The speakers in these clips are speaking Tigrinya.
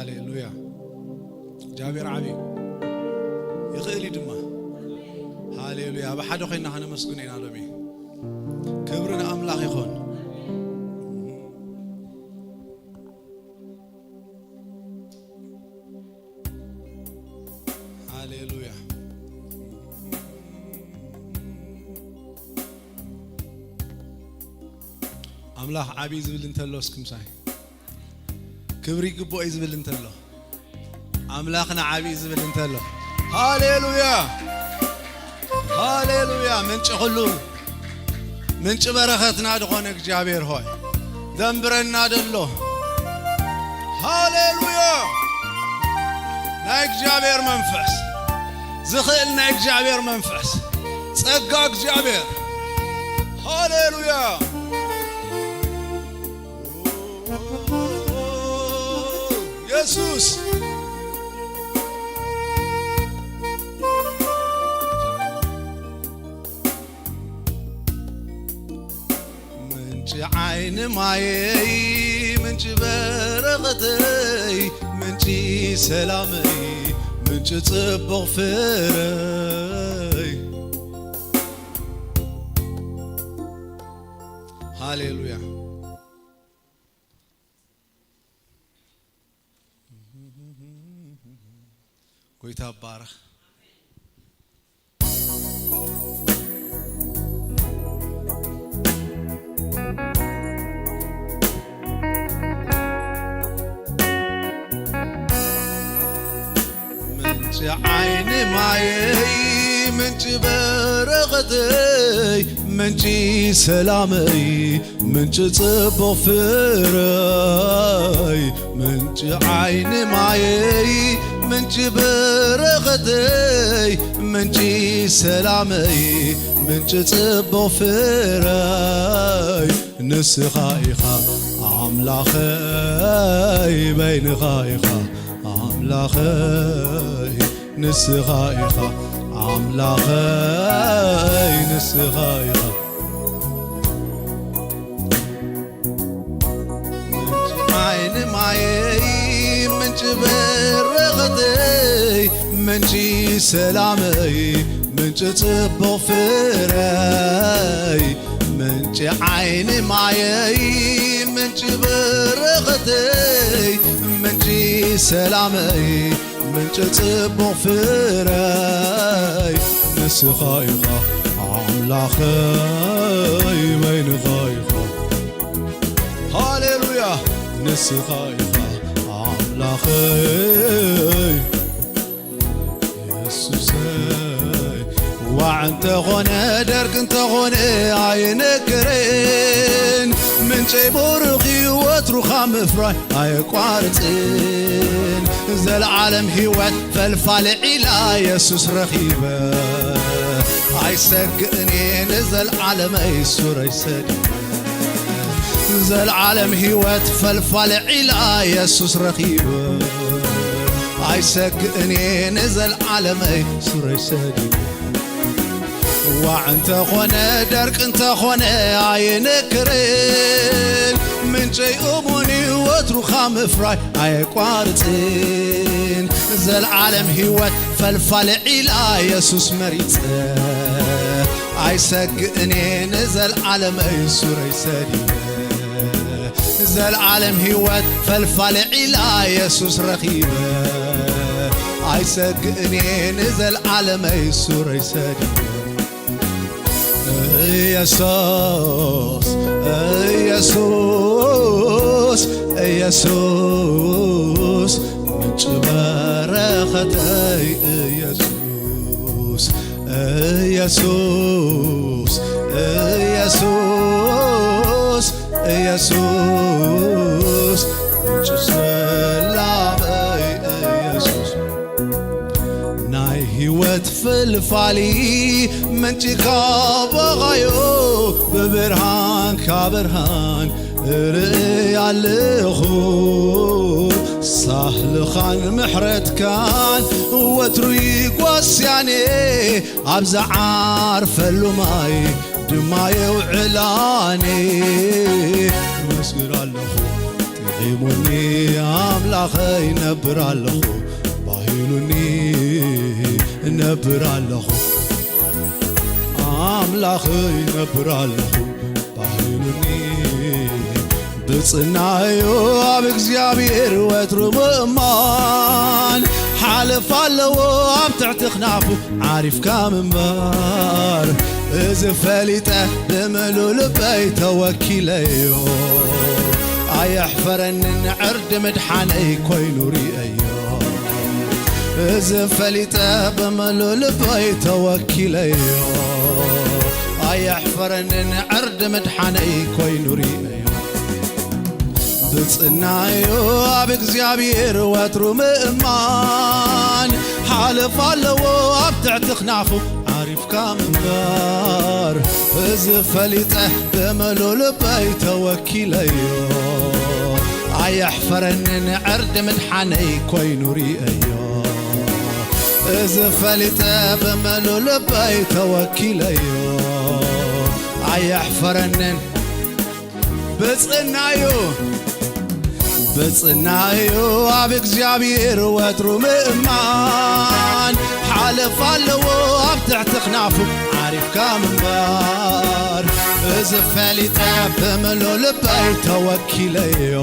ሃሌሉያ። እግዚኣብሔር ዓብዩ ይኽእል እዩ ድማ። ሃሌሉያ። ብሓደ ኮይና ከነመስግኖ ኢና ሎሚ። ክብሪ ንኣምላኽ ይኹን። ሃሌሉያ። ኣምላኽ ዓብዪ ዝብል እንተሎ እስኪ ምሳይ። ክብሪ ይግብኦ እዩ ዝብል እንተሎ። ኣምላኽና ዓብዪ ዝብል እንተሎ። ሃሌሉያ። ሃሌሉያ። ምንጪ ኩሉ፣ ምንጪ በረኸትና ዝኾነ እግዚኣብሔር ሆይ፣ ዘንብረና ደሎ። ሃሌሉያ። ናይ እግዚኣብሔር መንፈስ፣ ዝኽእል ናይ እግዚኣብሔር መንፈስ፣ ጸጋ እግዚኣብሔር። ሃሌሉያ። የሱስ። ምንጪ ዓይኒ ማየይ፣ ምንጪ በረኸተይ፣ ምንጪ ሰላመይ፣ ምንጪ ጽቡቕ ፍረይ። ሃሌሉያ። ጎይታ ይባረኽ። ምንጪ ዓይኒ ማየይ፣ ምንጪ በረኸተይ፣ ምንጪ ሰላመይ፣ ምንጪ ጽቡቕ ፍረይ፣ ምንጪ ዓይኒ ማየይ፣ ምንጪ በረኸተይ፣ ምንጪ ሰላመይ፣ ምንጪ ጽቡቕ ፍረይ፣ ንስኻ ኢኻ ኣምላኸይ፣ በይንኻ ኢኻ ኣምላኸይ፣ ንስኻ ኢኻ ኣምላኸይ፣ ንስኻ ኢኻ። ምንጪ ዓይኒ ማየይ፣ ምንጪ በረኸተይ፣ ምንጪ ሰላመይ፣ ምንጪ ጽቡቕ ፍረይ፣ ምንጪ ዓይኒ ማየይ፣ ምንጪ በረኸተይ፣ ምንጪ ሰላመይ፣ ምንጪ ጽቡቕ ፍረይ፣ ንስኻ ኢኻ ኣምላኸይ፣ በይንኻ ኢኻ። ሃሌሉያ። ንስኻ ኢኻ ኣምላኸይ፣ የሱሰይ። ዋዕ እንተኾነ፣ ደርቂ እንተኾነ ኣይንክርን፣ ምንጨይ ቡሩኽ እዩ፣ ወትሩ ካብ ምፍራይ ኣየቋርጽን። ዘለዓለም ህይወት ፈልፋሊ ዒላ የሱስ ረኺበ፣ ኣይሰግእን እየ ንዘለዓለመይ ሱረይ ሰዲደ። ዘለዓለም ህይወት ፈልፋሊ ዒላ የሱስ ረኺበ፣ ኣይሰግእን እየ ንዘለዓለመይ ሱረይ ሰዲደ። ዋዕ እንተኾነ፣ ደርቂ እንተኾነ ኣይንክርን፣ ምንጨይ እሙን እዩ፣ ወትሩ ካብ ምፍራይ ኣየቋርጽን። ዘለዓለም ህይወት ፈልፋሊ ዒላ የሱስ መሪጸ፣ ኣይሰግእን እየ ንዘለዓለመይ ሱረይ ሰዲደ። ዘለዓለም ህይወት ፈልፋሊ ዒላ የሱስ ረኺበ፣ ኣይሰግእን እየ ንዘለዓለመይ ሱረይ ሰዲደ። ኢየሱስ፣ ኢየሱስ፣ ኢየሱስ፣ ምንጪ በረኸተይ ኢየሱስ፣ ኢየሱስ፣ ኢየሱስ፣ ኢየሱስ፣ ምንጪ ሰላመይ ኢየሱስ። ናይ ህይወት ፍልፋሊ ምንጪ ካባኻዮ፣ ብብርሃንካ ብርሃን እርኢ ኣለኹ። ሳህልኻን ምሕረትካን ወትሩ ይጓስያኔ፣ ኣብ ዝዓርፈሉ ማይ ድማ የውዕላኔ። እመስግን ኣለኹ ኢሙኒ ኣምላኸይ ነብር ኣለኹ፣ ባሂሉኒ ነብር ኣለኹ፣ ኣምላኸይ ነብር ኣለኹ፣ ባሂሉኒ። ብጽናዮ ኣብ እግዚኣብሔር ወትሩ ምእማን፣ ሓለፍ ኣለዎ ኣብ ትሕቲ ክናፉ ዓሪፍካ ምንባር። እዚ ፈሊጠ ብምሉ ልበይ ተወኪለዮ፣ ኣየሕፈረንን ዕርዲ ምድሓነይ ኮይኑ ርእየዮ። እዚ ፈሊጠ ብምሉ ልበይ ተወኪለዮ፣ ኣየሕፈረንን ዕርዲ ምድሓነይ ኮይኑ ርእየዮ። ብጽናዮ ኣብ እግዚኣብሔር ወትሩ ምእማን፣ ሓለፍ ኣለዎ ኣብ ትሕቲ ክናፉ ዓሪፍካ ምንባር። እዚ ፈሊጠ ብምሉ ልበይ ተወኪለዮ፣ ኣየሕፈረንን ዕርዲ ምድሓነይ ኮይኑ ርእየዮ። እዚ ፈሊጠ ብምሉ ልበይ ተወኪለዮ፣ ኣየሕፈረንን። ብጽናዩ፣ ብጽናዩ ኣብ እግዚኣብሔር ወትሩ ምእማን፣ ሓለፍ ኣለዎ ኣብ ትሕቲ ክናፉ ዓሪፍካ ምንባር። እዚ ፈሊጠ ብምሉ ልበይ ተወኪለዮ፣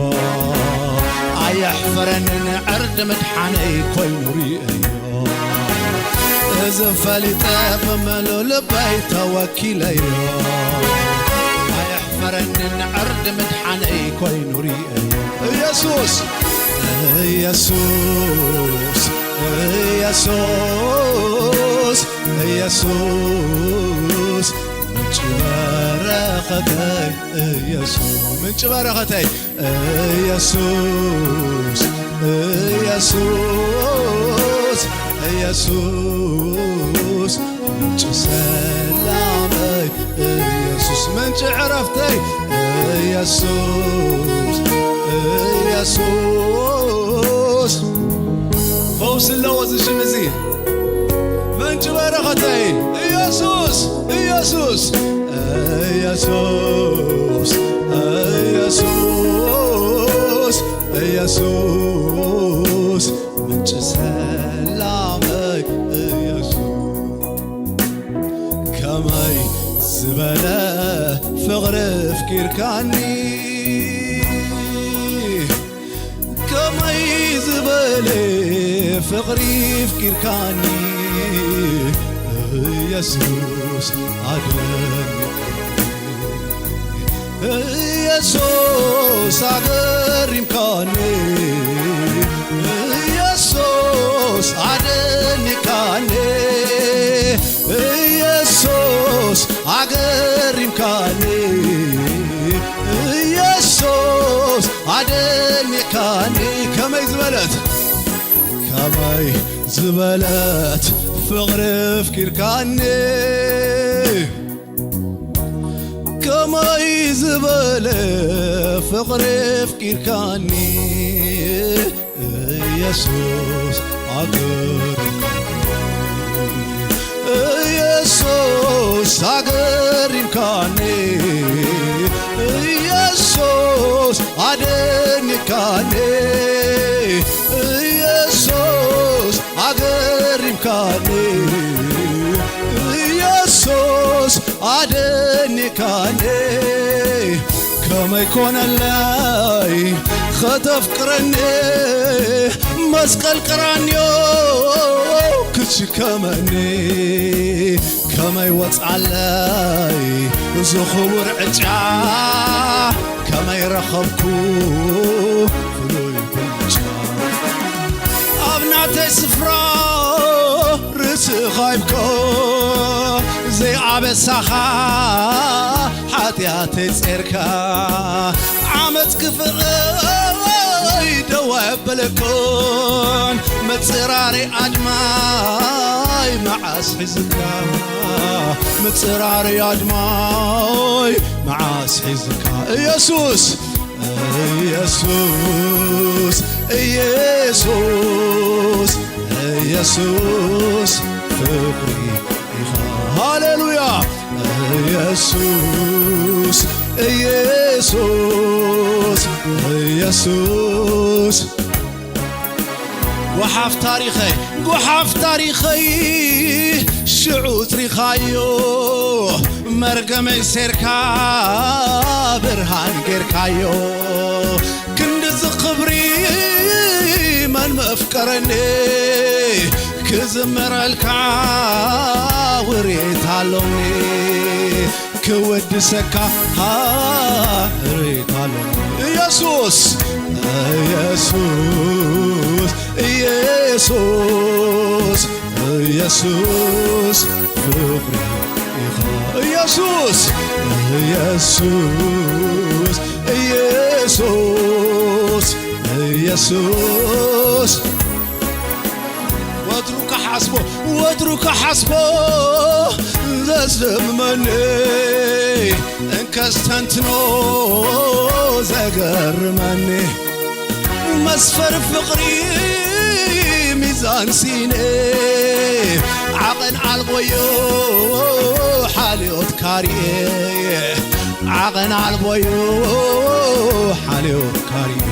ኣየሕፈረንን ዕርዲ ምድሓነይ ኮይኑ ርእየዮ። እዚ ፈሊጠ ብምሉ ልበይ ተወኪለዮ፣ ኣየሕፈረንን ዕርዲ ምድሓነይ ኮይኑ ርእየዮ። ኢየሱስ፣ ኢየሱስ፣ ኢየሱስ፣ ኢየሱስ፣ ምንጪ በረኸተይ፣ ኢየሱስ፣ ምንጪ በረኸተይ፣ ኢየሱስ፣ ኢየሱስ፣ ኢየሱስ፣ ምንጪ ሰላመይ፣ ኢየሱስ፣ ምንጪ ዕረፍተይ፣ ኢየሱስ፣ ኢየሱስ። ፈውሲ ኣለዎ እዚ ሽም እዚ። ምንጪ በረኸተይ፣ ኢየሱስ፣ ኢየሱስ፣ ኢየሱስ፣ ኢየሱስ፣ ኢየሱስ፣ ምንጪ ሰላመይ፣ ኢየሱስ። ከመይ ዝበለ ፍቕሪ ኣፍቂርካኒ፣ ከመይ ዝበለ ፍቕሪ ኣፍቂርካኒ፣ ኢየሱስ ኣደንቀኒ። ኢየሱስ ኣገሪምካኒ፣ ኢየሱስ ኣደኒካኒ፣ ኢየሱስ ኣገሪምካኒ፣ ኢየሱስ ኣደኒካኒ። ከመይ ዝበለት፣ ከመይ ዝበለት ፍቕሪ ኣፍቂርካኒ፣ ከመይ ዝበለ ፍቕሪ ኣፍቂርካኒ፣ ኢየሱስ ኣገሪምካኒ፣ ኢየሱስ ኣገሪምካኒ፣ ኢየሱስ ኣደኒካኒ፣ ኢየሱስ ኣገሪምካኒ፣ ኢየሱስ ኣደኒካኒ። ከመይ ኮነለይ ከተፍቅረኒ፣ መስቀል ቀራንዮ ክትሽከመኒ፣ ከመይ ወጽዓለይ እዚ ክቡር ዕጫ፣ ከመይ ረኸብኩ ፍሉይ ብልጫ። ኣብ ናተይ ስፍራ ርእስኻ ይብኮ፣ ዘይኣበሳኻ ሓጢኣተይ ጼርካ፣ ዓመጽ ክፍእ ደው ኣየበለኮን፣ ምጽራሪ ኣድማይ መዓስ ሒዝካ፣ ምጽራሪ ኣድማይ መዓስ ሒዝካ። ኢየሱስ፣ ኢየሱስ፣ ኢየሱስ፣ ኢየሱስ ፍቕሪ ኢኻ። ሃሌሉያ። ኢየሱስ፣ ኢየሱስ፣ ኢየሱስ፣ ጓሓፍ ታሪኸይ፣ ጓሓፍ ታሪኸይ ሽዑ ጽሪኻዮ፣ መርገመይ ሴርካ ብርሃን ጌርካዮ። ክንድዚ ክብሪ መን መፍቀረኒ፣ ክዝምረልካ ውሬት ኣሎኒ። ክወድሰካ ሃርታሎ ኢየሱስ፣ ኢየሱስ፣ ኢየሱስ፣ ኢየሱስ ፍቕሪ ኢኻ። ኢየሱስ፣ ኢየሱስ፣ ኢየሱስ፣ ኢየሱስ ወትሩ ክሓስቦ፣ ወትሩ ክሓስቦ ዘስደምመኒ፣ እንከስተንትኖ ዘገርመኒ፣ መስፈር ፍቕሪ ሚዛን ሲነ ዓቐን ኣልቦዮ ሓልዮት ካርየ፣ ዓቐን ኣልቦዮ ሓልዮት ካርየ።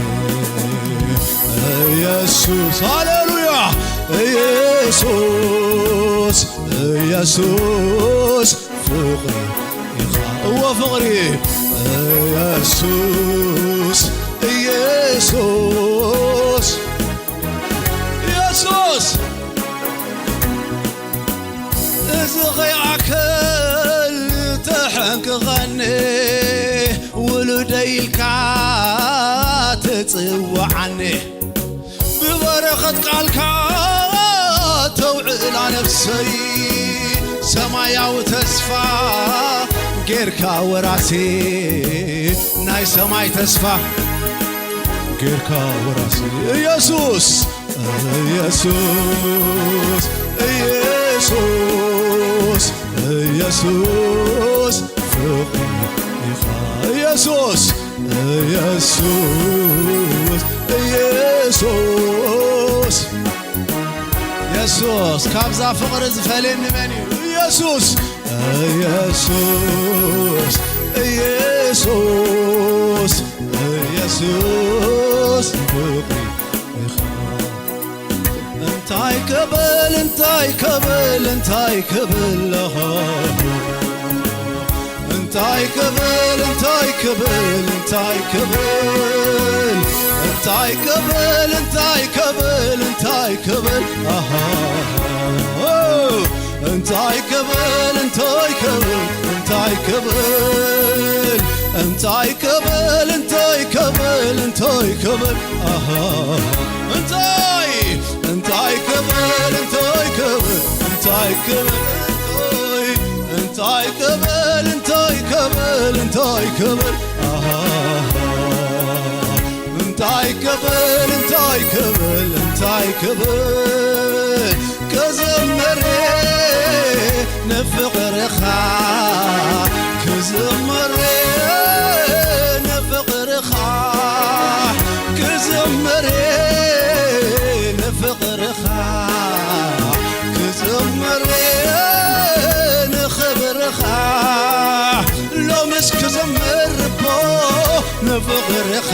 ኢየሱስ፣ ሃሌሉያ! ኢየሱስ፣ ኢየሱስ ፍቕሪ ኢኻ። እወ ፍቕሪ ኢየሱስ፣ ኢየሱስ፣ ኢየሱስ። እዚ ኸይኣክል ተሐንቅቐኒ፣ ውሉደይ ኢልካ ትጽውዓኒ። ብበረኸት ቃልካ ተውዕላ ነፍሰይ፣ ሰማያዊ ተስፋ ጌርካ ወራሲ፣ ናይ ሰማይ ተስፋ ጌርካ ወራሲ። ኢየሱስ፣ ኢየሱስ፣ ኢየሱስ፣ ኢየሱስ ፍቕሪ ኢኻ። ኢየሱስ፣ ኢየሱስ፣ ኢየሱስ፣ ኢየሱስ፣ ካብዛ ፍቕሪ ዝፈልየኒ መን እዩ? ኢየሱስ፣ ኢየሱስ፣ ኢየሱስ፣ ኢየሱስ ፍቕሪ ኢኻ። እንታይ ክብል፣ እንታይ ክብል፣ እንታይ ክብል፣ ኣሃ። እንታይ ክብል፣ እንታይ ክብል፣ እንታይ ክብል፣ እንታይ ክብል፣ እንታይ ክብል፣ እንታይ ክብል፣ ኣሃ። እንታይ ክብል፣ እንታይ ክብል፣ እንታይ ክብል፣ እንታይ ክብል፣ እንታይ ክብል፣ እንታይ ክብል፣ ኣሃ። እንታይ፣ እንታይ ክብል፣ እንታይ ክብል፣ እንታይ ክብል፣ እንታይ፣ እንታይ ክብል፣ እንታይ ክብል፣ እንታይ ክብል፣ ኣሃ። እንታይ ክብል፣ እንታይ ክብል፣ እንታይ ክብል፣ ክዝምር ንፍቕርኻ፣ ክዝምር ንፍቕርኻ፣ ክዝምር ንፍቕርኻ፣ ክዝምር ንኽብርኻ፣ ሎምስ ክዝምር እኮ ንፍቕርኻ፣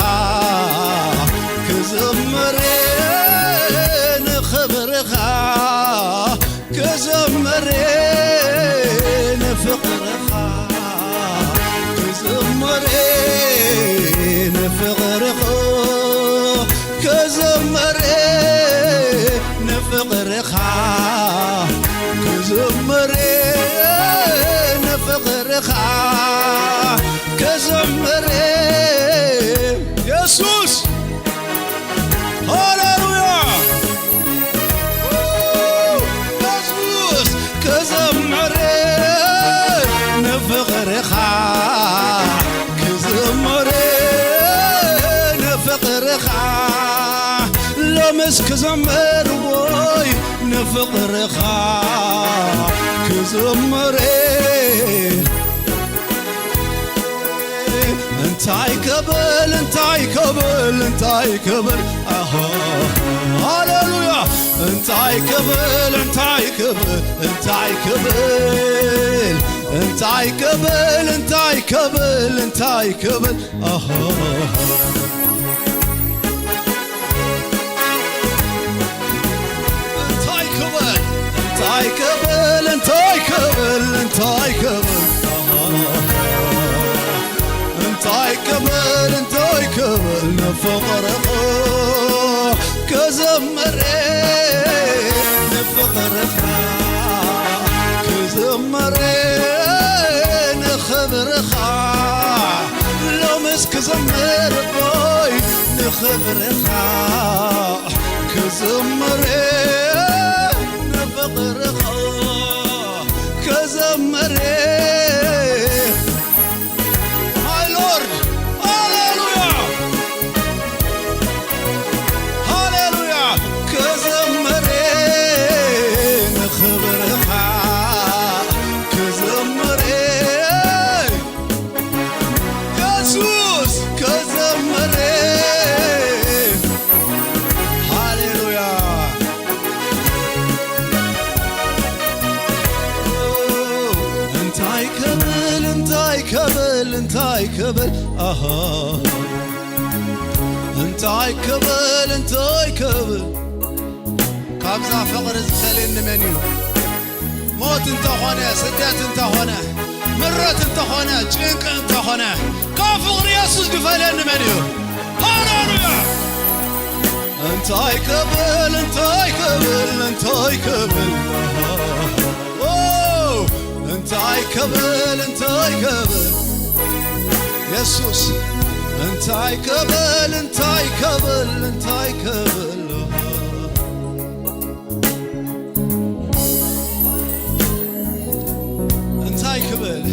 ክዝምር ንኽብርኻ፣ ክዝምር ንፍቕርኻ፣ ክዝምር ንፍቕርኻ፣ ክዝምር ንፍቕርኻ፣ ክዝምር ንፍቕርኻ፣ ክዝምር ኢየሱስ። ሃሌሉያ! ኢየሱስ ክዘምር ንፍቕርኻ፣ ክዘምር ንፍቕርኻ፣ ሎምስ ክዘምር ወይ ንፍቕርኻ ክዘምር። እንታይ ክብል፣ እንታይ ክብል፣ እንታይ ክብል፣ ኣሃ፣ ሃሌሉያ። እንታይ ክብል፣ እንታይ ክብል፣ እንታይ ክብል፣ እንታይ ክብል፣ እንታይ ክብል፣ እንታይ ክብል፣ ኣሃ። እንታይ ክብል እንታይ ክብል እንታይ ክብል እንታይ ክብል ንፍቕርኻ ክዘምር ንፍቕርኻ ክዘምር ንኽብርኻ ሎምስ ክዘምር ኦይ ንኽብርኻ ክዘምር ንፍቕርኻ ክዘምር My Lord ሃሌሉያ ሃሌሉያ ክዘምር ንኽብርኻ ክዘምር የሱስ ክዘምር ሃሌሉያ እንታይ ክብል እንታይ ክብል እንታይ ክብል ኣሃ እንታይ ክብል እንታይ ክብል ካብዛ ፍቕሪ ዝፈልየኒ መን እዩ ሞት እንተኾነ ስደት እንተኾነ ምረት እንተኾነ ጭንቂ እንተኾነ ካብ ፍቕሪ የሱስ ዝፈልየኒ መን እዩ ሃሌሉያ እንታይ ክብል እንታይ ክብል እንታይ ክብል እንታይ ክብል እንታይ ክብል የሱስ እንታይ ክብል እንታይ ክብል እንታይ ክብል እንታይ ክብል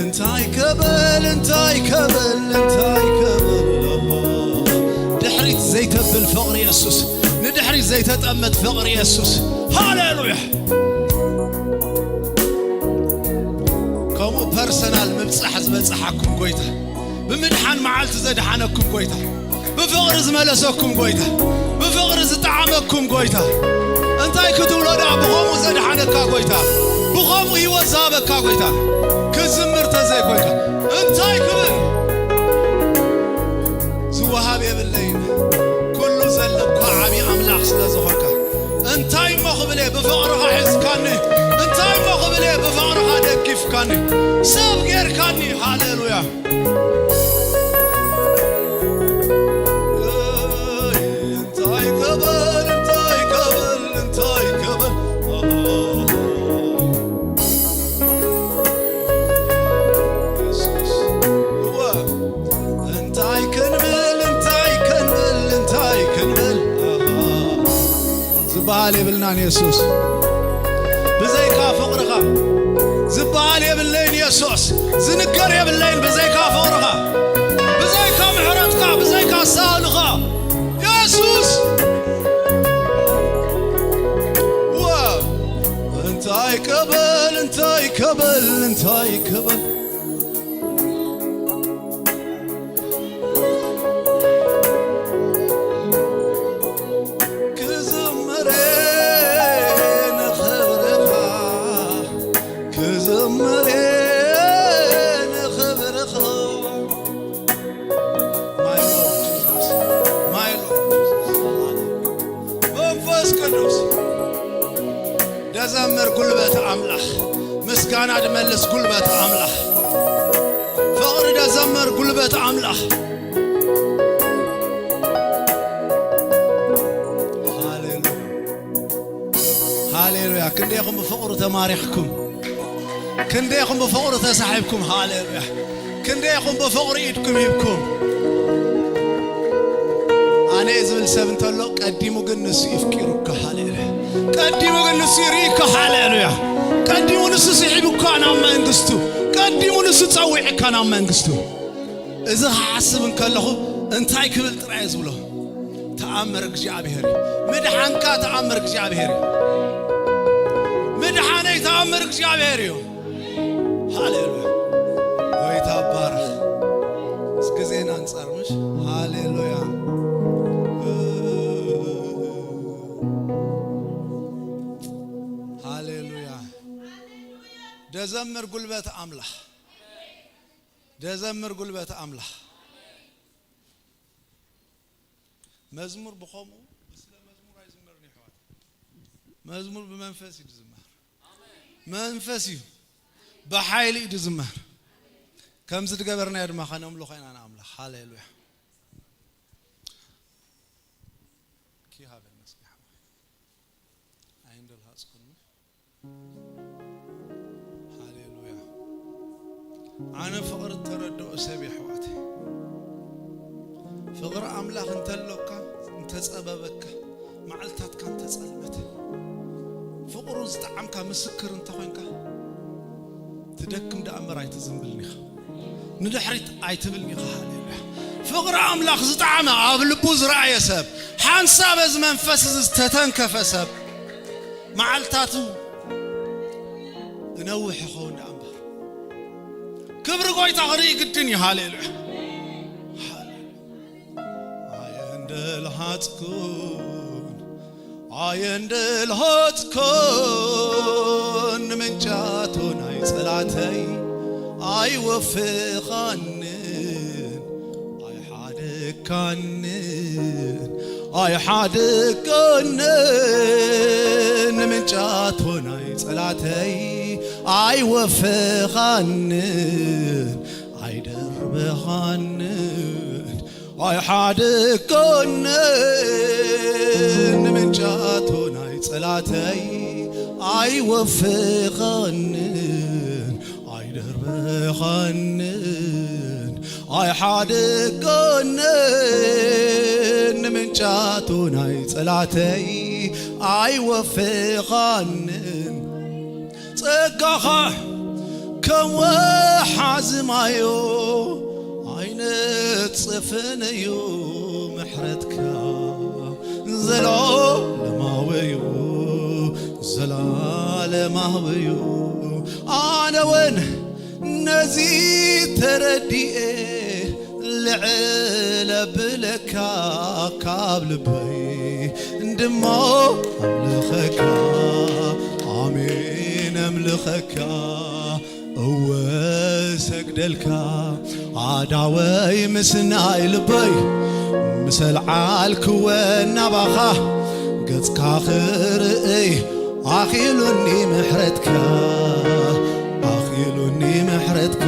እንታይ ክብል እንታይ ክብል እንታይ ክብል ድሕሪት ዘይተብል ፍቕሪ የሱስ ንድሕሪት ዘይተጠመት ፍቕሪ የሱስ ሃሌሉያ ከምኡ ፐርሰናል ምብጻሕ ዝበጽሓኩም ጎይታ ብምድሓን መዓልቲ ዘድሓነኩም ጎይታ ብፍቕሪ ዝመለሰኩም ጎይታ ብፍቕሪ ዝጠዓመኩም ጎይታ እንታይ ክትብሎ ደኣ ብኸምኡ ዘድሓነካ ጎይታ ብኸምኡ ህይወት ዝሃበካ ጎይታ ክዝምር ተዘይኮይካ እንታይ ክብል ዝወሃብ የብለይን ኩሉ ዘለካ ዓብዪ ኣምላኽ ስለ ዝኾንካ እንታይ እሞ ክብል እየ ብፍቕርኻ ሒዝካኒ እንታይ እሞ ክብል እየ ብፍቕርኻ ደጊፍካኒ ሰብ ጌርካኒ ሃሌሉያ እንታይ ክብል እንታይ ክብል እንታይ ክብል እንታይ ክንብል እንታይ ክንብል እንታይ ክንብል ዝበሃል የብልናን የሱስ ብዘይካ ፍቕርኻ ዝበሃል የብለይን የሱስ ዝንገር የብለይን ብዘይካ ፍቕርኻ ብዘይካ ምሕረትካ ብዘይካ ሳህልኻ የሱስ እንታይ ክብል እንታይ ክብል እንታይ ክብል ክዝምር ንኽብርኻ ክዝምር ንኽብርኻ My Lord Jesus, my Lord Jesus መንፈስ ቅዱስ ደዘምር ጉልበት ኣምላኽ ምስጋና ድመልስ ጉልበት ኣምላኽ ፍቕሪ ደዘምር ጉልበት ኣምላኽ ሃሌሉያ ሃሌሉያ ክንደይኹም ብፍቕሩ ተማሪኽኩም ክንደይኹም ብፍቕሩ ተሳሒብኩም ሃሌሉያ ክንደይኹም ብፍቕሪ ኢድኩም ሂብኩም ኣነ ዝብል ሰብ እንተሎ ቀዲሙ ግን ንሱ ይፍቂሩካ ሃሌሉያ ቀዲሙ ግን ንሱ ይርኢካ ሃሌሉያ ቀዲሙ ንሱ ስሒቡካ ናብ መንግስቱ ቀዲሙ ንሱ ጸዊዕካ ናብ መንግስቱ እዚ ክሓስብ እንከለኹ እንታይ ክብል ጥራይ ዝብሎ ተኣምር እግዚኣብሔር እዩ ምድሓንካ ተኣምር እግዚኣብሔር እዩ ምድሓነይ ተኣምር እግዚኣብሔር እዩ ሃሌሉያ ጎይታ ባረኽ እስኪ ዜና ኣንጻር ምሽ ሃሌሉያ ሃሌሉያ ደዘምር ጉልበት ኣምላኽ ደዘምር ጉልበት ኣምላኽ መዝሙር ብኸምኡ ብስለ መዝሙር ኣይዝመርን ይሕዋት መዝሙር ብመንፈስ እዩ ዝዝመር መንፈስ እዩ፣ ብሓይሊ እዩ ዝዝመር። ከምዚ ዝገበርናዮ ድማ ከነምልኾ ኢና ንኣምላኽ። ሃሌሉያ። ኪ ሃበ መስኪ ሓወይ። ኣይንደልሃጽኩኒ። ሃሌሉያ። ኣነ ፍቕሪ እተረድኦ ሰብ እየ፣ ኣሕዋተይ። ፍቕሪ ኣምላኽ እንተሎካ፣ እንተጸበበካ፣ መዓልታትካ እንተጸልመተ፣ ፍቕሩ ዝጠዓምካ ምስክር እንተኾይንካ፣ ትደክም ደኣ እምበር ኣይትዝንብልን ኢኻ። ንድሕሪት ኣይትብልን ኢኻ። ሃሌሉያ። ፍቕሪ ኣምላኽ ዝጠዓመ፣ ኣብ ልቡ ዝረኣየ ሰብ፣ ሓንሳብ እዚ መንፈስ እዚ ዝተተንከፈ ሰብ፣ መዓልታቱ እነውሕ ይኸውን ደኣ እምበር፣ ክብሪ ጎይታ ክርኢ ግድን እዩ። ሃሌሉያ። ሃሌሉያ። ኣየንደልሃጽኩን፣ ኣየንደልሃጽኩን፣ ንምንጫቱ ናይ ጸላተይ ኣይወፍኻንን፣ ኣይሓደካንን፣ ኣይሓደካንን፣ ንምንጫቱ ናይ ጸላተይ ኣይወፍኻንን፣ ኣይደርብኻንን፣ ኣይሓደካንን፣ ንምንጫቱ ናይ ጸላተይ ኣይወፍኻንን፣ ኣይደርብኻንን፣ ኣይሓደካንን፣ ንምንጫቱ ናይ ጸላተይ ኣይወፍኻንን። ጸጋኻ ከም ወሓዚ ማዮ ኣይነጽፍን እዩ፣ ምሕረትካ ዘላለማዊ እዩ፣ ዘላለማዊ እዩ። ኣነ እውን ነዚ ተረዲኤ ልዕል ኣብለካ ካብ ልበይ ድማ ኣምልኸካ፣ ኣሜን ኣምልኸካ፣ እወ ሰግደልካ። ኣዳወይ ምስ ናይ ልበይ ምስ ኣልዓልክወ ናባኻ ገጽካ ክርእይ ኣኺሉኒ ምሕረትካ፣ ኣኺሉኒ ምሕረትካ፣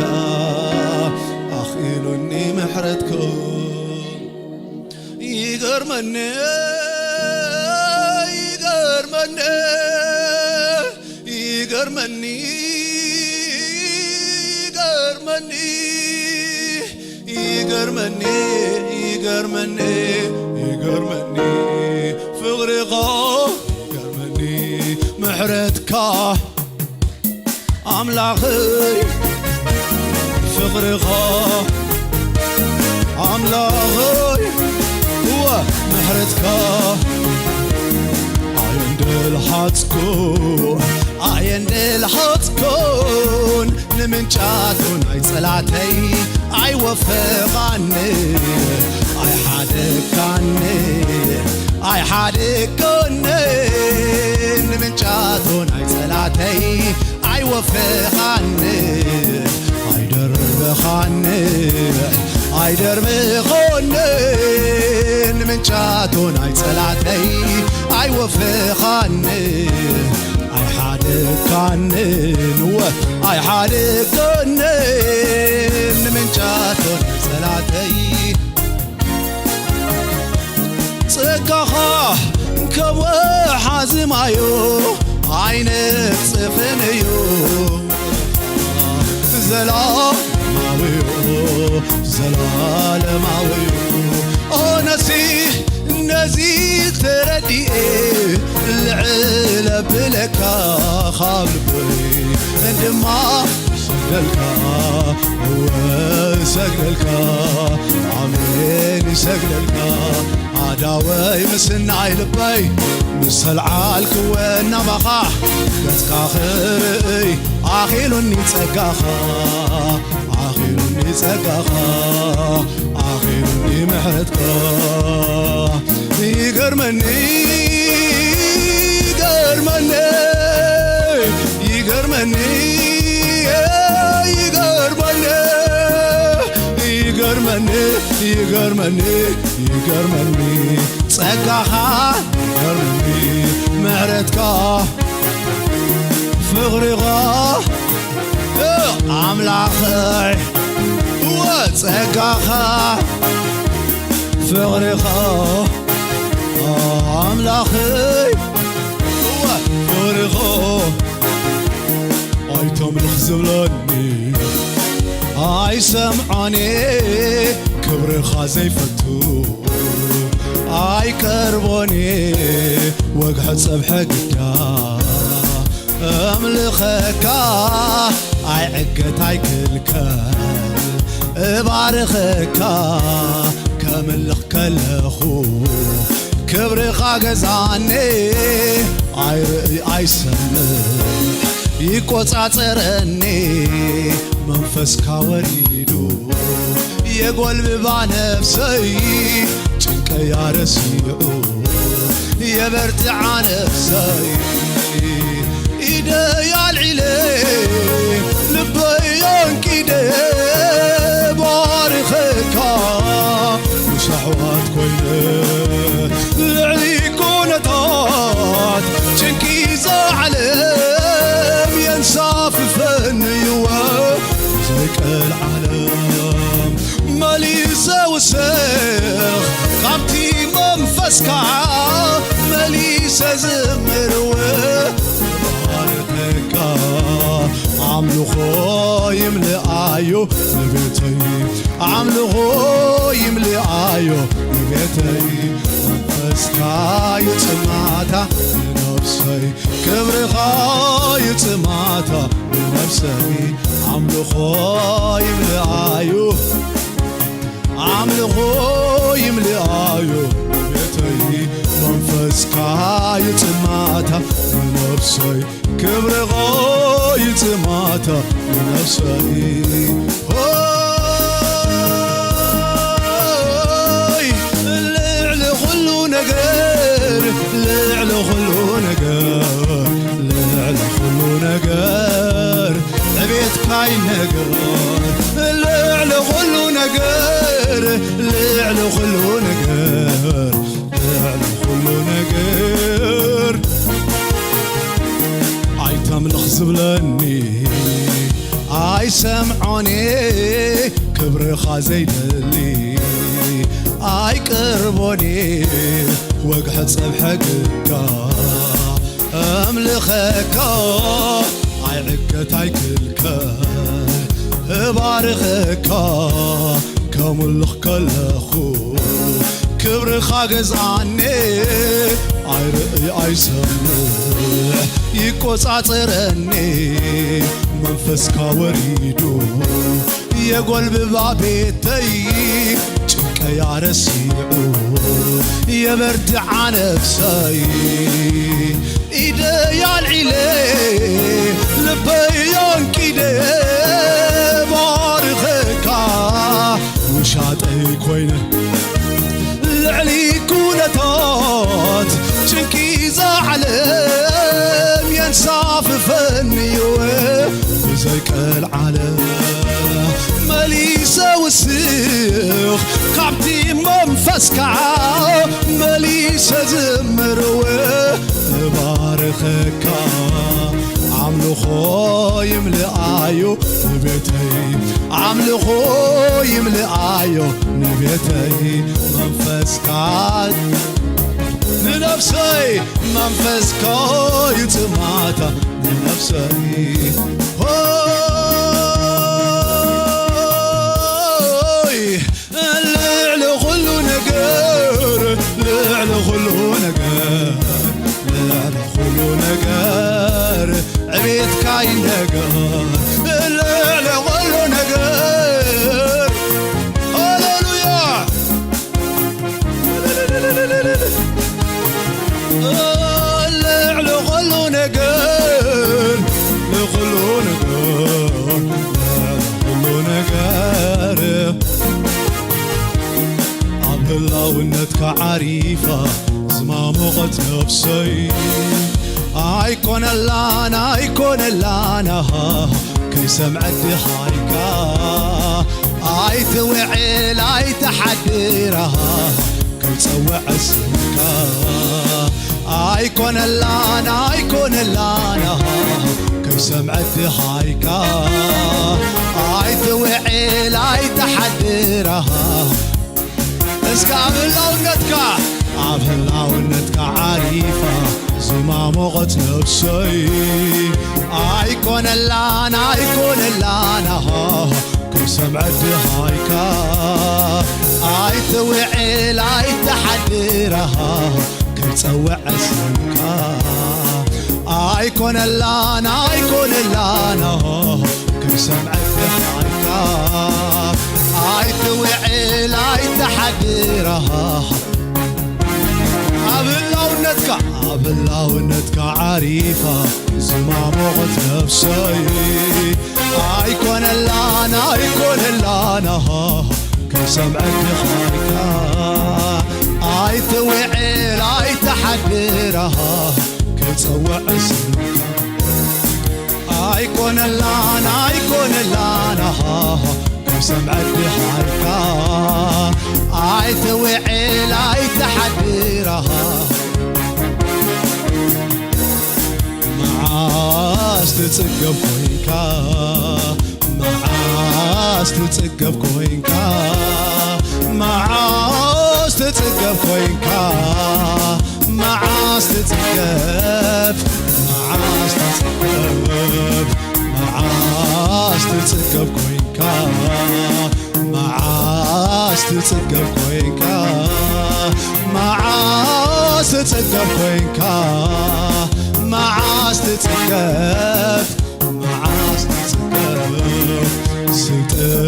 ኣኺሉኒ ምሕረትካ። ይገርመኒ፣ ይገርመኒ፣ ይገርመኒ፣ ይገርመኒ፣ ይገርመኒ፣ ይገርመኒ፣ ይገርመኒ ፍቕርኻ፣ ይገርመኒ ምሕረትካ ኣምላኸይ፣ ፍቕርኻ ኣምላኸይ፣ እወ ምሕረትካ ኣየንደልሃጽኩን፣ ኣየንደልሃጽኩን፣ ንምንጫቱ ናይ ጸላተይ ኣይወፈቓኒ፣ ኣይሓደካኒ፣ ኣይሓደኮኒ፣ ንምንጫቱ ናይ ጸላተይ ኣይወፈኻኒ፣ ኣይደርብኻኒ፣ ኣይደርብኾኒ፣ ንምንጫቱ ናይ ጸላተይ ኣይወፈኻኒ፣ ኣይሓደካንን ወ-፣ ኣይሓደኮንን፣ ንምንጫቱ ናይ ጸላተይ ጸጋኻ ከም ወሓዚ ማዩ ኣይነጽፍን እዩ። ዘላለማዊ እዩ፣ ዘላለማዊ እዩ። ኣነሲ ነዚ ተረዲኤ ልዕል ኣብለካ ካብ ልበይ ድማ ሰግደልካ፣ እወ ሰግደልካ፣ ኣሜን ይሰግደልካ። ኣዳወይ ምስ ናይ ልበይ ምስ ኣልዓልክወ ናባኻ ገጽካ ክርእይ ኣኺሉኒ ጸጋኻ፣ ኣኺሉኒ ጸጋኻ፣ ኣኺሉኒ ምሕረትካ። ይገርመኒ፣ ይገርመኒ፣ ይገርመኒ፣ ይገርመኒ፣ ይገርመኒ፣ ይገርመኒ፣ ይገርመኒ ጸጋኻ፣ ይገርመኒ ምሕረትካ፣ ፍቕሪኻ ኣምላኸይ፣ እወ ጸጋኻ፣ ፍቕሪኻ ኣምላኸይ፣ እወ ፍቕሪኻ ኣይተምልኽ ዝብለኒ፣ ኣይሰምዖኒ ክብርኻ ዘይፈቱ፣ ኣይቀርቦኒ ወግሐ ጸብሐ ግዳ፣ እምልኸካ ኣይዕገት ኣይክልከል፣ እባርኸካ ከምልኽ ከለኹ፣ ክብርኻ ገዛኒ፣ ኣይርኢ ኣይሰምዕ ይቆጻጸረኒ፣ መንፈስካ ወሪዱ የጎልብባ ነፍሰይ፣ ጭንቀያ ረሲዑ የበርትዓ ነፍሰይ። ኢደይ ኣልዒለ ልበይ ኣንቂደ ባርኸካ፣ ምስ ኣሕዋት ኮይነ ልዕሊ ኩነታት ጭንቂ እዛ ዓለም የንሳፍፈኒ እወ ዘይቀልዓለ መሊሰ ውስኽ ካብቲ መንፈስካ መሊሰ ዝምርወ ባርኸካ ኣምልኾ ይምልኣዮ ንቤተይ ኣምልኾ ይምልኣዮ ንቤተይ መንፈስካ ይጽማታ ንነፍሰይ ክብርኻ ይጽማታ ንነፍሰይ ኣምልኾ ይምልኣዮ ኣምልኾ ይምልኣዮ ቤተይ መንፈስካ ይጽማታ ንነፍሰይ ክብርኻ ይጽማታ ንነፍሰይ ሆይ ልዕሊ ኩሉ ነገር ልዕሊ ኩሉ ነገር ልዕሊ ኩሉ ነገር ዕቤትካ ይነገር ልዕሊ ኩሉ ነገር ልዕሊ ኩሉ ነገር ልዕሊ ኩሉ ነገር ኣይተምልኽ ዝብለኒ ኣይሰምዖኒ ክብርኻ ዘይደሊ ኣይቅርቦኒ ወግሐ ጸብሐ ግጋ እምልኸካ ኣይዕገት ኣይክልከል እባርኸካ ከምልኽ ከለኹ ክብርኻ ገዝኣኒ ኣይርእይ ኣይሰምዕ ይቆጻጸረኒ መንፈስካ ወሪዱ የጎልብባ ቤተይ ጭንቀያ ረሲዑ የበርትዓ ነፍሰይ ኢደይ ኣልዒለ ልበይ ኣንቂደ ባርኸካ ውሻጠይ ኮይነ ልዕሊ ኩነታት ጭንቂ እዛ ዓለም የንሳፍፈኒ እወ ብዘይቀልዓለ መሊሰ ውስኽ ካብቲ መንፈስካ መሊሰ ዝምርወ እባርኸካ ኣምልኾ ይምልኣዮ ንቤተይ ኣምልኾ ይምልኣዮ ንቤተይ መንፈስካ ንነፍሰይ መንፈስካ ይጽማታ ንነፍሰይ ሆይ ልዕሊ ኩሉ ነገር ልዕሊ ኩሉ ነገር ልዕሊ ኩሉ ነገር ዕቤትካ ይነገር ልዕሊ ኩሉ ነገር ሃሌሉያ ልዕሊ ኩሉ ነገር ንኩሉ ነገር ንኩሉ ነገር ኣብ ህላውነትካ ዓሪፋ ዝማሞቐት ነፍሰይ ኣይኮነላን ኣይኮነላን ከይሰምዐት ድሃይካ ኣይትውዕል ኣይትሓድር ከይጸውዐ ስምካ ኣይኮነላን ኣይኮነላን ሰምዐ ድሃይካ ኣይትውዕል ኣይትሓድር። እስከ ኣብ ህላውነትካ፣ ኣብ ህላውነትካ ዓሪፋ ዝማሞቐት ነፍሰይ ኣይኮነላን ኣይኮነላን። ክሰምዐ ድሃይካ ኣይትውዕል ኣይትሓድር። ክጸውዕ ስምካ ኣይኮነላን ኣይኮነላን። ክሰምዐ ድሃይካ ኣይትውዕል ኣይትሓድር። ኣብ ህላውነትካ፣ ኣብ ህላውነትካ ዓሪፋ ዝማሞቐት ነፍሰይ ኣይኮነላን ኣይኮነላን። ክሰምዐ ድሃይካ ኣይትውዕል ኣይትሓድር። ክጸውዕ ስምካ ኣይኮነላን ኣይኮነላን። ክሰምዐ ድሃይካ ኣይትውዕል ኣይትሓድር። መዓስ ትጽገብ ኮይንካ፣ መዓስ ትጽገብ ኮይንካ፣ መዓስ ትጽገብ ኮይንካ፣ መዓስ ትጽገብ፣ መዓስ ትጽገብ፣ መዓስ ትጽገብ ኮይንካ፣ መዓስ ትጽገብ ኮይንካ፣ መዓስ ትጽገብ ኮይንካ፣ መዓስ ትጽገብ፣ መዓስ ትጽገብ።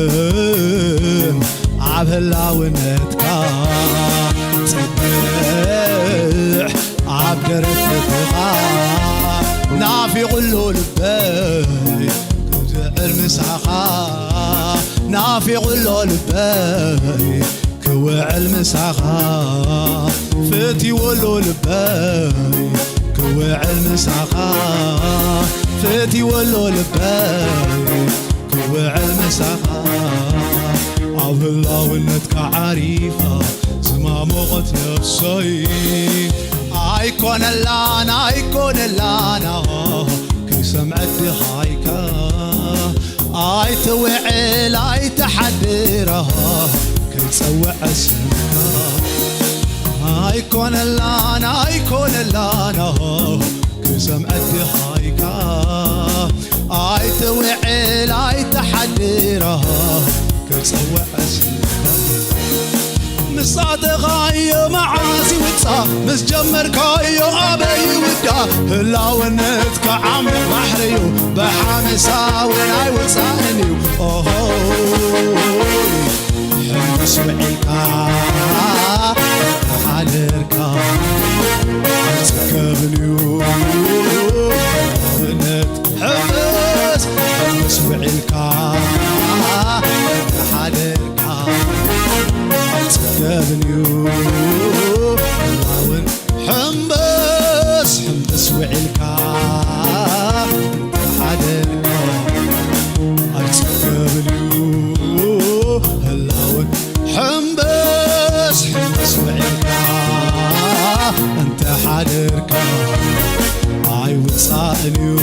ስጥም ኣብ ህላውነትካ፣ ጽብሕ ኣብ ደረት ልብኻ። ናፊቑሎ ልበይ ክውዕል ምሳኻ፣ ናፊቑሎ ልበይ ክውዕል ምሳኻ። ፈቲወሎ ልበይ ክውዕል ምሳኻ፣ ፈቲወሎ ልበይ ክውዕል ምሳኻ። ኣብ ህላውነትካ ዓሪፋ ዝማሞቐት ነፍሰይ ኣይኮነላን ኣይኮነላን። ክሰምዐ ድሃይካ ኣይትውዕል ኣይትሓድር። ክጸውዕ ስምካ ኣይኮነላን ኣይኮነላን። ክሰምዐ ድሃይካ ኣይትውዕል ኣይትሓድር። ክጸውዕ ስምካ ምስ ኣተኻዮ መዓስ ይውጻ፣ ምስ ጀመርካዮ ኣበይ ይውዳ። ህላውነትካ ዓሚቕ ባሕሪ'ዩ፣ ብሓመሳ እውን ኣይውጻእን'ዩ። ኦሆይ ሕምስ ውዒልካ ሓደርካ ኣይጽገብን'ዩ። ህላውነት ሕምስ፣ ሕምስ ውዒልካ ሓደርካ ኣይጽገብን'ዩ። ህላውን ሕምስ፣ ሕምስ ውዒልካ ሓደርካ ኣይጽገብን'ዩ። ህላውን ሕምብስ ሕምብስ ውዒልካ እንተ ሓደርካ ኣይውጻእን'ዩ።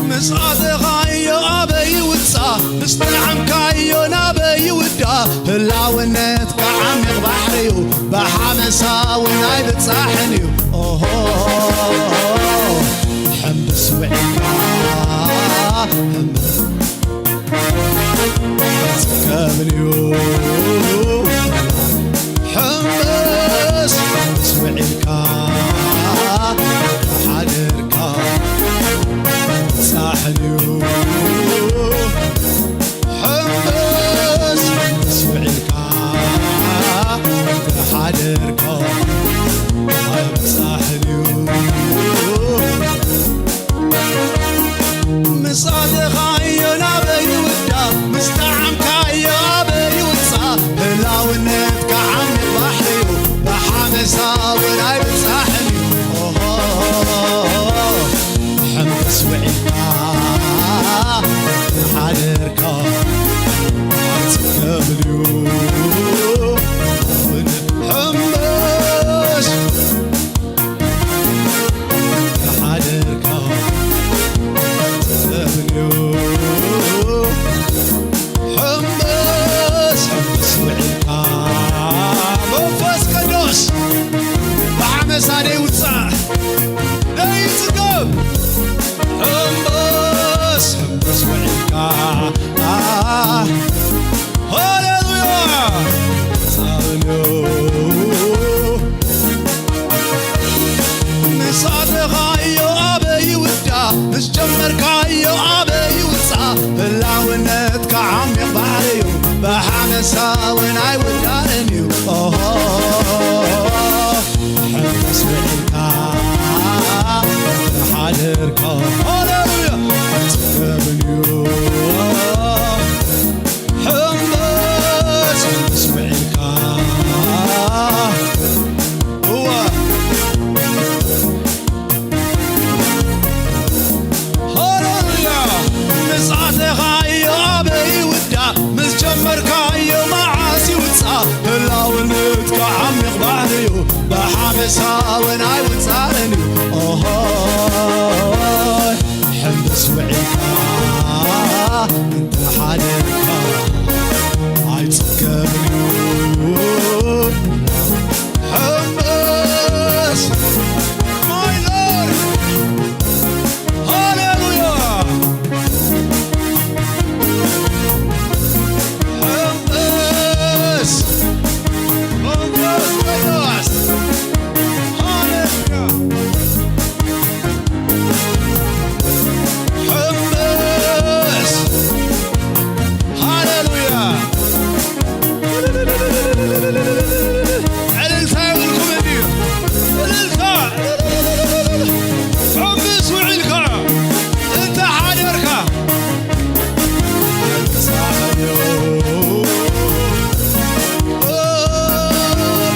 ምስ ኣተኻዮ ኣበይ ይውጻእ፣ ምስ ጠዓምካዮ ናበይ ይውዳእ። ህላውነትካ ዓሚቕ ባሕሪ'ዩ፣ ብሓመሳ እውን ኣይብጻሕን'ዩ። ኦሆ ሕምብስ ውዒልካ ሕምብስ ኣይጽገብን'ዩ። ሕምብስ ሕምብስ ውዒልካ ሓደርካ ኣይብጻሕን'ዩ። ሕምብስ ሕምብስ ውዒልካ እንተ ሓደርካ ኣይብጻሕን'ዩ። ምስ ኣተኻዮ ናበይ ይውዳእ፣ ምስ ጠዓምካዮ ኣበይ ይውጻእ። ህላውነትካ ዓሚቕ ባሕሪ'ዩ፣ ብሓመሳ እውን ኣይብጻሕን'ዩ። ኦሆ፣ ሕምብስ ውዒልካ ሓደርካ ኣይጽገብን'ዩ። ሕምብስ ኦሆ፣ ሕምስ ውዒልካ ሓደርካ። ሃሌሉያ። ኣይጽገብን እዩ። ሕምስ፣ ሕምስ ውዒልካ። እዋ። ሃሌሉያ። ምጽኣትኻ እዩ ኣበይ ይውዳእ፣ ምስ ጀመርካዮ መዓስ ይውጻእ፣ ህላውነትካ ዓሚቕ ባሕሪ እዩ፣ ብሓመሳ እውን ኣይውጻእን እዩ። ኦሆ፣ ሕምስ ውዒልካ እንተ ሓደርካ ኣይጽገብን እዩ። ሕምስ፣ my Lord። ሃሌሉያ። ሕምስ፣ መንፈስ ቅዱስ። ሃሌሉያ። ሕምስ፣ ሃሌሉያ። ዕልልታ የብልኩም እንድዩ። ዕልልታ። ሕምስ ውዒልካ እንተ ሓደርካ።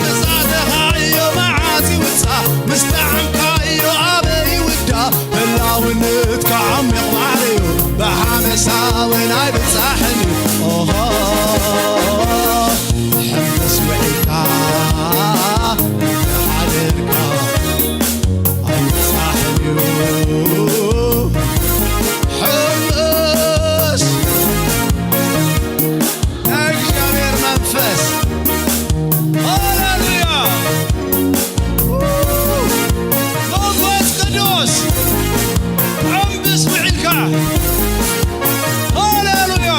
ምጽኣትኻ እዮ መዓስ ይውጻእ፣ ምስ ጠዓምካ እዮ ኣበይ ይውዳእ፣ ህላውነትካ ዓሚቕ ባሕሪ እዩ፣ ብሓመሳ እውን ኣይብጻሕን እዩ። ኦሆ፣ ሕምስ ውዒልካ ሓደርካ ኣይብጻሕን እዩ። ሕምስ ናይ እግዚኣብሔር መንፈስ። ሃሌሉያ። መንፈስ ቅዱስ፣ ሕምብስ ውዒልካ። ሃሌሉያ።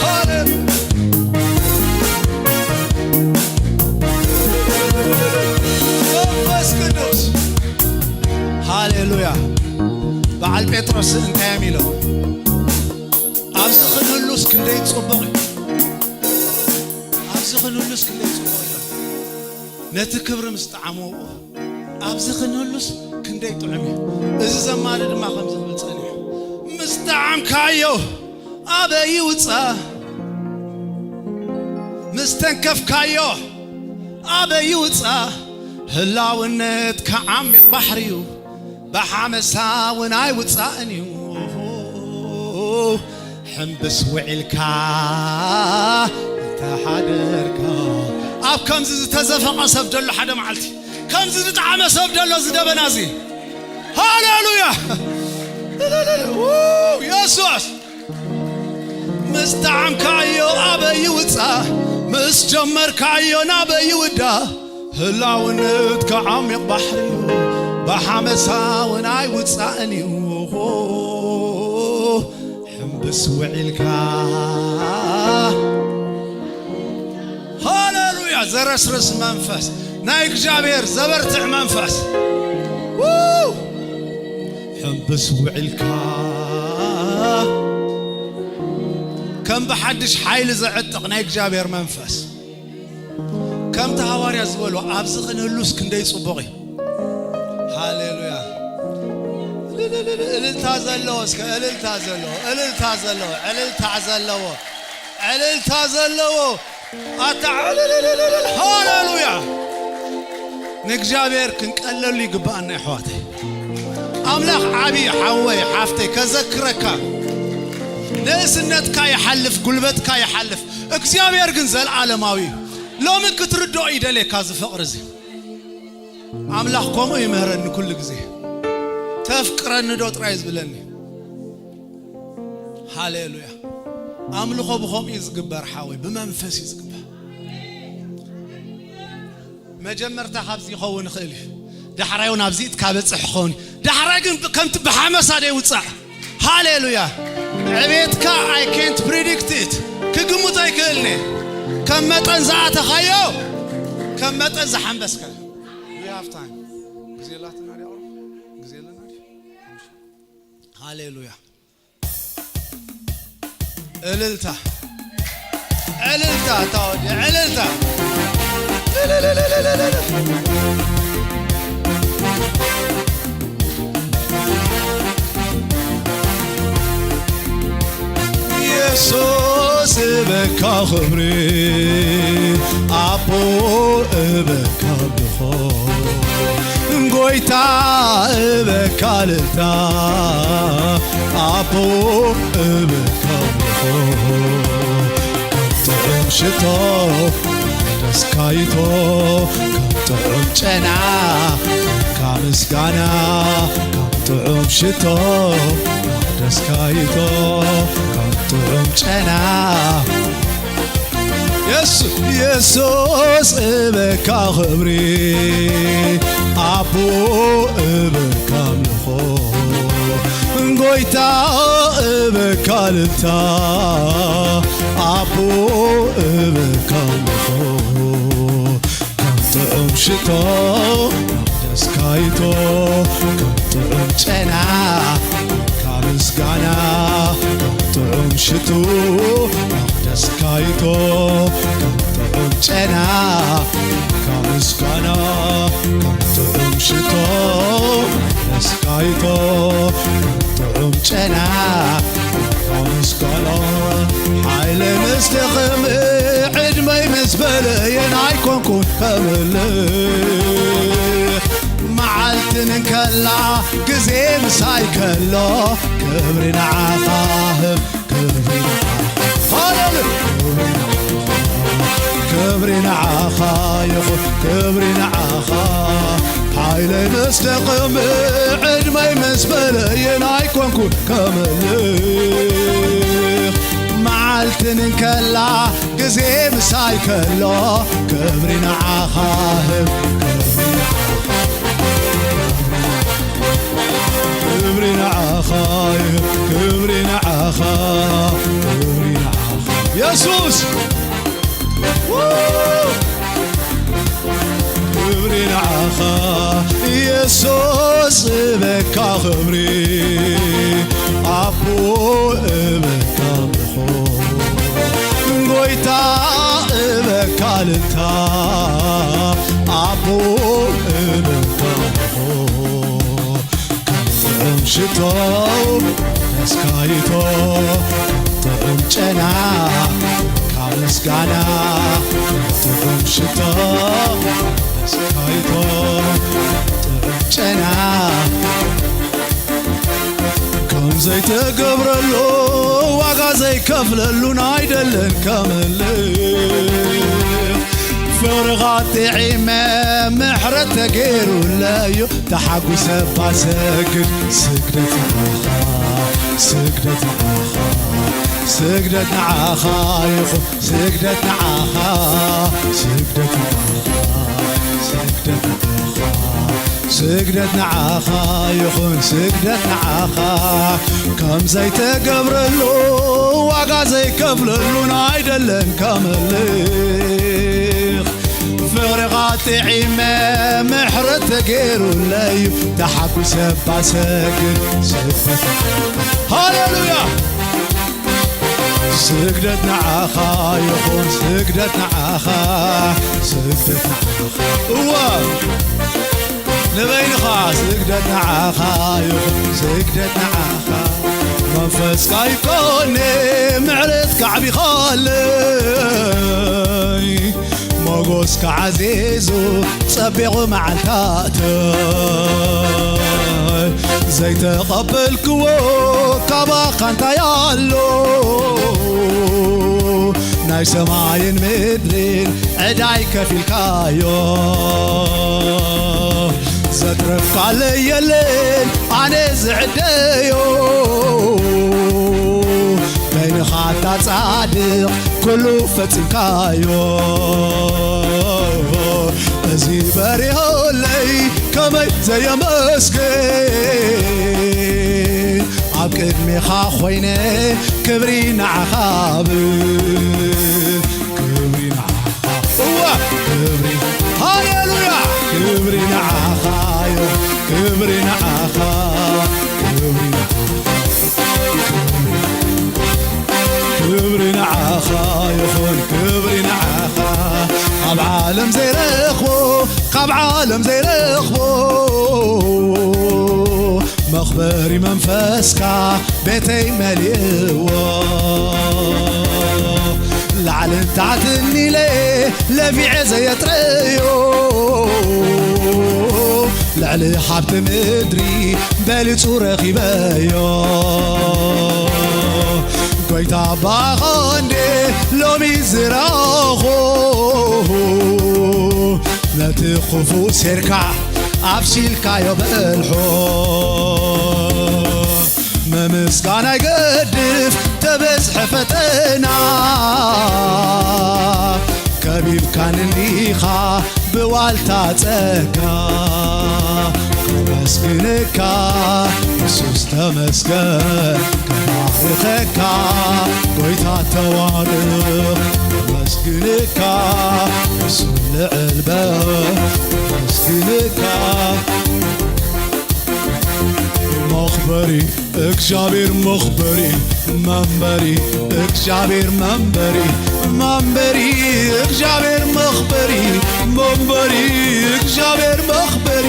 ሃሌሉያ። መንፈስ ቅዱስ። ሃሌሉያ። በዓል ጴጥሮስ እንታይ እዮም ኢሎም? ኣብዚ ክንህሉስ ክንደይ ጽቡቕ እዩ። ኣብዚ ክንህሉስ ክንደይ ጽቡቕ እዩ። ነቲ ክብሪ ምስ ጠዓምዎ፣ ኣብዚ ክንህሉስ ክንደይ ጥዑም እዩ። እዚ ዘማሪ ድማ ከምዚ ክብል ጸኒሑ፣ ምስ ጠዓምካዮ ኣበይ ይውጻእ፣ ምስ ተንከፍካዮ ኣበይ ይውጻእ፣ ህላውነትካ ዓሚቕ ባሕሪ እዩ፣ ብሓመሳ እውን ኣይውጻእን እዩ። ሕምብስ ውዒልካ እንተ ሓደርካ። ኣብ ከምዚ ዝተዘፈቐ ሰብ ደሎ ሓደ መዓልቲ፣ ከምዚ ዝጠዓመ ሰብ ደሎ እዚ ደበና እዚ። ሃሌሉያ! ው፣ የሱስ! ምስ ጠዓምካዮ ኣበይ ይውጻእ፣ ምስ ጀመርካዮ ናበይ ይውዳእ፣ ህላውነትካ ዓሚቕ ባሕሪ እዩ፣ ብሓመሳ እውን ኣይውጻእን እዩ። ሕምብስ ውዒልካ። ሃሌሉያ! ዘረስርስ መንፈስ፣ ናይ እግዚኣብሔር ዘበርትዕ መንፈስ። ው! ሕምብስ ውዒልካ። ከም ብሓድሽ ሓይሊ ዘዕጥቕ ናይ እግዚኣብሔር መንፈስ። ከምቲ ሃዋርያ ዝበሎ፣ ኣብዚ ክንህሉስ ክንደይ ጽቡቕ እዩ። ሃሌሉያ። እልልልል፣ እልልታ ዘለዎ፣ እስከ እልልታ ዘለዎ፣ እልልታ ዘለዎ፣ ዕልልታ ዘለዎ፣ ዕልልታ ዘለዎ። ኣታ ዕልልልልል፣ ሃሌሉያ። ንእግዚኣብሔር ክንቀለሉ ይግብኣና፣ ኣሕዋተይ። ኣምላኽ ዓቢ፣ ሓወይ፣ ሓፍተይ፣ ከዘክረካ። ንእስነትካ ይሓልፍ፣ ጉልበትካ ይሓልፍ፣ እግዚኣብሔር ግን ዘለዓለማዊ እዩ። ሎሚ ክትርድኦ ይደልየካ፣ እዚ ፍቕሪ እዚ። ኣምላኽ ከምኡ ይምህረኒ ኩሉ ግዜ። "ተፍቅረኒ ዶ?" ጥራይ ዝብለኒ። ሃሌሉያ። ኣምልኾ ብኸምኡ እዩ ዝግበር፣ ሓወይ፣ ብመንፈስ እዩ ዝግበር። መጀመርታ ካብዚ ይኸውን ይኽእል እዩ። ዳሕራይ እውን ኣብዚ ኢትካ በጽሕ ይኸውን እዩ። ዳሕራይ ግን ብ-፣ ከምቲ ብሓመሳ ዶ ይውጻእ? ሃሌሉያ። ዕቤትካ I can't predict it። ክግምቶ ኣይክእልን እየ። ከም መጠን ዝኣተኻዮ፣ ከም መጠን ዝሓንበስካዮ። We have time። ግዜ ኣላትና ድያ? ግዜ ኣለና ድዩ? ሃሌሉያ። እልልታ፣ እልልታ፣ ታወዲ፣ እልልታ። የሱስ እበካ ክብሪ፣ ኣቦ እበካ ኣምልኾ፣ ጎይታ እበካ እልልታ፣ ኣቦ እበካ ኣምልኾ። ከም ጥዑም ሽቶ ደስካይቶ፣ ከም ጥዑም ጨና፣ ካብ ምስጋና፣ ከም ጥዑም ሽቶ ደስካይቶ፣ ከም ጥዑም ጨና። የሱስ፣ የሱስ እበካ ክብሪ፣ ኣቦ እበካ ኣምልኾ፣ ጎይታ እበካ እልልታ፣ ኣቦ እበካ ኣምልኾ። ከም ጥዑም ሽቶ መቕደስካ ይቶ፣ ከም ጥዑም ጨና ካብ ምስጋና፣ ከም ጥዑም ሽቱ መቕደስካ ይቶ፣ ከም ጥዑም ጨና ካብ ምስጋና፣ ከም ጥዑም ሽቶ መቕደስካ ይቶ፣ ከም ጥዑም ጨና ካብ ምስጋና። ሓይለይ ምስ ደኸመ፣ ዕድመይ ምስ በለየን ኣይኮንኩን ከምልኽ። መዓልትን እንከላ፣ ግዜ ምሳይ ከሎ፣ ክብሪ ንዓኻ፣ ክብሪ ንዓኻ። ሃሌሉያ። ክብሪ ንዓኻ ይኹን፣ ክብሪ ንዓኻ። ሓይለይ ምስ ደኸመ፣ ዕድመይ ምስ በለየን ኣይኮንኩን ከምልኽ። መዓልትን እንከላ፣ ግዜ ምሳይ ከሎ፣ ክብሪ ንዓኻ ህብ፣ ክብሪ ንዓኻ ይህብ፣ ክብሪ ንዓኻ፣ ክብሪ ንዓኻ። የሱስ! ክብሪ ንዓኻ የሱስ፣ እበካ ክብሪ፣ ኣቦ እበካ ኣምልኾ፣ ጎይታ እበካ እልልታ፣ ኣቦ እበካ ኣምልኾ። ከም ጥዑም ሽቶ ደስካይቶ፣ ከም ጥዑም ጨና ካብ ምስጋና፣ ከም ጥዑም ሽቶ ደስካይቶ፣ ከም ጥዑም ጨና። ከም ዘይተገብረሉ፣ ዋጋ ዘይከፍለሉን ኣይደለን ከምልኽ። ፍቕርኻ ጥዒመ፣ ምሕረት ተገይሩለይ እዩ። ተሓጒሰ ባሰግድ፣ ስግደት ንዓኻ፣ ስግደት ንዓኻ፣ ስግደት ንዓኻ ይኹን፣ ስግደት ንዓኻ፣ ስግደት ንዓኻ፣ ስግደት ንዓኻ፣ ስግደት ንዓኻ ይኹን፣ ስግደት ንዓኻ። ከም ዘይተገብረሉ፣ ዋጋ ዘይከፍለሉን ኣይደለን ከምልኽ። ፍቕርኻ ጥዒመ፣ ምሕረት ተገይሩለይ እዩ፣ ተሓጒሰ ባሰግድ፣ ስግደት። ሃሌሉያ! ስግደት ንዓኻ ይኹን፣ ስግደት ንዓኻ፣ ስግደት ንዓኻ። እወ፣ ንበይንኻ ስግደት ንዓኻ ይኹን፣ ስግደት ንዓኻ። መንፈስካ ይብቀኒ፣ ምሕረትካ ዓቢኻለይ። ሞጎስካ ዓዚዙ፣ ጸቢቑ መዓልታተይ። ዘይተቐበልክዎ ካባኻ እንታይ ኣሎ? ናይ ሰማይን ምድርን ዕዳይ ከፊልካዮ። ዘትረፍካለይ የለን ኣነ ዝዕደዮ። በይንኻ እታ ጻድቕ ኩሉ ፈጺምካዮ። እዚ በሪሆለይ ከመይ ዘየመስግን፣ ኣብ ቅድሜኻ ኮይነ ክብሪ ንዓኻ ብል። ክብሪ ንዓኻ፣ እወ፣ ክብሪ፣ ሃሌሉያ፣ ክብሪ ንዓኻ ዮ፣ ክብሪ ንዓኻ፣ ክብሪ ንዓኻ። ኣብ ዓለም ዘይረኽቦ መኽበሪ መንፈስካ ቤተይ መሊእዎ። ላዕልን ታሕትን ኢለ ለፊዐ ዘየጥረዮ፣ ልዕሊ ሃብቲ ምድሪ በሊጹ ረኺበዮ። ጎይታ ኣባኻ እንዴ ሎሚ ዝረኣኹ፣ ነቲ ክፉእ ሴርካ ኣብሲልካዮ በልሖ። ምምስጋን ኣይገድፍ ተበዝሐ ፈተና፣ ከቢብካኒ እንዲኻ ብዋልታ ጸጋ። ከመስግነካ የሱስ ተመስገን፣ ከባርኸካ ጎይታ ተባረኽ። ከመስግነካ የሱስ ልዕል በል፣ ከመስግነካ መኽበሪ እግዚኣብሔር መኽበሪ መንበሪ እግዚኣብሔር መንበሪ መንበሪ እግዚኣብሔር መኽበሪ መንበሪ እግዚኣብሔር መኽበሪ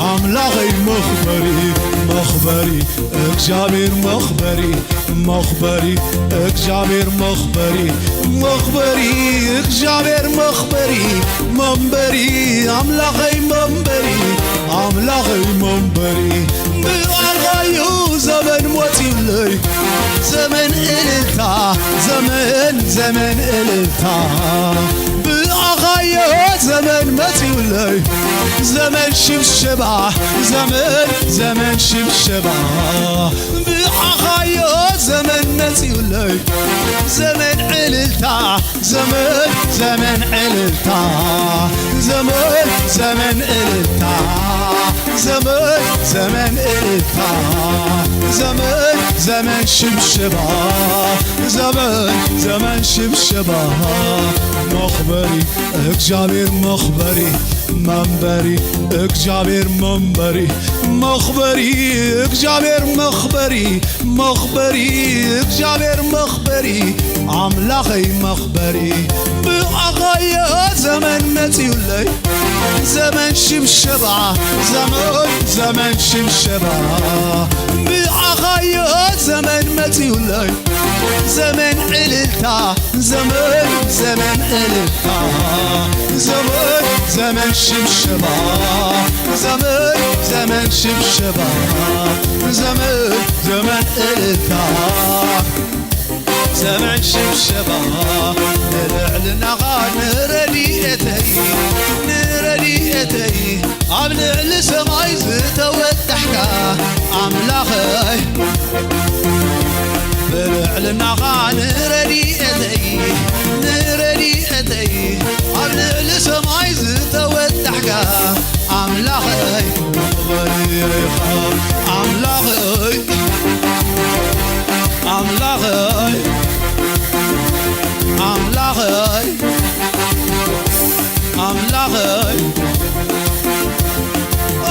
ኣምላኸይ መኽበሪ መኽበሪ እግዚኣብሔር መኽበሪ መኽበሪ እግዚኣብሔር መኽበሪ መኽበሪ እግዚኣብሔር መኽበሪ መንበሪ ኣምላኸይ መንበሪ ኣምላኸይ መንበሪ ብኣልኻዩ ዘመን ሞት ይብለይ ዘመን እልልታ ዘመን ዘመን እልልታ ብኣኻዮ ዘመን መጽዩለይ ዘመን ሽብሸባ ዘመን ዘመን ሽብሸባ ብኣኻዮ ዘመን መጽዩለይ ዘመን ዕልልታ ዘመን ዘመን ዕልልታ ዘመን ዘመን ዕልልታ ዘመን ዘመን እልልታ ዘመን ዘመን ሽብሸባ ዘመን ዘመን ሽብሸባ መኽበሪ እግዚኣብሔር መኽበሪ መንበሪ እግዚኣብሔር መንበሪ መኽበሪ እግዚኣብሔር መኽበሪ መኽበሪ እግዚኣብሔር መኽበሪ ኣምላኸይ መኽበሪ ብኣኻዮ ዘመን መጽዩለይ ዘመን ሽብሸባ ዘመን ዘመን ሽብሸባ ብኣኻዮ ዘመን መጽዩለይ ዘመን ዕልልታ ዘመን ዘመን ዕልልታ ዘመን ዘመን ሽብሸባ ዘመን ዘመን ሽብሸባ ዘመን ዘመን እልልታ ዘመን ሽብሸባ ንልዕልናኻ ንረድኤተይ ንረድኤተይ ኣብ ልዕሊ ሰማይ ዝተወጣሕካ ኣምላኸይ ብልዕልናኻ ንረድኤተይ ንረድኤተይ ኣብ ልዕሊ ሰማይ ዝተወጣሕካ ኣምላኸይ መኽበሪኻ ኣምላኸይ ኣምላኸይ ኣምላኸይ ኣምላኸይ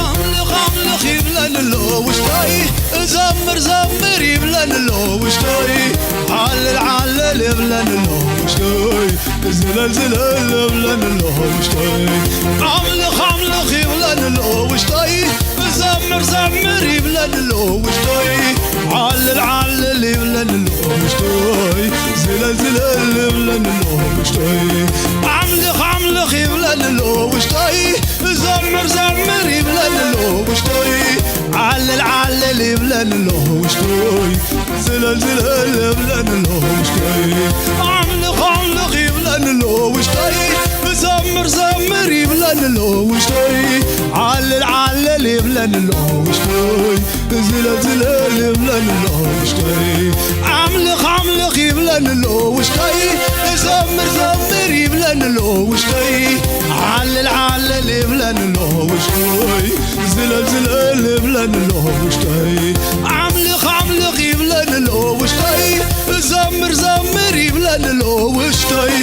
ኣምልኽ ኣምልኽ ይብለኒ ኣሎ ውሽጠይ እዘምር ዘምር ይብለኒ ኣሎ ውሽጠይ ዓልል ዓልል ይብለኒ ኣሎ ውሽጠይ ዝለል ዝለል ይብለኒ ኣሎ ውሽጠይ ኣምልኽ ኣምልኽ ይብለኒ ኣሎ ውሽጠይ ዘምር ዘምር ይብለኒ ኣሎ ውሽጠይ ዓልል ዓልል ይብለኒ ኣሎ ውሽጠይ ዝለል ዝለል ይብለኒ ኣሎ ውሽጠይ ኣምልኽ ኣምልኽ ይብለኒ ኣሎ ውሽጠይ ዘምር ዘምር ይብለኒ ኣሎ ውሽጠይ ዓልል ዓልል ይብለኒ ኣሎ ውሽጠይ ዝለል ዝለል ይብለኒ ኣሎ ውሽጠይ ኣምልኽ ኣምልኽ ይብለኒ ኣሎ ውሽጠይ ዘምር ዘምር ይብለኒ ኣሎ ውሽጠይ ዓልል ዓልል ይብለኒ ኣሎ ውሽጠይ ዝለል ዝለል ይብለኒ ኣሎ ውሽጠይ ኣምልኽ ኣምልኽ ይብለኒ ኣሎ ውሽጠይ ዘምር ዘምር ይብለኒ ኣሎ ውሽጠይ ዓልል ዓልል ይብለኒ ኣሎ ውሽጠይ ዝለል ዝለል ይብለኒ ኣሎ ውሽጠይ ኣምልኽ ኣምልኽ ይብለኒ ኣሎ ውሽጠይ ዘምር ዘምር ይብለኒ ኣሎ ውሽጠይ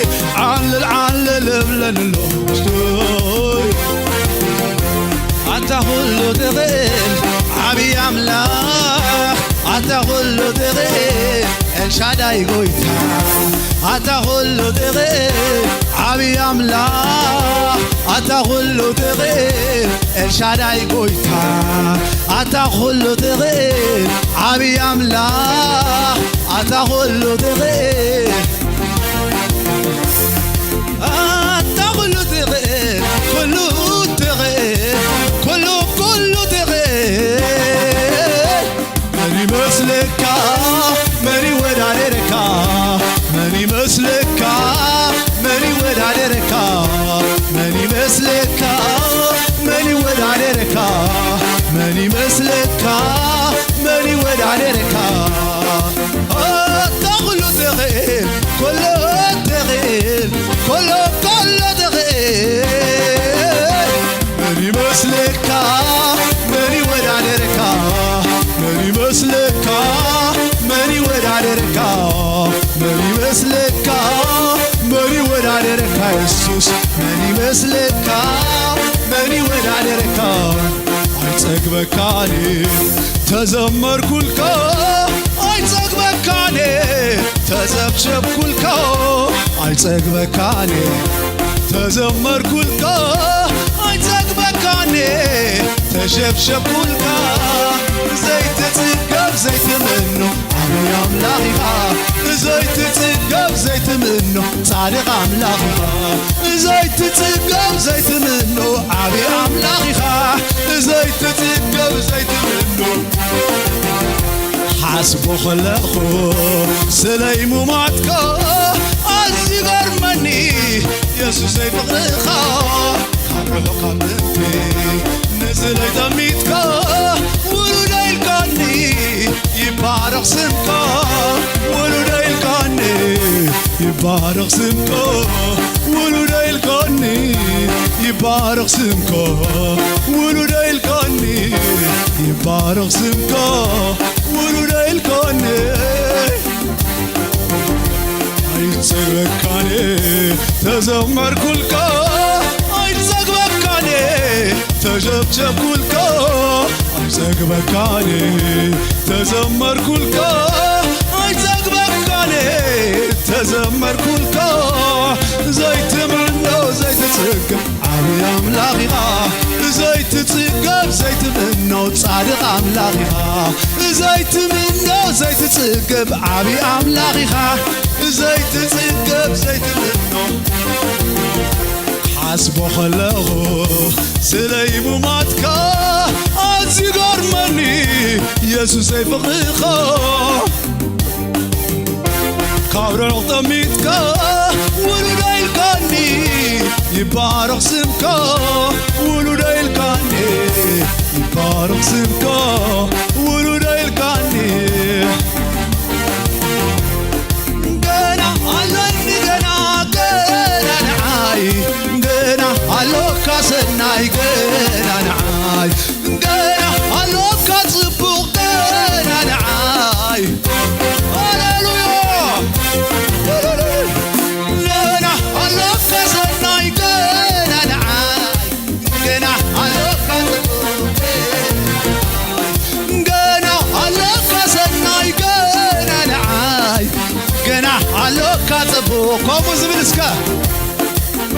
ዓልል ዓልል ይብለኒ ኣሎ ውሽጠይ ኣንታ ኩሉ ትኽእል ዓብዪ ኣምላኽ ኣንታ ኩሉ ትኽእል ኤልሻዳይ ጎይታ ኣታ ኩሉ ትኽእል ዓብዪ ኣምላኽ፣ ኣታ ኩሉ ትኽእል ኤልሻዳይ ጎይታ፣ ኣታ ኩሉ ትኽእል ዓብዪ ኣምላኽ፣ ኣታ ኩሉ ትኽእል፣ ኣታ ኩሉ ትኽእል፣ ኩሉ ትኽእል፣ ኩሉ፣ ኩሉ ትኽእል። መን ይመስለካ? መን ይወዳደረካ? መን ይመስለካ? መን ይወዳደረካ? መን ይመስለካ? መን ይወዳደረካ? መን ይመስለካ? መን ይወዳደረካ? ኣታ ኩሉ ትኽእል፣ ኩሉ ትኽእል፣ ኩሉ፣ ኩሉ ትኽእል። መን ይመስለካ? መን ይወዳደረካ? መን ይመስለካ? መን ይወዳደረካ? መን ይመስለካ? መን ይወዳደረካ? የሱስ መን ይመስለካ? መን ይወዳደረካ? ኣይጸግበካን ተዘመርኩልካ፣ ኣይጸግበካን ተዘብሸብኩልካ፣ ኣይጸግበካን ተዘመርኩልካ፣ ኣይጸግበካን ተሸብሸብኩልካ። ዘይትጽገብ ዘይትምኖ ዓብዪ ኣምላኽ ኢኻ። ዘይትጽገብ ዘይትምኖ ጻድቕ ኣምላኽ ኢኻ። ዘይትጽገብ ዘይትምኖ ዓብዪ ኣምላኽ ኢኻ። ዘይትጽገብ ዘይትምኖ ሓስቦ ከለኹ ስለይ ሙማትካ ኣዝዩ ገርመኒ የሱሰይ ፍቕርኻ። ካብ ርሑቕ ካብ ጥንቲ ንስለይ ጠሚትካ ውሉደይ ኢልካኒ ይባረኽ ስምካ። ውሉደይ ኢልካኒ ይባረኽ ስምካ። ውሉደይ ኢልካኒ ይባረኽ ስምካ። ውሉደይ ኢልካኒ ይባረኽ ስምካ። ውሉደይ ኢልካኒ ኣይጸግበካን ተዘመርኩልካ። ኣይጸግበካን ተሸብሸብኩልካ። ኣይጸግበካን ተዘመርኩልካ። ኣይጸግበካን ተዘመርኩልካ። ዘይትምኖ ዘይትጽገብ ዓብዪ ኣምላኽ ኢኻ። ዘይትጽገብ ዘይትምኖ ጻድቕ ኣምላኽ ኢኻ። ዘይትምኖ ዘይትጽገብ ዓብዪ ኣምላኽ ኢኻ። ዘይትጽገብ ዘይትምኖ ሓስቦ ከለኹ ስለይ ሙማትካ ኣዝዩ ገርመኒ የሱሰይ ፍቕርኻ። ካብ ርሑቕ ጠሚትካ ውሉደይ ኢልካኒ ይባረኽ ስምካ። ውሉደይ ኢልካኒ ይባረኽ ስምካ። ውሉደይ ኢልካኒ ገና ኣለኒ ገና ገና ንዓይ ገና ኣሎካ ሰናይ ገና ንዓይ ገና ኣሎካ ጽቡቕ ገና ንዓይ። ሃሌሉያ። ገና ኣሎካ ሰናይ ገና ንዓይ ገና ኣሎካ ጽቡቕ ገና ኣሎካ ሰናይ ገና ንዓይ ገና ኣሎካ ጽቡቕ። ከምኡ ዝብል እስከ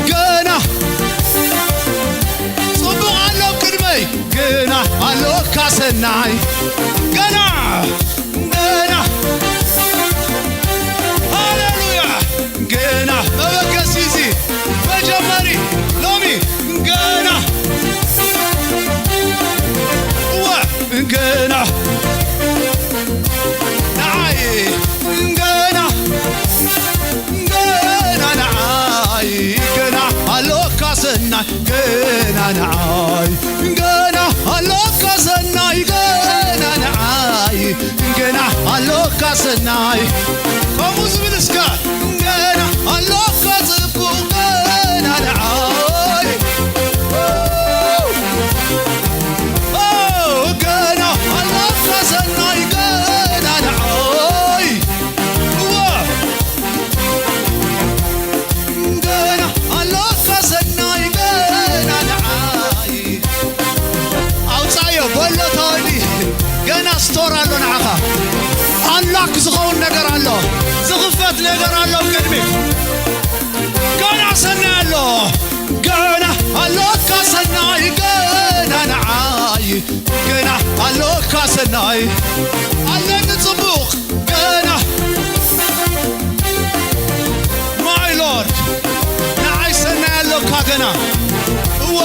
ገና ጽቡቕ ኣሎ ቅድመይ ገና ኣሎካ ሰናይ ገና ገና ሃሌሉያ ገና መበገሲ እዚ መጀመሪ ሎሚ ገና እወ ገና ንዓይ ገና ገና ንዓይ ገና ኣሎካ ሰናይ ገና ንዓይ ገና ኣሎካ ሰናይ ገና ንዓይ ገና ኣሎካ ሰናይ ከምኡ ዝብል እስከ ገና ኣሎካ ጽቡቕ ገና ንዓይ ገና ኣሎካ ሰናይ ገና ንዓይ እወ ገና ኣሎካ ሰናይ ገና ንዓይ ኣውጻዮ በሎ ተወዲ ገና ስቶር ኣሎ ንዓኻ ኣሎ ክዝኸውን ነገር ኣሎ። ዝኽፈት ነገር ኣሎ ቅድሚት። ገና ሰናይ ኣሎ። ገና ኣሎካ ሰናይ፣ ገና ንዓይ። ገና ኣሎካ ሰናይ። ኣለኒ ጽቡቕ። ገና፣ my Lord፣ ንዓይ ሰናይ ኣሎካ ገና። እወ፣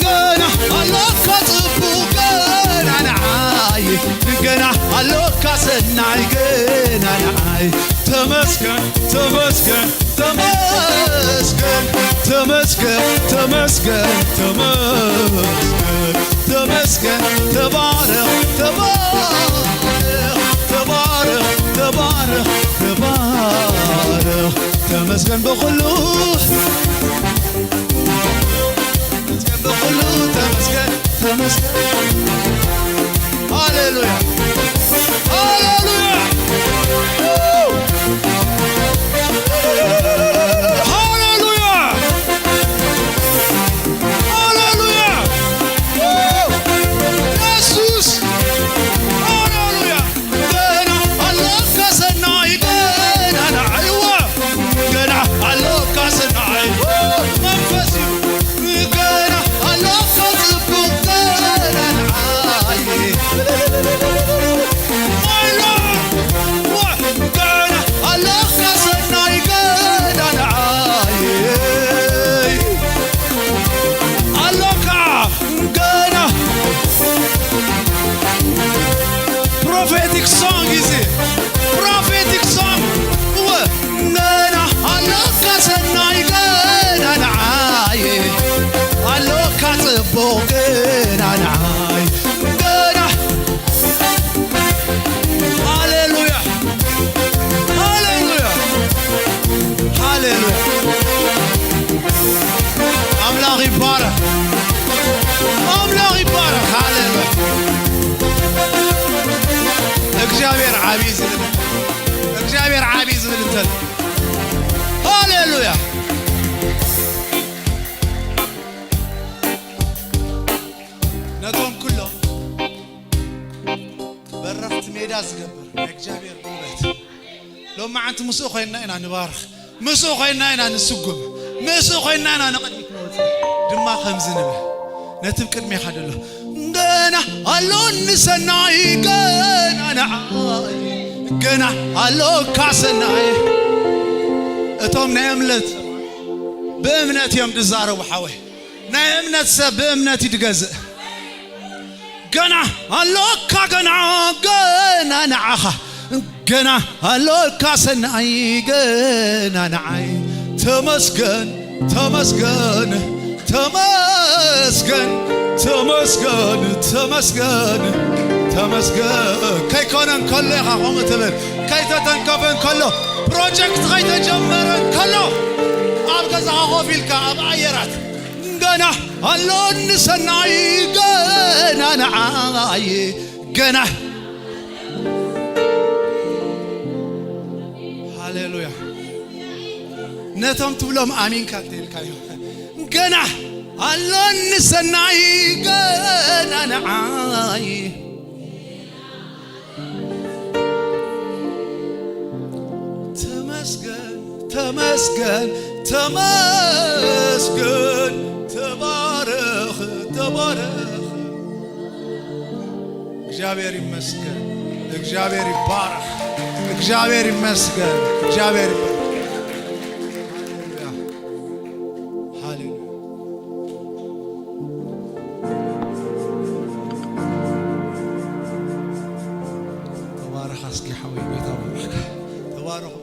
ገና ኣሎካ ጽቡቕ፣ ገና ንዓይ። ገና ኣሎካ ሰናይ፣ ገና ንዓይ። ተመስገን፣ ተመስገን፣ ተመስገን፣ ተመስገን፣ ተመስገን፣ ተመስገን፣ ተመስገን። ተባረኽ፣ ተባረኽ፣ ተባረኽ፣ ተባረኽ፣ ተባረኽ። ተመስገን ብኹሉ፣ ተመስገን ብኹሉ፣ ተመስገን፣ ተመስገን። ሃሌሉያ፣ ሃሌሉያ፣ ሃሌሉያ፣ ሃሌሉያ። ኢየሱስ፣ ሃሌሉያ። ገና ኣሎካ ሰናይ፣ ገና ንዓይዋ። ገና ኣሎካ ሰናይ፣ መንፈስ እዩ። ገና ኣሎካ ጽቡቕ፣ ገና ንዓይ። My Lord፣ ገና ኣሎካ ሰናይ፣ ገና ንዓይ። ኣሎካ ገና። Prophetic song is it? Prophetic song። እወ፣ ገና ኣሎካ ሰናይ፣ ገና ንዓይ። ኣሎካ ጽቡቕ፣ ገና ንዓይ። ገና። ሃሌሉያ፣ ሃሌሉያ፣ ሃሌሉያ። ኣምላኽ ይባረኽ። ኣምላኽ ይባረኽ። ሃሌሉያ። እግዚኣብሔር ዓብዪ ዝብል፣ እግዚኣብሔር ዓብዪ ዝብል እንተሎ፣ ሃሌሉያ። ነቶም ኩሎም በረኽቲ ሜዳ ዝገብር ናይ እግዚኣብሔር ጉልበት። ሎማዓንቲ ምስኡ ኮይንና ኢና ንባርኽ፣ ምስኡ ኮይንና ኢና ንስጉም፣ ምስኡ ኮይንና ኢና ንቕድሚት ንወፅእ። ድማ ከምዚ ንብል፣ ነቲ ኣብ ቅድሜኻ ደሎ፣ ገና ኣሎኒ ሰናይ፣ ገና ንዓይ፣ ገና ኣሎካ ሰናይ። እቶም ናይ እምነት፣ ብእምነት እዮም ዝዛረቡ ሓወይ። ናይ እምነት ሰብ ብእምነት እዩ ዝገዝእ። ገና ኣሎካ፣ ገና፣ ገና ንዓኻ፣ ገና ኣሎካ ሰናይ፣ ገና ንዓይ። ተመስገን፣ ተመስገን፣ ተመስገን፣ ተመስገን፣ ተመስገን፣ ተመስገን። ከይኮነ እንከሎ ኢኻ ከምኡ ትብል፣ ከይተተንከፈ እንከሎ፣ ፕሮጀክት ከይተጀመረ እንከሎ፣ ኣብ ገዛኻ ኮፍ ኢልካ ኣብ ኣየራት ገና ኣሎኒ ሰናይ፣ ገና ንዓይ፣ ገና። ሃሌሉያ። ነቶም ትብሎም ኣሚንካ እንተኢልካዮ፣ ገና ኣሎኒ ሰናይ፣ ገና ንዓይ። ተመስገን፣ ተመስገን፣ ተመስገን፣ ተባረኽ፣ ተባረኽ። እግዚኣብሔር ይመስገን፣ እግዚኣብሔር ይባረኽ፣ እግዚኣብሔር ይመስገን፣ እግዚኣብሔር ይባረኽ። ሃሌሉያ፣ ሃሌሉያ። ተባረኽ እስኪ ሓወይ፣ ጌታ ባርኽካ። ተባረኹ።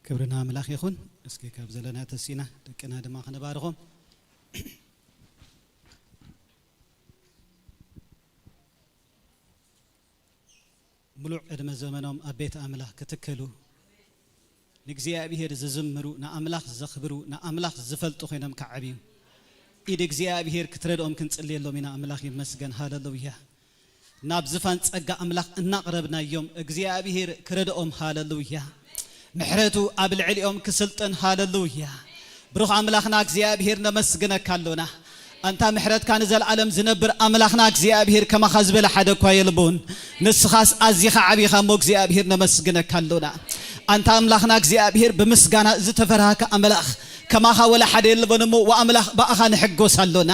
ክብርና ኣምላኽ ይኹን። እስኪ ካብ ዘለና ተሲና ደቅና ድማ ክንባርኾም። ምሉእ ዕድመ ዘመኖም ኣብ ቤት ኣምላኽ ክትከሉ፣ ንእግዚኣብሔር ዝዝምሩ፣ ንኣምላኽ ዘኽብሩ፣ ንኣምላኽ ዝፈልጡ ኮይኖም ክዓብዩ፣ ኢድ እግዚኣብሔር ክትረድኦም ክንጽልየሎም ኢና። ኣምላኽ ይመስገን። ሃለሉያ። ናብ ዝፋን ጸጋ ኣምላኽ እናቕረብናዮም፣ እግዚኣብሔር ክረድኦም። ሃለሉያ። ምሕረቱ ኣብ ልዕሊኦም ክስልጥን። ሃለሉያ። ብሩኽ ኣምላኽና እግዚኣብሔር ነመስግነካ ኣሎና። ኣንታ ምሕረትካ ንዘለኣለም ዝነብር ኣምላኽና እግዚኣብሔር ከማኻ ዝበለ ሓደ እኳ የልቦን። ንስኻስ ኣዚኻ ዓቢኻ እሞ እግዚኣብሔር ነመስግነካ ኣሎና። ኣንታ ኣምላኽና እግዚኣብሔር ብምስጋና ዝተፈራህካ ኣምላኽ ከማኻ ወላ ሓደ የልቦን እሞ ወኣምላኽ ብኣኻ ንሕጎስ ኣሎና።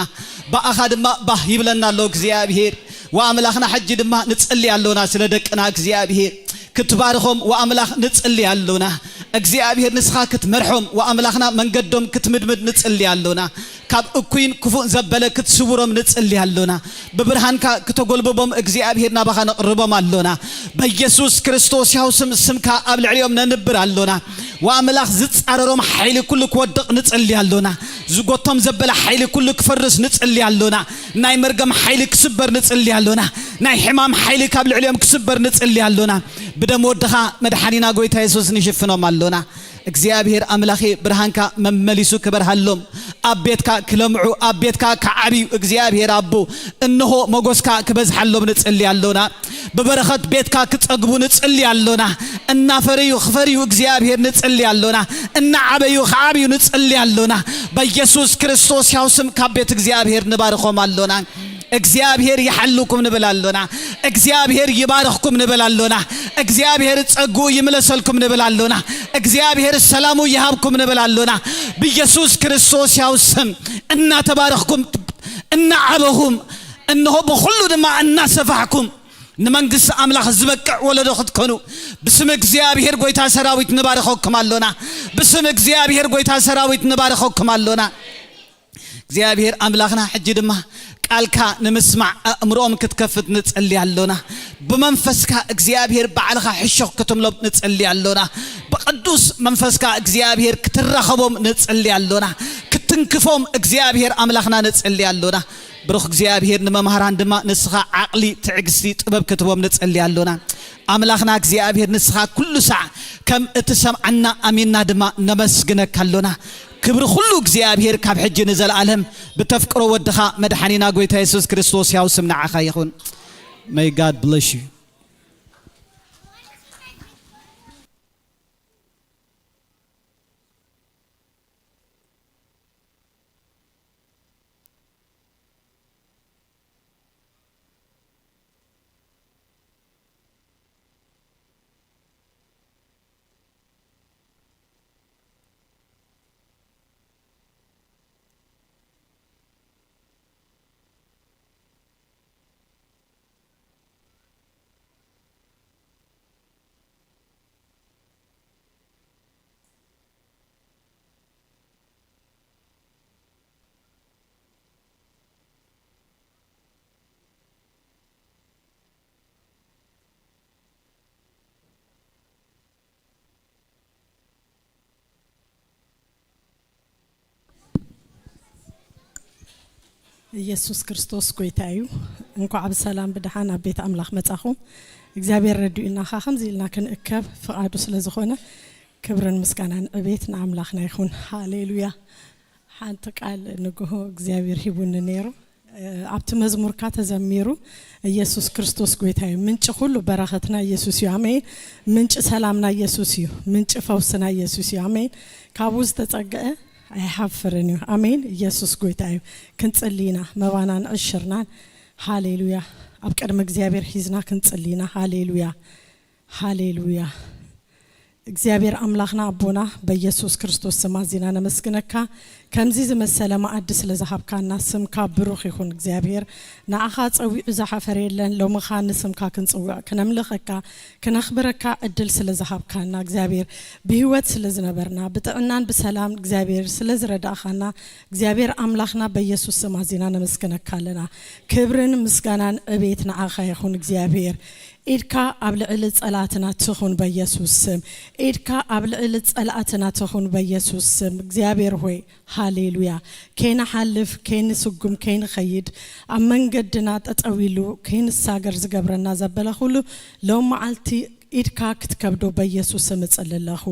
ብኣኻ ድማ ባህ ይብለና ኣሎ እግዚኣብሔር። ወኣምላኽና ሕጂ ድማ ንጽሊ ኣሎና ስለ ደቅና እግዚኣብሔር ክትባርኾም ወኣምላኽ ንጽሊ ኣሎና። እግዚኣብሔር ንስኻ ክትመርሖም ወኣምላኽና መንገዶም ክትምድምድ ንጽሊ ኣሎና። ካብ እኩይን ክፉእን ዘበለ ክትስውሮም ንጽሊ ኣሎና። ብብርሃንካ ክተጎልብቦም እግዚኣብሔር ናባኻ ነቕርቦም ኣሎና። በኢየሱስ ክርስቶስ ያው ስም ስምካ ኣብ ልዕሊኦም ነንብር ኣሎና። ወኣምላኽ ዝጻረሮም ሓይሊ ኩሉ ክወድቕ ንጽሊ ኣሎና። ዝጎቶም ዘበለ ሓይሊ ኩሉ ክፈርስ ንጽሊ ኣሎና። ናይ መርገም ሓይሊ ክስበር ንጽሊ ኣሎና። ናይ ሕማም ሓይሊ ካብ ልዕሊኦም ክስበር ንጽሊ ኣሎና። ብደም ወድኻ መድሓኒና ጎይታ የሱስ ንሽፍኖም ኣሎና። እግዚኣብሔር ኣምላኸ ብርሃንካ መመሊሱ ክበርሃሎም፣ ኣብ ቤትካ ክለምዑ፣ ኣብ ቤትካ ክዓብዩ እግዚኣብሔር ኣቦ እንሆ መጎስካ ክበዝሓሎም ንጽሊ ኣሎና። ብበረኸት ቤትካ ክጸግቡ ንጽሊ ኣሎና። እናፈረዩ ክፈርዩ እግዚኣብሔር ንጽሊ ኣሎና። እናዓበዩ ክዓብዩ ንጽሊ ኣሎና። በኢየሱስ ክርስቶስ ያው ስም ካብ ቤት እግዚኣብሔር ንባርኾም ኣሎና። እግዚኣብሔር ይሓልኩም ንብል ኣሎና። እግዚኣብሔር ይባርኽኩም ንብል ኣሎና። እግዚኣብሔር ጸግኡ ይምለሰልኩም ንብል ኣሎና። እግዚኣብሔር ሰላሙ ይሃብኩም ንብል ኣሎና። ብኢየሱስ ክርስቶስ ያው ስም እናተባረኽኩም እናዓበኹም እንሆ ብኹሉ ድማ እናሰፋሕኩም ንመንግስቲ ኣምላኽ ዝበቅዕ ወለዶ ክትኮኑ ብስም እግዚኣብሔር ጎይታ ሰራዊት ንባርኸኩም ኣሎና። ብስም እግዚኣብሔር ጎይታ ሰራዊት ንባርኸኩም ኣሎና። እግዚኣብሔር ኣምላኽና ሕጂ ድማ ቃልካ ንምስማዕ ኣእምሮኦም ክትከፍት ንጽሊ ኣሎና። ብመንፈስካ እግዚኣብሔር ባዕልኻ ሕሾኽ ክትምሎም ንጽሊ ኣሎና። ብቅዱስ መንፈስካ እግዚኣብሔር ክትራኸቦም ንጽሊ ኣሎና። ክትንክፎም እግዚኣብሔር ኣምላኽና ንጽሊ ኣሎና። ብሩኽ እግዚኣብሔር ንመምሃራን ድማ ንስኻ ዓቕሊ፣ ትዕግስቲ፣ ጥበብ ክትቦም ንጽሊ ኣሎና። ኣምላኽና እግዚኣብሔር ንስኻ ኩሉ ሳዕ ከም እትሰምዓና ኣሚንና ድማ ነመስግነካ ኣሎና። ክብሪ ኩሉ እግዚኣብሔር ካብ ሕጂ ንዘለኣለም ብተፍቅሮ ወድኻ መድሓኒና ጎይታ የሱስ ክርስቶስ ያው ስም ንዓኻ ይኹን። May God bless you. ኢየሱስ ክርስቶስ ጎይታ እዩ። እንኳዕ ብሰላም ብደሓን ኣብ ቤት ኣምላኽ መጻኹም። እግዚኣብሔር ረድኡና ኸዓ ከምዚ ኢልና ክንእከብ ፍቓዱ ስለ ዝኾነ ክብርን ምስጋናን ዕቤት ንኣምላኽና ይኹን። ሃሌሉያ። ሓንቲ ቃል ንግሆ እግዚኣብሔር ሂቡኒ ነይሩ። ኣብቲ መዝሙርካ ተዘሚሩ፣ ኢየሱስ ክርስቶስ ጎይታ እዩ። ምንጪ ኩሉ በረኸትና ኢየሱስ እዩ። ኣሜን። ምንጪ ሰላምና ኢየሱስ እዩ። ምንጪ ፈውስና ኢየሱስ እዩ። ኣሜን። ካብኡ ዝተጸገአ ኣይሓፍርን እዩ። ኣሜን። ኢየሱስ ጎይታ እዩ። ክንጽሊ ኢና። መባናን ዕሽርናን። ሃሌሉያ። ኣብ ቅድሚ እግዚኣብሔር ሒዝና ክንጽሊ ኢና። ሃሌሉያ። ሃሌሉያ። እግዚኣብሔር ኣምላኽና ኣቦና በኢየሱስ ክርስቶስ ስም ኣዚና ነመስግነካ። ከምዚ ዝመሰለ መኣዲ ስለ ዝሃብካና ስምካ ብሩኽ ይኹን እግዚኣብሔር። ንዓኻ ጸዊዑ ዝሓፈረ የለን። ሎሚ ኸኣ ንስምካ ክንጽውዕ፣ ክነምልኸካ፣ ክነኽብረካ ዕድል ስለ ዝሃብካና እግዚኣብሔር፣ ብህይወት ስለ ዝነበርና፣ ብጥዕናን ብሰላም እግዚኣብሔር ስለ ዝረዳእኻና እግዚኣብሔር ኣምላኽና በኢየሱስ ስም ኣዚና ነመስግነካ ኣለና። ክብርን ምስጋናን ዕቤት ንዓኻ ይኹን እግዚኣብሔር። ኢድካ ኣብ ልዕሊ ጸላእትና ትኹን በኢየሱስ ስም። ኢድካ ኣብ ልዕሊ ጸላእትና ትኹን በኢየሱስ ስም። እግዚኣብሔር ሆይ፣ ሃሌሉያ። ከይንሓልፍ፣ ከይንስጉም፣ ከይንኸይድ፣ ኣብ መንገድና ጠጠው ኢሉ ከይንሳገር ዝገብረና ዘበለ ኩሉ፣ ሎም መዓልቲ ኢድካ ክትከብዶ በኢየሱስ ስም እጽሊ ኣለኹ።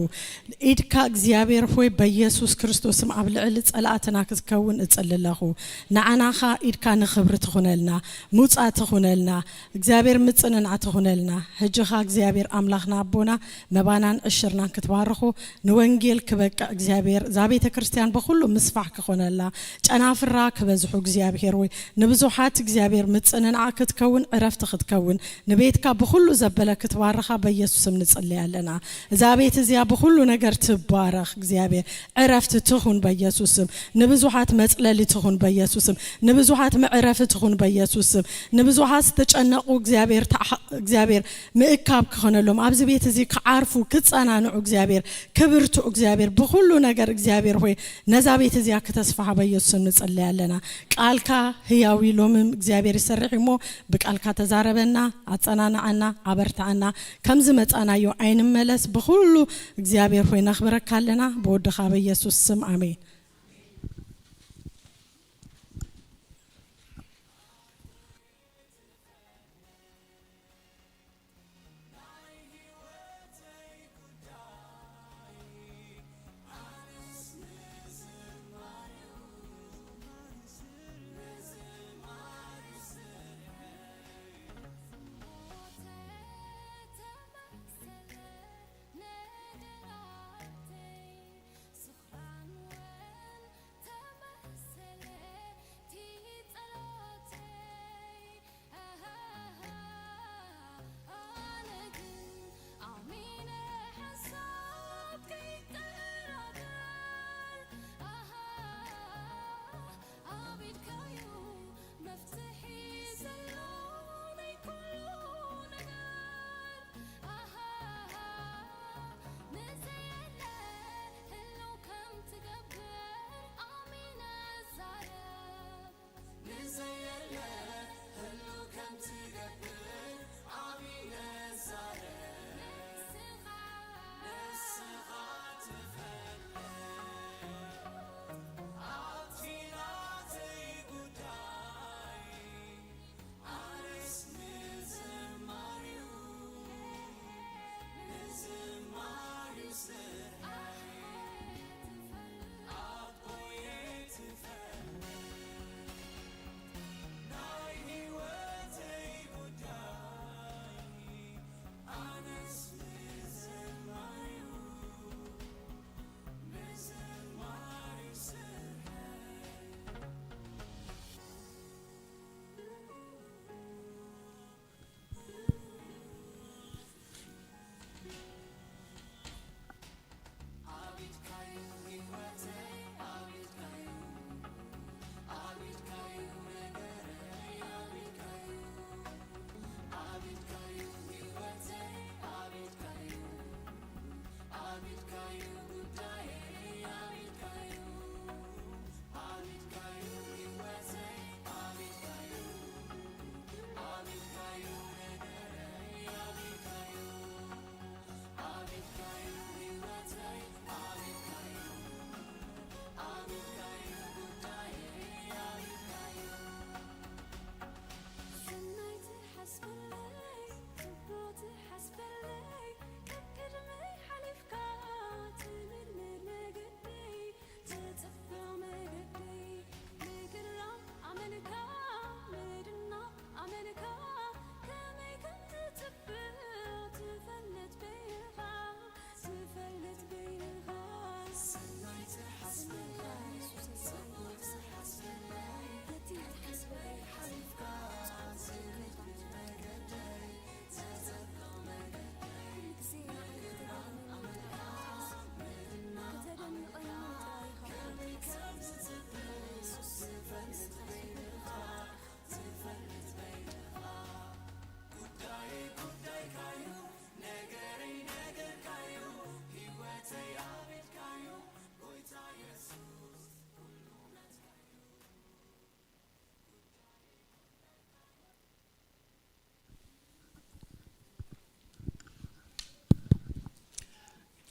ኢድካ እግዚኣብሔር ሆይ በኢየሱስ ክርስቶስ ስም ኣብ ልዕሊ ጸላእትና ክትከውን እጽሊ ኣለኹ። ንዓናኻ ኢድካ ንኽብሪ ትኹነልና፣ ሙጻ ትኹነልና፣ እግዚኣብሔር ምጽንና ትኹነልና። ሕጂ ኸኣ እግዚኣብሔር ኣምላኽና ኣቦና መባናን ዕሽርናን ክትባርኹ፣ ንወንጌል ክበቅዕ እግዚኣብሔር እዛ ቤተ ክርስቲያን ብኹሉ ምስፋሕ ክኾነላ፣ ጨናፍራ ክበዝሑ እግዚኣብሔር ወይ ንብዙሓት እግዚኣብሔር ምጽንናዕ ክትከውን ዕረፍቲ ክትከውን ንቤትካ ብኹሉ ዘበለ ክትባርኻ በኢየሱስ ስም ንጽለይ ኣለና። እዛ ቤት እዚኣ ብኹሉ ነገር ትባረኽ እግዚኣብሔር። ዕረፍቲ ትኹን በኢየሱስ ስም። ንብዙሓት መጽለሊ ትኹን በኢየሱስ ስም። ንብዙሓት መዕረፊ ትኹን በኢየሱስ ስም። ንብዙሓት ዝተጨነቑ እግዚኣብሔር ተሓ- እግዚኣብሔር ምእካብ ክኾነሎም፣ ኣብዚ ቤት እዚ ክዓርፉ ክጸናንዑ እግዚኣብሔር ክብርቱ እግዚኣብሔር ብኹሉ ነገር እግዚኣብሔር ሆይ ነዛ ቤት እዚኣ ክተስፋሓ በኢየሱስ ስም ንጽለይ ኣለና። ቃልካ ህያው እዩ። ሎምም እግዚኣብሔር ይሰርሕ እሞ ብቃልካ ተዛረበና፣ ኣጸናንዓና፣ ኣበርትዓና። ከምዚ መጻናዮ ኣይንመለስ። ብኹሉ እግዚኣብሔር ሆይ ነኽብረካ ኣለና። ብወድኻ በኢየሱስ ስም ኣሜን።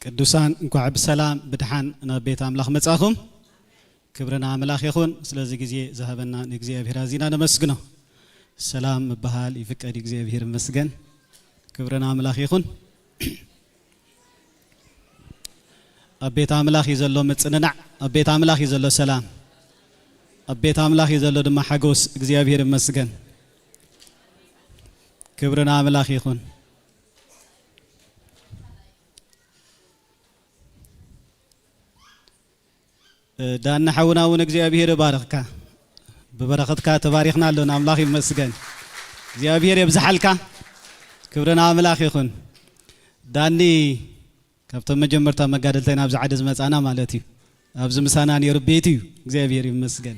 ቅዱሳን፣ እንኳዕ ብሰላም ብድሓን ናብ ቤት ኣምላኽ መጻኹም። ክብሪ ንኣምላኽ ይኹን። ስለዚ ግዜ ዝሃበና ንእግዚኣብሔር ኣዚና ነመስግኖ። ሰላም ምብሃል ይፍቀድ፣ እግዚኣብሔር ይመስገን። ክብሪ ንኣምላኽ ይኹን። ኣብ ቤት ኣምላኽ እዩ ዘሎ ምጽንናዕ፣ ኣብ ቤት ኣምላኽ እዩ ዘሎ ሰላም፣ ኣብ ቤት ኣምላኽ እዩ ዘሎ ድማ ሓጎስ። እግዚኣብሔር ይመስገን። ክብሪ ንኣምላኽ ይኹን። እ፣ ዳኒ ሓውና እውን እግዚኣብሔር ይባርኽካ። ብበረኸትካ ተባሪኽና ኣሎና። ኣምላኽ ይመስገን። እግዚኣብሔር የብዝሓልካ። ክብሪ ንኣምላኽ ይኹን። ዳኒ ካብቶም መጀመርታ መጋደልታይ ናብዚ ዓዲ ዝመጻና ማለት እዩ። ኣብዚ ምሳና ነይሩ ቤት እዩ። እግዚኣብሔር ይመስገን።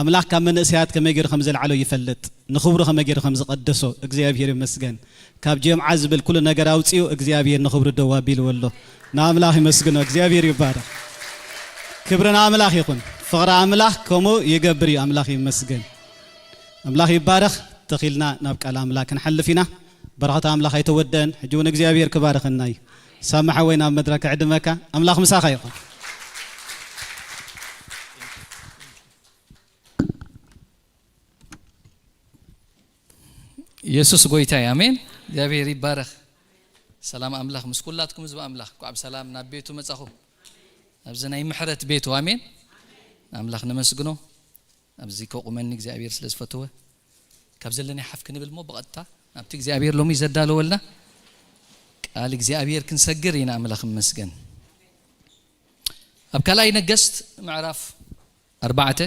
ኣምላኽ ካብ መንእሰያት ከመይ ገይሩ ከም ዘልዓሎ ይፈልጥ። ንኽብሩ ከመይ ገይሩ ከም ዝቐደሶ እግዚኣብሔር ይመስገን። ካብ ጀምዓ ዝብል ኩሉ ነገር ኣውጺኡ እግዚኣብሔር ንኽብሩ ደው ኣቢልዎ ኣሎ። ንኣምላኽ ይመስግኖ። እግዚኣብሔር ይባረኽ። ክብሪ ንኣምላኽ ይኹን። ፍቕሪ ኣምላኽ ከምኡ ይገብር እዩ። ኣምላኽ ይመስገን። ኣምላኽ ይባረኽ። ተኺልና ናብ ቃል ኣምላኽ ክንሓልፍ ኢና። በረኸት ኣምላኽ ኣይተወደአን። ሕጂ እውን እግዚኣብሔር ክባርኸና እዩ። ሳሚ ሓወይ ናብ መድረክ ክዕድመካ። ኣምላኽ ምሳኻ ይኹን። ኢየሱስ ጎይታ እዩ። ኣሜን። እግዚኣብሔር ይባረኽ። ሰላም ኣምላኽ ምስ ኩላትኩም ህዝቢ ኣምላኽ። እንኳዕ ብሰላም ናብ ቤቱ መጻኹም። ኣብዚ ናይ ምሕረት ቤቱ። ኣሜን። ኣምላኽ ነመስግኖ። ኣብዚ ከቑመኒ እግዚኣብሔር ስለ ዝፈተወ። ካብ ዘለናይ ሓፍ ክንብል እሞ ብቐጥታ ናብቲ እግዚኣብሔር ሎሚ ዘዳለወልና ቃል እግዚኣብሔር ክንሰግር ኢና። ኣምላኽ ይመስገን። ኣብ ካልኣይ ነገስት ምዕራፍ ኣርባዕተ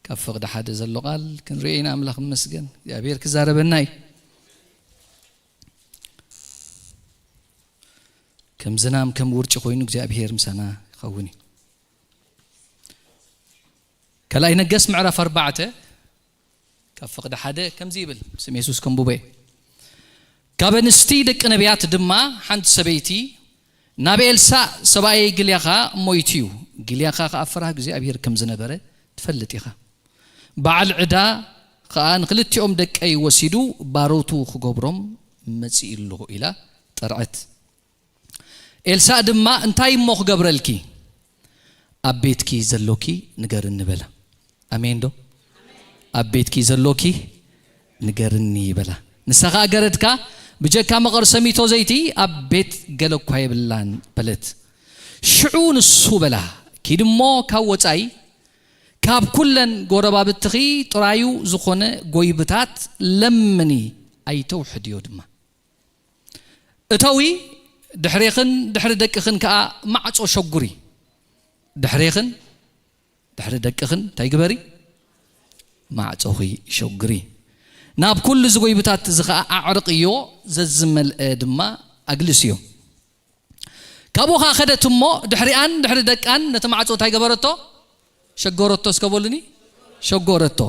ካብ ፍቕዲ ሓደ ዘሎ ቃል ክንርኢ ኢና። ኣምላኽ ይመስገን። እግዚኣብሔር ክዛረበና እዩ። ከም ዝናም ከም ውርጪ ኮይኑ እግዚኣብሔር ምሳና ይኸውን እዩ። ካልኣይ ነገስት ምዕራፍ ኣርባዕተ ካብ ፍቕዲ ሓደ ከምዚ ይብል፣ ስም የሱስ ከንብቦ እየ። ካብ ኣንስቲ ደቂ ነቢያት ድማ ሓንቲ ሰበይቲ ናብ ኤልሳእ፣ "ሰብኣየይ ግልያኻ ሞይቱ እዩ፣ ግልያኻ ኸኣ ፈራህ እግዚኣብሔር ከም ዝነበረ ትፈልጥ ኢኻ። በዓል ዕዳ ኸኣ ንኽልቲኦም ደቀይ ወሲዱ ባሮቱ ክገብሮም መጺኡ ኣለኹ" ኢላ ጠርዐት። ኤልሳእ ድማ፣ "እንታይ እሞ ክገብረልኪ? ኣብ ቤትኪ ዘሎኪ ንገርኒ" በላ። ኣሜን ዶ? "ኣብ ቤትኪ ዘሎኪ ንገርኒ" በላ። ንሳ ኸኣ ገረድካ፣ "ብጀካ መቐር ሰሚቶ ዘይቲ ኣብ ቤት ገለ እኳ የብላን" በለት። ሽዑ ንሱ በላ፣ "ኪዲ እሞ ካብ ወጻኢ ካብ ኩለን ጎረባብትኺ ጥራዩ ዝኾነ ጎይብታት ለምኒ፣ ኣይተውሕድዮ ድማ። እተዊ፣ ድሕሬኽን ድሕሪ ደቅኽን ከኣ ማዕጾ ሸጉሪ። ድሕሬኽን ድሕሪ ደቅኽን እንታይ ግበሪ? ማዕጾኺ ሸጉሪ። ናብ ኩሉ እዚ ጎይብታት እዚ ኸኣ ኣዕርቕዮ፣ ዘዝመልአ ድማ ኣግልስዮ።" ካብኡ ኸኣ ኸደት እሞ፣ ድሕሪኣን ድሕሪ ደቃን ነቲ ማዕጾ እንታይ ገበረቶ? ሸጎረቶ። እስከ በሉኒ፣ ሸጎረቶ።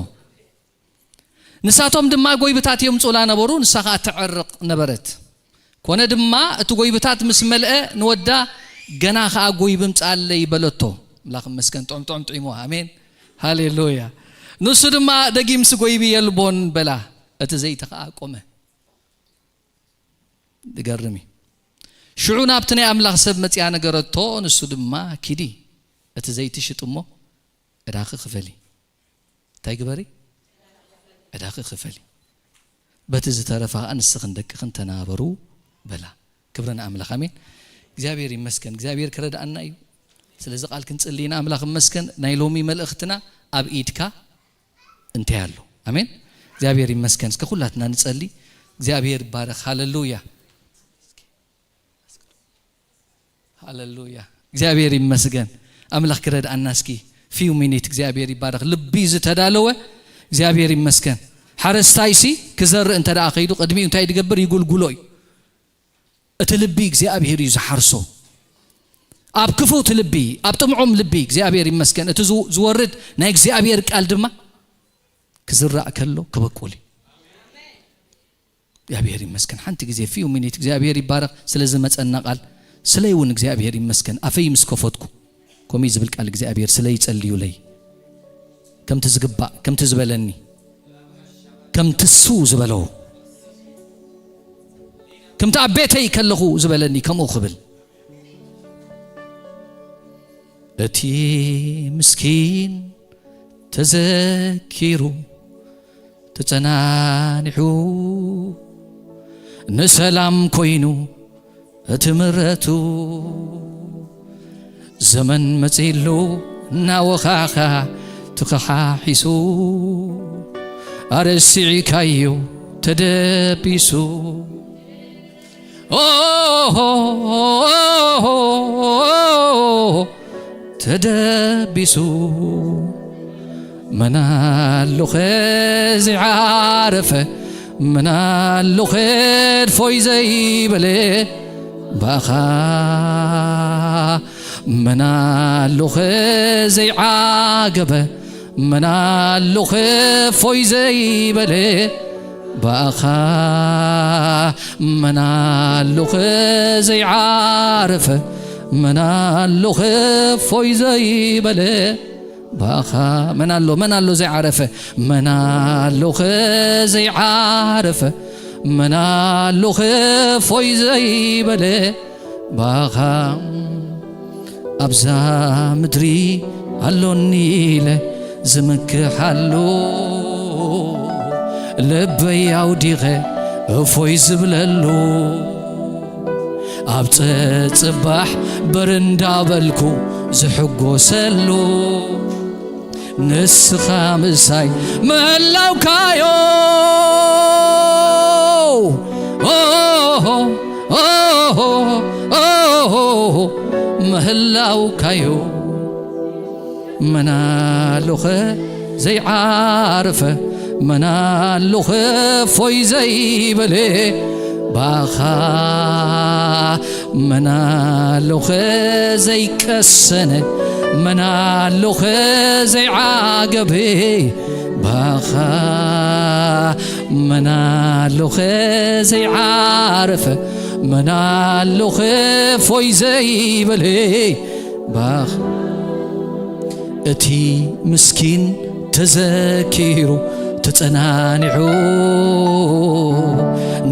ንሳቶም ድማ ጎይብታት የምጹላ ነበሩ፣ ንሳ ኸኣ ተዕርቕ ነበረት። ኮነ ድማ፣ እቲ ጎይብታት ምስ መልአ ንወዳ፣ "ገና ኸኣ ጎይቢ ምጽኣለይ" በለቶ። ኣምላኽ ይመስገን፣ ጥዑም ጥዑም ጥዒምዋ። ኣሜን። ሃሌሉያ። ንሱ ድማ፣ "ደጊምሲ ጎይቢ የልቦን" በላ። እቲ ዘይቲ ኸኣ ቆመ። ዝገርም እዩ። ሽዑ ናብቲ ናይ ኣምላኽ ሰብ መጺኣ ነገረቶ፣ ንሱ ድማ፣ "ኪዲ፣ እቲ ዘይቲ ሽጢ እሞ ዕዳኺ ክፈሊ።" እንታይ ግበሪ? ዕዳኺ ክፈሊ። "በቲ ዝተረፈ ኸኣ ንስኽን ደቅኽን ተናበሩ" በላ። ክብሪ ንኣምላኽ። ኣሜን። እግዚኣብሔር ይመስገን። እግዚኣብሔር ክረድኣና እዩ። ስለዚ ቃል ክንጽሊ ኢና። ኣምላኽ ይመስገን። ናይ ሎሚ መልእኽትና ኣብ ኢድካ እንታይ ኣሎ? ኣሜን። እግዚኣብሔር ይመስገን። እስከ ኩላትና ንጸሊ። እግዚኣብሔር ይባረኽ። ሃሌሉያ። ሃሌሉያ። እግዚኣብሔር ይመስገን። ኣምላኽ ክረድኣና እስኪ። ፊው ሚኒት እግዚኣብሔር ይባረኽ። ልቢ ዝተዳለወ እግዚኣብሔር ይመስገን። ሓረስታይሲ ክዘርእ እንተ ደኣ ከይዱ ቅድሚኡ እንታይ ዝገብር? ይጉልጉሎ እዩ። እቲ ልቢ እግዚኣብሔር እዩ ዝሓርሶ። ኣብ ክፉት ልቢ፣ ኣብ ጥምዖም ልቢ እግዚኣብሔር ይመስገን። እቲ ዝው-፣ ዝወርድ ናይ እግዚኣብሔር ቃል ድማ ክዝራእ ከሎ ክበቁል እዩ። እግዚኣብሔር ይመስገን። ሓንቲ ግዜ ፊው ሚኒት እግዚኣብሔር ይባረኽ ስለ ዝመጸና ቃል። ስለይ እውን እግዚኣብሔር ይመስገን። ኣፈይ ምስ ከፈትኩ ከምኡ እዩ ዝብል ቃል እግዚኣብሔር። ስለይ ይጸልዩለይ። ከምቲ ዝግባእ፣ ከምቲ ዝበለኒ፣ ከምቲ እሱ ዝበሎ። ከምቲ ኣብ ቤተይ ከለኹ ዝበለኒ ከምኡ ክብል። እቲ ምስኪን ተዘኪሩ ተጸናኒሑ፣ ንሰላም ኮይኑ እቲ ምረቱ፣ ዘመን መጺሉ እናወኻኻ ተኸሓሒሱ፣ ኣረሲዕካዮ ተደቢሱ። ኦሆ፣ ተደቢሱ። መን ኣሎኸ ዘይዓረፈ፣ መን ኣሎኸ ድፎይ ዘይበለ፣ ብኣኻ መን ኣሎኸ ዘይዓገበ፣ መን ኣሎኸ ፎይ ዘይበለ፣ ብኣኻ መን ኣሎኸ ዘይዓረፈ፣ መን ኣሎኸ ፎይ ዘይበለ፣ ብኣኻ መን ኣሎ፣ መን ኣሎ ዘይዓረፈ፣ መን ኣሎኸ ዘይዓረፈ፣ መን ኣሎኸ ፎይ ዘይበለ፣ ብኣኻ ኣብዛ ምድሪ ኣሎኒ ኢለ ዝምክሓሉ፣ ልበይ ኣውዲቐ እፎይ ዝብለሉ፣ ኣብ ጸጽባሕ በረንዳ በልኩ ዝሕጎሰሉ፣ ንስኻ ምሳይ ምህላውካዮ፣ ኦሆ፣ ኦሆ፣ ኦሆ፣ ምህላውካዮ። መን ኣሎኸ ዘይዓረፈ፣ መን ኣሎኸ ፎይ ዘይበለ፣ ብኣኻ መን ኣሎኸ ዘይቀሰነ፣ መን ኣሎኸ ዘይዓገበ፣ ብኣኻ መን ኣሎኸ ዘይዓረፈ፣ መን ኣሎኸ ፎይ ዘይበለ፣ ብኣኻ እቲ ምስኪን ተዘኪሩ ተጸናኒዑ፣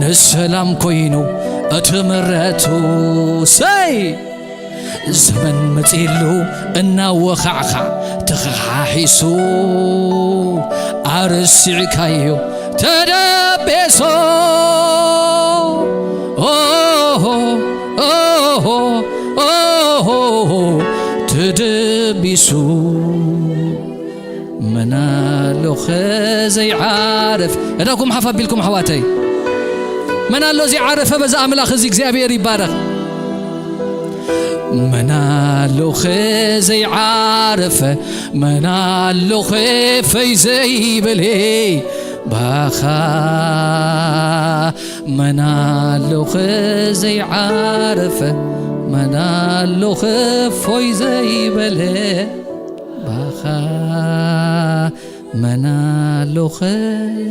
ንሰላም ኮይኑ እቲ ምረቱ። ሰይ! ዘመን መጺሉ እናወኻዕኻዕ ተኸሓሒሱ፣ ኣረሲዕካዮ ተደቤሶ። ኦሆ፣ ኦሆ፣ ኦሆ፣ ተደቢሱ። መን ኣሎኸ ዘይዓርፍ? እዳኩም ሓፍ ኣቢልኩም ኣሕዋተይ። መን ኣሎ ዘይዓረፈ በዛ ኣምላኽ እዚ? እግዚኣብሔር ይባረኽ። መን ኣሎኸ ዘይዓረፈ? መን ኣሎኸ ፈይ ዘይበለ ባኻ? መን ኣሎኸ ዘይዓረፈ? መን ኣሎኸ ፎይ ዘይበለ ባኻ? መን ኣሎኸ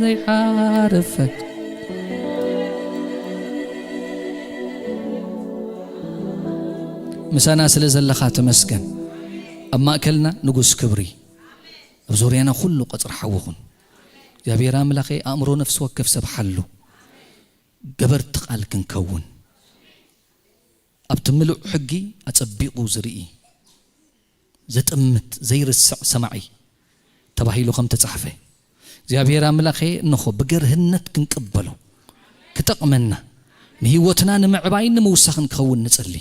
ዘይዓረፈ? ምሳና ስለ ዘለኻ ተመስገን። ኣብ ማእከልና ንጉስ ክብሪ፣ ኣብ ዙርያና ኩሉ ቀጽሪ ሓዊ ኹን። እግዚኣብሔር ኣምላኸ፣ ኣእምሮ ነፍሲ ወከፍ ሰብ ሓሉ፣ ገበርቲ ቃል ክንከውን፣ ኣብቲ ምሉእ ሕጊ ኣጸቢቑ ዝርኢ፣ ዘጥምት፣ ዘይርስዕ ሰማዒ ተባሂሉ ከም ተጻሕፈ፣ እግዚኣብሔር ኣምላኸ፣ እንሆ ብገርህነት ክንቅበሎ፣ ክጠቕመና፣ ንህይወትና ንምዕባይን ንምውሳኽን ክኸውን ንጸሊ።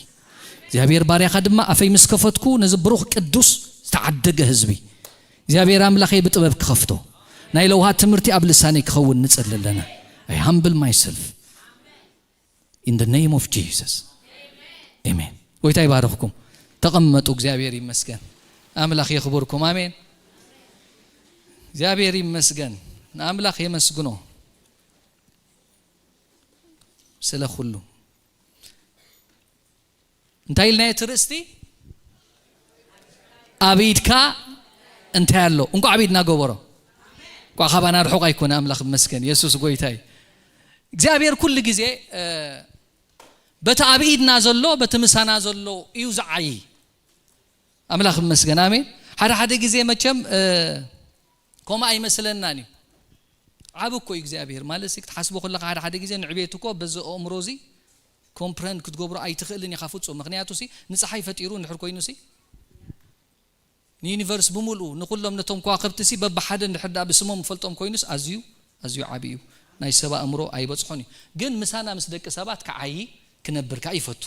እግዚኣብሔር ባርያኻ ድማ ኣፈይ ምስ ከፈትኩ ነዚ ብሩኽ ቅዱስ ዝተዓደገ ህዝቢ እግዚኣብሔር ኣምላኸይ ብጥበብ ክኸፍቶ፣ ናይ ለውሃት ትምህርቲ ኣብ ልሳነይ ክኸውን ንጸሊ ኣለና። I humble myself in the name of Jesus. Amen. ጎይታ ይባርኽኩም። ተቐመጡ። እግዚኣብሔር ይመስገን። ኣምላኽ የኽብርኩም። ኣሜን። እግዚኣብሔር ይመስገን። ንኣምላኽ የመስግኖ ስለ ኩሉ። እንታይ ኢልና እቲ ርእስቲ? ኣብ ኢድካ እንታይ ኣሎ? እንኳዕ ኣብ ኢድና ገበሮ። እንኳዕ ካባና ርሑቕ ኣይኮነ። ኣምላኽ ይመስገን። የሱስ ጎይታ እዩ። እግዚኣብሔር ኩሉ ግዜ፣ እ፣ በቲ ኣብ ኢድና ዘሎ፣ በቲ ምሳና ዘሎ እዩ ዝዓዪ። ኣምላኽ ይመስገን። ኣሜን። ሓደ ሓደ ግዜ መቸም፣ እ፣ ከምኡ ኣይመስለናን እዩ። ዓቢ እኮ እዩ እግዚኣብሔር። ማለት ሲ ክትሓስቦ ከለኻ ሓደ ሓደ ግዜ ንዕቤት እኮ በዚ ኣእምሮ እዚ ኮምፕረንድ ክትገብሮ ኣይትኽእልን ኢኻ ፍጹም። ምኽንያቱ ሲ ንፀሓይ ፈጢሩ እንድሕር ኮይኑ ሲ ንዩኒቨርስ ብምልኡ ንኹሎም ነቶም ከዋኽብቲ ሲ በብሓደ እንድሕር ደኣ ብስሞም ፈልጦም ኮይኑስ ኣዝዩ ኣዝዩ ዓቢ እዩ። ናይ ሰብ ኣእምሮ ኣይበጽሖን እዩ። ግን ምሳና ምስ ደቂ ሰባት ክዓዪ ክነብር ከኣ ይፈቱ።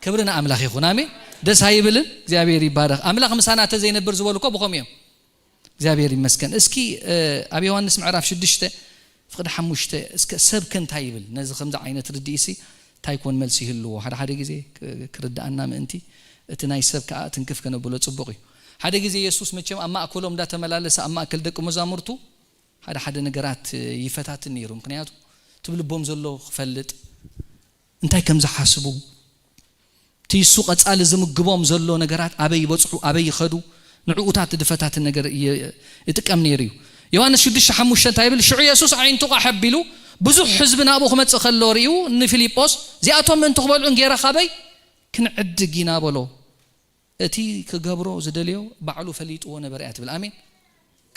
ክብሪ ንኣምላኽ ይኹን። ኣሜን። ደስ ኣይብልን? እግዚኣብሔር ይባረኽ። ኣምላኽ ምሳና ተዘይነብር ዝበሉ እኮ ብኸም እዮም። እግዚኣብሔር ይመስገን። እስኪ ኣብ ዮሃንስ ምዕራፍ ሽዱሽተ ፍቕዲ ሓሙሽተ እስከ ሰብከ እንታይ ይብል? ነዚ ከምዚ ዓይነት ርድኢሲ እንታይ ኮን መልሲ ይህልዎ? ሓደ ሓደ ግዜ ክርድኣና ምእንቲ እቲ ናይ ሰብ ከኣ ትንክፍ ከነብሎ ጽቡቕ እዩ። ሓደ ግዜ የሱስ መቸም ኣብ ማእከሎም እንዳተመላለሰ ኣብ ማእከል ደቂ መዛሙርቱ ሓደ ሓደ ነገራት ይፈታትን ነይሩ። ምኽንያቱ እቲ ብልቦም ዘሎ ክፈልጥ እንታይ ከም ዝሓስቡ እቲ እሱ ቀጻሊ ዝምግቦም ዘሎ ነገራት ኣበይ ይበጽሑ ኣበይ ይኸዱ ንዕኡታት ድፈታትን ነገር ይጥቀም ነይሩ እዩ። ዮሃንስ ሽዱሽተ ሓሙሽተ እንታይ ይብል? ሽዑ የሱስ ዓይንቱ ቃሕ ኣቢሉ ብዙሕ ህዝቢ ናብኡ ክመጽእ ከሎ ርእዩ ንፊልጶስ እዚኣቶም ምእንቲ ክበልዑ እንጌራ ካበይ ክንዕድግ ኢና በሎ። እቲ ክገብሮ ዝደልዮ ባዕሉ ፈሊጥዎ ነበረ እያ ትብል። ኣሜን።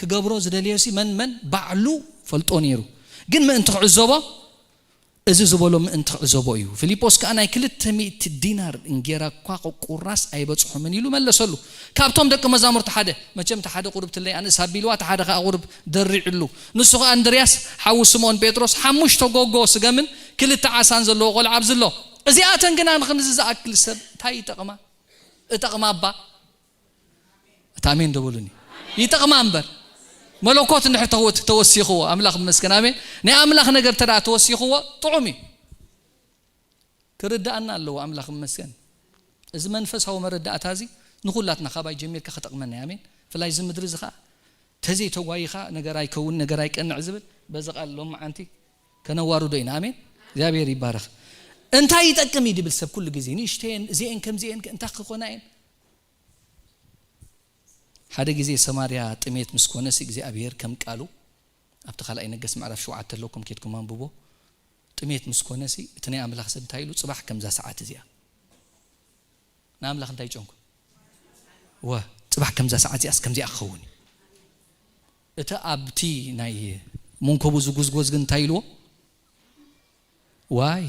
ክገብሮ ዝደልዮ ሲ መን መን ባዕሉ ፈልጦ ነይሩ። ግን ምእንቲ ክዕዘቦ እዚ ዝበሎ ምእንቲ ክዕዘቦ እዩ። ፊልጶስ ከኣ ናይ ክልተ ሚእቲ ዲናር እንጌራ እኳ ክቁራስ ኣይበጽሖምን ኢሉ መለሰሉ። ካብቶም ደቂ መዛሙርቲ ሓደ መቸም እቲ ሓደ ቁሩብ ትለይ ኣንእስ ኣቢልዋ እቲ ሓደ ከኣ ቁሩብ ደሪዕሉ። ንሱ ከኣ እንድርያስ ሓዊ ስምኦን ጴጥሮስ ሓሙሽተ ጎጎ ስገምን ክልተ ዓሳን ዘለዎ ቆልዓ ኣብዚ ኣሎ። እዚኣተን ግና ንክንዚ ዝኣክል ሰብ እንታይ ይጠቕማ? እጠቕማ እባ እታ ኣሜን ደበሉኒ። ይጠቕማ እምበር መለኮት እንድሕር ተወት ተወሲኽዎ ኣምላኽ ይመስገን ኣሜን። ናይ ኣምላኽ ነገር ተዳ ተወሲኽዎ ጥዑም እዩ። ክርድኣና ኣለዎ ኣምላኽ ይመስገን። እዚ መንፈሳዊ መረዳእታ እዚ ንኹላትና ካባይ ጀሚርካ ክጠቕመና እዩ ኣሜን። ፍላይ እዚ ምድሪ እዚ ኸዓ ተዘይ ተጓይኻ ነገር ኣይከውን ነገር ኣይቀንዕ ዝብል በዚ ቃል ሎም መዓንቲ ከነዋርዶ ኢና ኣሜን። እግዚኣብሔር ይባረኽ። እንታይ ይጠቅም እዩ ድብል ሰብ ኩሉ ግዜ ንእሽተየን እዚአን ከምዚአን እንታይ ክኾና እየን ሓደ ግዜ ሰማርያ ጥሜት ምስ ኮነሲ እግዚኣብሔር ከም ቃሉ ኣብቲ ካልኣይ ነገስ ምዕራፍ ሸውዓተ ኣለኩም ኬድኩም ኣንብቦ። ጥሜት ምስ ኮነሲ እቲ ናይ ኣምላኽ ሰብ እንታይ ኢሉ ጽባሕ ከምዛ ሰዓት እዚኣ ንኣምላኽ እንታይ ጨንኩ ወ ጽባሕ ከምዛ ሰዓት እዚኣስ ከምዚኣ ክኸውን እዩ። እቲ ኣብቲ ናይ መንኮቡ ዝጉዝጎዝ ግን እንታይ ኢልዎ ዋይ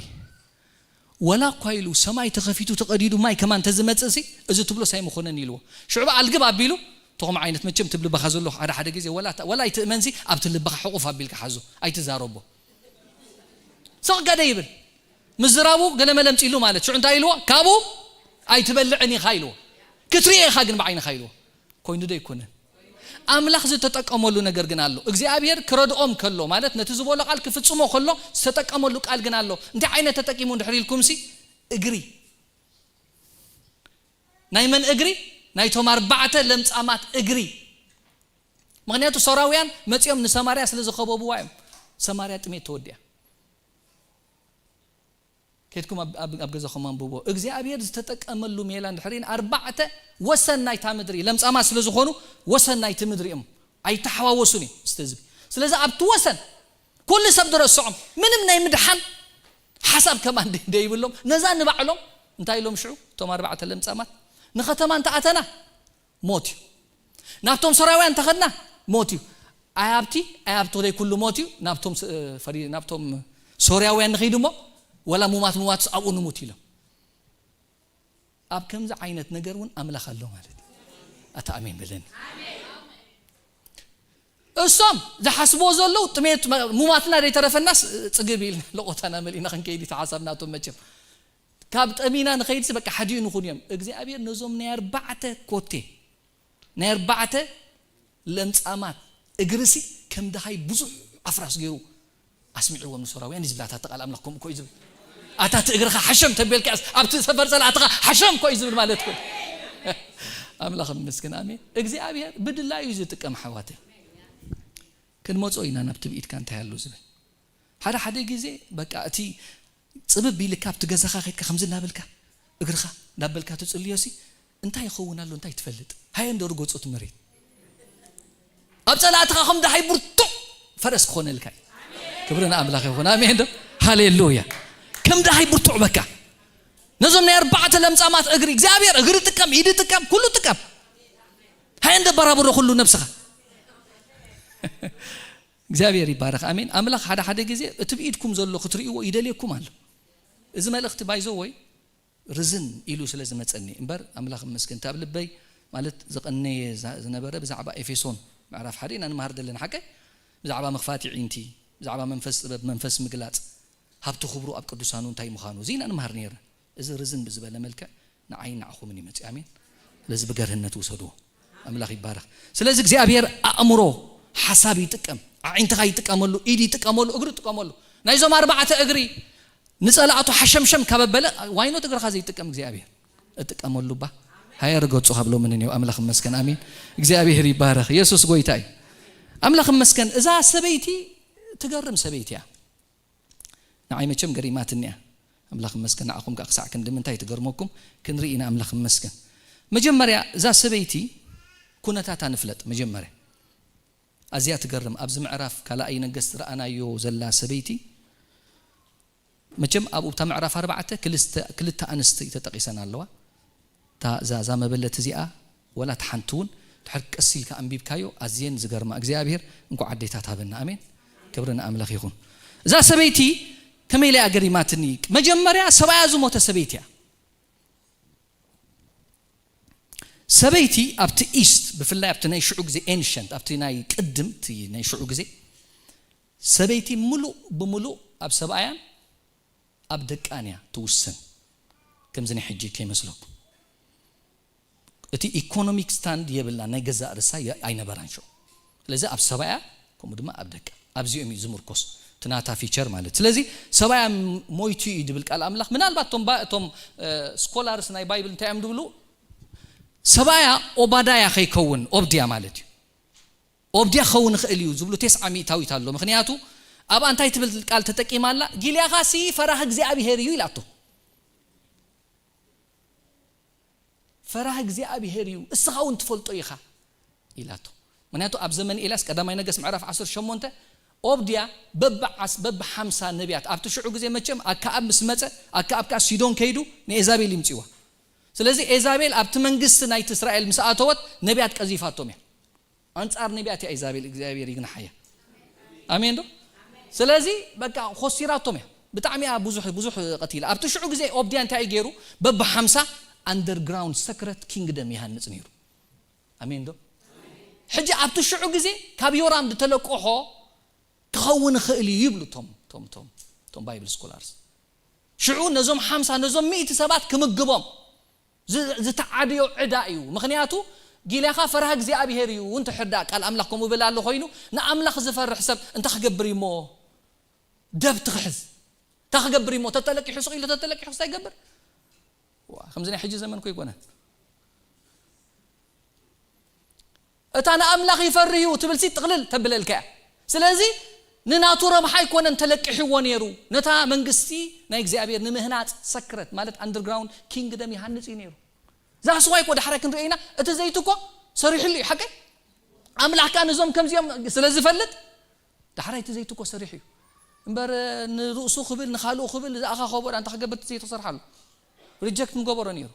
ወላ እኳ ኢሉ ሰማይ ተኸፊቱ ተቐዲዱ ማይ ከማን ተዝመጽእ ሲ እዚ ትብሎ ሳይ መኮነን ኢልዎ። ሽዑ ኣልግብ ኣቢሉ ተኹም ዓይነት መቸም ትብል በኻ ዘሎ ሓደ ሓደ ግዜ ወላ ወላ ኣይትእመን ሲ ኣብቲ ልብኻ ሕቑፍ ኣቢልካ ሓዞ ኣይትዛረቦ። ሰቕ ገደ ይብል ምዝራቡ ገለ መለምጺ ኢሉ ማለት ሽዑ እንታይ ኢልዎ ካብኡ ኣይትበልዕን ኢኻ ኢልዎ። ክትሪኦ ኢኻ ግን ብዓይንኻ ኢልዎ። ኮይኑ ዶ ኣይኮነን? ኣምላኽ ዝተጠቀመሉ ነገር ግን ኣሎ። እግዚኣብሔር ክረድኦም ከሎ ማለት ነቲ ዝበሎ ቃል ክፍጽሞ ከሎ ዝተጠቀመሉ ቃል ግን ኣሎ። እንታይ ዓይነት ተጠቂሙ እንድሕር ኢልኩም ሲ እግሪ ናይ መን እግሪ? ናይቶም ኣርባዕተ ለምጻማት እግሪ። ምክንያቱ ሶራውያን መጺኦም ንሰማርያ ስለ ዝኸበብዋ እዮም። ሰማርያ ጥሜት ተወዲያ። ኬድኩም ኣብ ገዛኹም ኣንብቦ እግዚኣብሔር ዝተጠቀመሉ ሜላ እንድሕር ኣርባዕተ ወሰን ናይታ ምድሪ ለምጻማ ስለ ዝኾኑ ወሰን ናይቲ ምድሪ እዮም ኣይተሓዋወሱን እዮም ስተ ዝቢ ስለዚ ኣብቲ ወሰን ኩሉ ሰብ ዝረስዖም ምንም ናይ ምድሓን ሓሳብ ከማን ደይብሎም ነዛ ንባዕሎም እንታይ ኢሎም ሽዑ እቶም ኣርባዕተ ለምጻማት ንኸተማ እንተኣተና ሞት እዩ ናብቶም ሰራውያን እንተኸድና ሞት እዩ ኣያብቲ ኣያብቲ ወደይ ኩሉ ሞት እዩ ናብቶም ናብቶም ሶርያውያን ንኸይድ እሞ ወላ ሙማት ሙማት ኣብኡ ንሙት ኢሎም ኣብ ከምዚ ዓይነት ነገር እውን ኣምላኽ ኣሎ ማለት እዩ ኣታ ኣሜን በለኒ እሶም ዝሓስብዎ ዘለዉ ጥሜት ሙማትና ዘይተረፈናስ ፅግብ ኢልና ለቆታና መሊእና ክንከይድ ተሓሳብ ናቶም መቸም ካብ ጠሚና ንኸይድሲ በቃ ሓዲኡ ንኹን እዮም እግዚኣብሔር ነዞም ናይ ኣርባዕተ ኮቴ ናይ ኣርባዕተ ለምጻማት እግርሲ ከም ደሃይ ብዙሕ ኣፍራስ ገይሩ ኣስሚዕዎም ንሶራውያን ዝብላታ ተቃል ኣምላኽ ከምኡ ኮዩ ዝብል ኣታ እቲ እግርኻ ሓሸም ተቤልካስ ኣብቲ ሰፈር ጸላእትኻ ሓሸም ኮዩ ዝብል ማለት ኮዩ ኣምላኽ ይመስገን ኣሜን እግዚኣብሔር ብድላዩ ዝጥቀም ሓዋተይ ክንመጾ ኢና ናብ ትብኢትካ እንታይ ኣሎ ዝብል ሓደ ሓደ ግዜ በቃ እቲ ጽብብ ኢልካ ኣብቲ ገዛኻ ከድካ ከምዚ እናበልካ እግርኻ እናበልካ ትጽልዮ ሲ እንታይ ይኸውን ኣሎ እንታይ ትፈልጥ ሃየ እንዶ ርገጾ እቲ መሬት ኣብ ጸላእትኻ ከም ደሃይ ብርቱዕ ፈረስ ክኾነልካ እዩ ክብሪ ንኣምላኽ ይኹን ኣሜን ዶ ሃሌሉያ ከም ደሃይ ብርቱዕ በቃ ነዞም ናይ ኣርባዕተ ለምጻማት እግሪ እግዚኣብሔር እግሪ ጥቀም ኢድ ጥቀም ኩሉ ጥቀም ሃየ እንደ በራብሮ ኩሉ ነብስኻ እግዚኣብሔር ይባረኽ ኣሜን ኣምላኽ ሓደ ሓደ ግዜ እቲ ብኢድኩም ዘሎ ክትርእይዎ ይደልየኩም ኣሎ እዚ መልእኽቲ ባይዘወይ ርዝን ኢሉ ስለ ዝመጸኒ እምበር፣ ኣምላኽ ይመስገን፣ እቲ ኣብ ልበይ ማለት ዝቐነየ ዝነበረ ብዛዕባ ኤፌሶን ምዕራፍ ሓደ ኢና ንመሃር ዘለና ሓቀይ፣ ብዛዕባ ምኽፋት ይዒንቲ፣ ብዛዕባ መንፈስ ጥበብ፣ መንፈስ ምግላጽ፣ ሃብቲ ክብሩ ኣብ ቅዱሳኑ እንታይ ምዃኑ፣ እዚ ኢና ንመሃር ነይርና። እዚ ርዝን ብዝበለ መልክዕ ንዓይ ንዓኹምን ይመጽእ። ኣሜን። ስለዚ ብገርህነት ውሰድዎ። ኣምላኽ ይባረኽ። ስለዚ እግዚኣብሔር ኣእምሮ፣ ሓሳብ ይጥቀም። ኣዒንትኻ ይጥቀመሉ፣ ኢድ ይጥቀመሉ፣ እግሪ ይጥቀመሉ። ናይዞም ኣርባዕተ እግሪ ንጸላእቱ ሓሸምሸም ካብ ኣበለ፣ ዋይኖት እግርኻ ዘይጥቀም እግዚኣብሔር እጥቀመሉ ባ። ሃየ ርገጹ ካብ ሎሚ ንኔው። ኣምላኽ ይመስገን። ኣሜን። እግዚኣብሔር ይባረኽ። ኢየሱስ ጎይታ እዩ። ኣምላኽ ይመስገን። እዛ ሰበይቲ ትገርም ሰበይቲ እያ። ንዓይ መቸም ገሪማትኒ እያ። ኣምላኽ ይመስገን። ንዓኹም ከኣ ክሳዕ ክንዲ ምንታይ ትገርመኩም ክንርኢ ኢና። ኣምላኽ ይመስገን። መጀመርያ እዛ ሰበይቲ ኩነታታ ንፍለጥ። መጀመርያ ኣዝያ ትገርም። ኣብዚ ምዕራፍ ካልኣይ ነገስት ረኣናዮ ዘላ ሰበይቲ፣ መቸም ኣብኡ እታ ምዕራፍ ኣርባዕተ ክልተ፣ ክልተ ኣንስቲ ተጠቒሰን ኣለዋ። እታ፣ እዛ፣ እዛ መበለት እዚኣ፣ ወላ እታ ሓንቲ እውን፣ ድሕር ቀስ ኢልካ ኣንቢብካዮ፣ ኣዝየን ዝገርማ። እግዚኣብሔር እንኳዕ ኣዴታት ሃበና። ኣሜን። ክብሪ ንኣምላኽ ይኹን። እዛ ሰበይቲ ከመይ ኢላ እያ ገሪማትኒ? መጀመርያ ሰብኣያ ዝሞተ ሰበይቲ እያ። ሰበይቲ ኣብቲ ኢስት፣ ብፍላይ ኣብቲ ናይ ሽዑ ግዜ ኤንሸንት፣ ኣብቲ ናይ ቅድም፣ እቲ ናይ ሽዑ ግዜ፣ ሰበይቲ ምሉእ ብምሉእ ኣብ ሰብኣያን ኣብ ደቃን እያ ትውሰን። ከምዚ ናይ ሕጂ ከይመስለኩም። እቲ ኢኮኖሚክ ስታንድ የብላን፣ ናይ ገዛእ ርእሳ የ-፣ ኣይነበራን ሽዑ። ስለዚ ኣብ ሰብኣያ፣ ከምኡ ድማ ኣብ ደቃ። ኣብዚኦም እዩ ዝምርኮስ፣ እቲ ናታ ፊቸር ማለት። ስለዚ ሰብኣያ ም-፣ ሞይቱ እዩ ድብል ቃል ኣምላኽ። ምናልባት እቶም ባ-፣ እቶም፣ እ፣ ስኮላርስ ናይ ባይብል እንታይ እዮም ድብሉ? ሰብኣያ ኦባዳያ ከይከውን፣ ኦብድያ ማለት እዩ። ኦብድያ ክኸውን ይኽእል እዩ ዝብሉ ቴስዓ ሚእታዊት ኣሎ። ምኽንያቱ ኣብኣ እንታይ ትብል ቃል ተጠቂማ ኣላ? ጊልያኻ ሲ ፈራህ እግዚኣብሔር እዩ ኢላቶ። ፈራህ እግዚኣብሔር እዩ፣ እስኻ እውን ትፈልጦ ኢኻ ኢላቶ። ምኽንያቱ ኣብ ዘመን ኤልያስ፣ ቀዳማይ ነገስት ምዕራፍ ዓሰርተ ሸሞንተ፣ ኦብድያ በብዓስ-፣ በብሓምሳ ነቢያት፣ ኣብቲ ሽዑ ግዜ መቸም ኣከኣብ ምስ መጸ፣ ኣከኣብ ከኣ ሲዶን ከይዱ ንኤዛቤል ይምጽዋ። ስለዚ ኤዛቤል ኣብቲ መንግስቲ ናይቲ እስራኤል ምስ ኣተወት፣ ነቢያት ቀዚፋቶም እያ። ኣንጻር ነቢያት እያ ኤዛቤል፣ እግዚኣብሔር ይግናሓያ። ኣሜን ዶ? ስለዚ በቃ ኾሲራቶም እያ። ብጣዕሚ እያ ብዙሕ፣ ብዙሕ ቀቲላ። ኣብቲ ሽዑ ግዜ ኦብድያ እንታይ እዩ ገይሩ? በብሓምሳ ኣንደርግራውንድ ሰክረት ኪንግደም ይሃንጽ ነይሩ። ኣሜን ዶ? ሕጂ ኣብቲ ሽዑ ግዜ ካብ ዮራም ዝተለቅሖ ክኸውን ይኽእል እዩ ይብሉ እቶም፣ እቶም፣ እቶም፣ እቶም ባይብል ስኮላርስ። ሽዑ ነዞም ሓምሳ፣ ነዞም ሚእቲ ሰባት ክምግቦም ዝ-፣ ዝተዓደዮ ዕዳ እዩ። ምኽንያቱ ጊልያኻ ፈርሃ እግዚኣብሔር እዩ። እንተ ሕርዳ ቃል ኣምላኽ ከምኡ ይብል ኣሎ ኮይኑ፣ ንኣምላኽ ዝፈርሕ ሰብ እንታይ ክገብር እዩ እሞ? ደብቲ ክሕዝ። እንታይ ክገብር እዩ እሞ? ተተለቂሑ ስቕ ኢሉ ተተለቂሑ እንታይ ይገብር? ዋ፣ ከምዚ ናይ ሕጂ ዘመን እኮ ኣይኮነን። እታ ንኣምላኽ ይፈርህ እዩ ትብል ሲ ጥቕልል ተብለልካ እያ። ስለዚ ንናቱ ረብሓ ኣይኮነን ተለቂሕዎ ነይሩ። ነታ መንግስቲ ናይ እግዚኣብሔር ንምህናጽ ሰክረት ማለት ኣንደርግራውንድ ኪንግደም ይሃንጽ እዩ ነይሩ። ዛስዋይ እኮ ዳሕራይ ክንርኢ ኢና። እቲ ዘይቲ እኮ ሰሪሕሉ እዩ፣ ሓቀይ? ኣምላኽ ከኣ ነዞም ከምዚኦም ስለ ዝፈልጥ ዳሕራይ እቲ ዘይቲ እኮ ሰሪሑ እዩ። እምበር ንርእሱ ክብል፣ ንኻልኡ ክብል ዝኣኻኸቦ ዳ እንታይ ክገብር እቲ ዘይቲ ክሰርሓሉ? ሪጀክት ምገበሮ ነይሩ።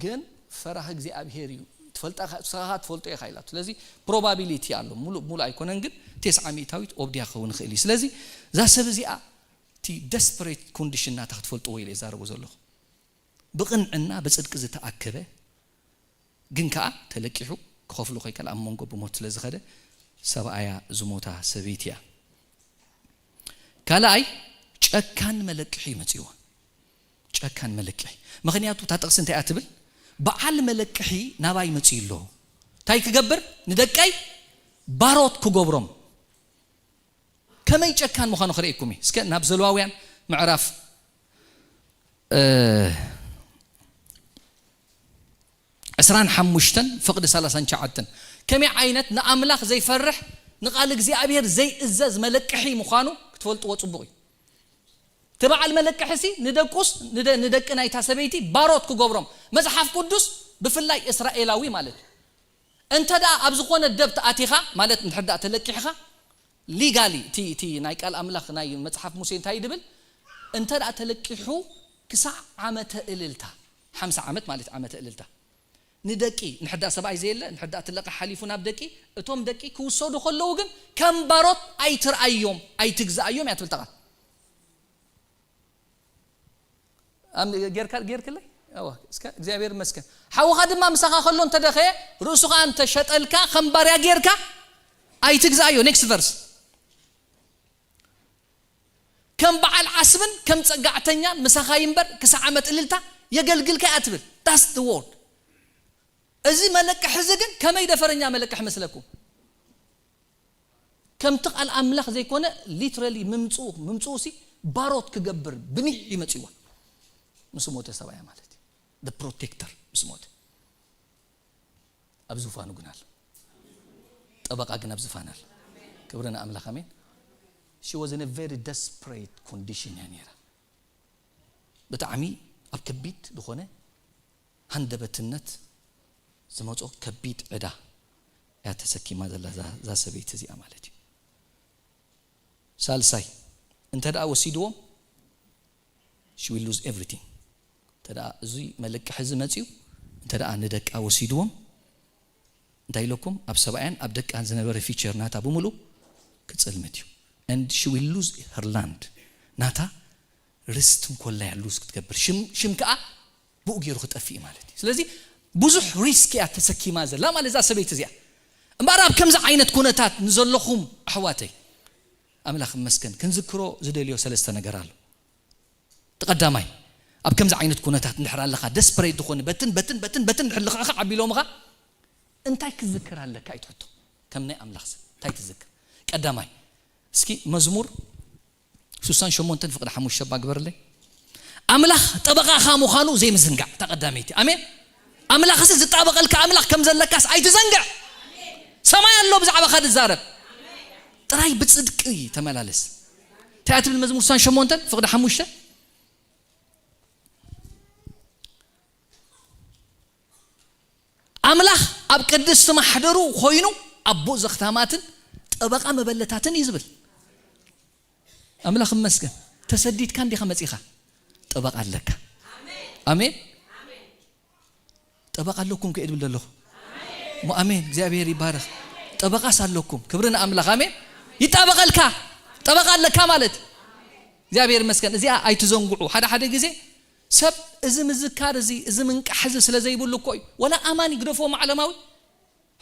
ግን ፈራህ እግዚኣብሔር እዩ። ትፈልጣ፣ ንስኻ ትፈልጦ ኢኻ ኢላቶ። ስለዚ ፕሮባቢሊቲ ኣሎ። ሙሉእ፣ ሙሉእ ኣይኮነን፣ ግን ቴስዓ ሚእታዊት ኦብድያ ክኸውን ይኽእል እዩ። ስለዚ እዛ ሰብ እዚኣ እቲ ደስፐሬት ኮንዲሽን ናታ ክትፈልጥዎ ኢለ እዛረቦ ዘለኹ። ብቕንዕና ብጽድቂ ዝተኣከበ፣ ግን ከኣ ተለቂሑ ክኸፍሎ ከይከል ኣብ መንጎ ብሞት ስለ ዝኸደ ሰብኣያ ዝሞታ ሰበይቲ እያ። ካልኣይ፣ ጨካን መለቅሒ እዩ መጺእዋ። ጨካን መለቅሒ። ምኽንያቱ እታ ጥቕሲ እንታይ እያ ትብል? በዓል መለቅሒ ናባይ መጺኡ ኣሎ። እንታይ ክገብር? ንደቀይ ባሮት ክገብሮም። ከመይ ጨካን ምዃኑ ክርእየኩም እዩ። እስከ ናብ ዘሌዋውያን ምዕራፍ፣ እ፣ ዕስራን ሓሙሽተን ፍቕዲ ሰላሳን ትሽዓተን። ከመይ ዓይነት ንኣምላኽ ዘይፈርሕ፣ ንቓል እግዚኣብሔር ዘይእዘዝ መለቅሒ ምዃኑ ክትፈልጥዎ ጽቡቕ እዩ። እቲ በዓል መለቅሒ ሲ ንደቁስ፣ ንደ-፣ ንደቂ ናይታ ሰበይቲ ባሮት ክገብሮም። መጽሓፍ ቅዱስ ብፍላይ እስራኤላዊ ማለት እዩ። እንተ ደኣ ኣብ ዝኾነ ደብት ኣቲኻ፣ ማለት እንድሕር ደኣ ተለቂሕኻ፣ ሊጋሊ፣ እቲ፣ እቲ ናይ ቃል ኣምላኽ ናይ መጽሓፍ ሙሴ እንታይ ድብል? እንተ ደኣ ተለቂሑ ክሳዕ ዓመተ እልልታ፣ ሓምሳ ዓመት ማለት ዓመተ እልልታ። ንደቂ፣ እንድሕር ደኣ ሰብኣይ ዘየለ፣ እንድሕር ደኣ እቲ ለቓሕ ሓሊፉ ናብ ደቂ፣ እቶም ደቂ ክውሰዱ ከለዉ ግን ከም ባሮት ኣይትርኣዮም፣ ኣይትግዝኣዮም እያ ትብል እታ ቃል። ኣም- ጌርካ ጌርክለይ ኣዋ እስከ እግዚኣብሔር ይመስገን። ሓውኻ ድማ ምሳኻ ከሎ እንተደኸየ፣ ርእሱ ኸዓ እንተሸጠልካ ከም ባርያ ጌርካ ኣይትግዛእዮ። Next verse። ከም በዓል ዓስብን ከም ጸጋዕተኛን ምሳኻ ይንበር፣ ክሳዕ ዓመት እልልታ የገልግልካ እያ ትብል። That's the word። እዚ መለቅሕ እዚ ግን ከመይ ደፈረኛ መለቅሕ መስለኩም? ከምቲ ቃል ኣምላኽ ዘይኮነ፣ literally ምምጽኡ ምምጽኡ ሲ ባሮት ክገብር ብኒሕ ይመጽዋ። ምስ ሞተ ሰብኣያ ማለት እዩ። The protector ምስ ሞተ ኣብ ዙፋኑ ግን ኣሎ። ጠበቃ ግን ኣብ ዙፋን ኣሎ። ክብሪ ንኣምላኽ፣ ኣሜን። She was in a very desperate condition እያ ነይራ። ብጣዕሚ ኣብ ከቢድ ዝኾነ ሃንደበትነት ዝመጾ ከቢድ ዕዳ እያ ተሰኪማ ዘላ እዛ- እዛ ሰበይቲ እዚኣ ማለት እዩ። ሳልሳይ፣ እንተ ደኣ ወሲድዎም she will lose everything። እንተ ደኣ እዚ መለቅሒ እዚ መጺኡ እንተ ደኣ ንደቃ ወሲድዎም እንታይ ኢለኩም? ኣብ ሰብኣያን ኣብ ደቃን ዝነበረ future ናታ ብምሉእ ክጽልምት እዩ። And she will lose her land። ናታ ርስት እንኮላ እያ lose ክትገብር። ሽም ሽም ከኣ ብኡ ገይሩ ክጠፍእ እዩ ማለት እዩ። ስለዚ ብዙሕ risk እያ ተሰኪማ ዘላ ማለት እዛ ሰበይቲ እዚኣ። እምበኣር ኣብ ከምዚ ዓይነት ኩነታት ንዘለኹም ኣሕዋተይ ኣምላኽ ይመስገን ክንዝክሮ ዝደልዮ ሰለስተ ነገር ኣሎ። እቲ ቀዳማይ ኣብ ከምዚ ዓይነት ኩነታት እንድሕር ኣለኻ desperate ዝኾነ በትን በትን በትን በትን እንድሕር ልኽዕኽዕ ኣቢሎምኻ እንታይ ክዝክር ኣለካ እዩ ትሕቶ። ከም ናይ ኣምላኽ ሰብ እንታይ ትዝክር? ቀዳማይ እስኪ መዝሙር ሱሳን ሸሞንተን ፍቕዲ ሓሙሽተ እባ ግበርለይ። ኣምላኽ ጠበቓኻ ምዃኑ ዘይምዝንጋዕ እታ ቀዳመይቲ። ኣሜን። ኣምላኽሲ ዝጣበቐልካ ኣምላኽ ከም ዘለካስ ኣይትዘንግዕ። ሰማይ ኣሎ ብዛዕባኻ ዝዛረብ። ጥራይ ብጽድቂ ተመላለስ። እንታይ እያ ትብል መዝሙር ሱሳን ሸሞንተን ፍቕዲ ሓሙሽተ? ኣምላኽ ኣብ ቅድስቲ ማሕደሩ ኮይኑ ኣቦ ዘኽታማትን ጠበቓ መበለታትን እዩ ዝብል። ኣምላኽ ይመስገን። ተሰዲድካ እንዲኻ መጺኻ ጠበቓ ኣለካ። ኣሜን። ጠበቓ ኣለኩም ከ ድብል ዘለኹ እሞ ኣሜን። እግዚኣብሔር ይባረኽ። ጠበቓስ ኣለኩም። ክብሪ ንኣምላኽ። ኣሜን። ይጣበቐልካ። ጠበቓ ኣለካ ማለት እግዚኣብሔር ይመስገን። እዚኣ ኣይትዘንግዑ። ሓደ ሓደ ግዜ ሰብ እዚ ምዝካር እዚ እዚ ምንቃሕ እዚ ስለ ዘይብሉ እኮ እዩ። ወላ ኣማኒ ግደፍዎ ዓለማዊ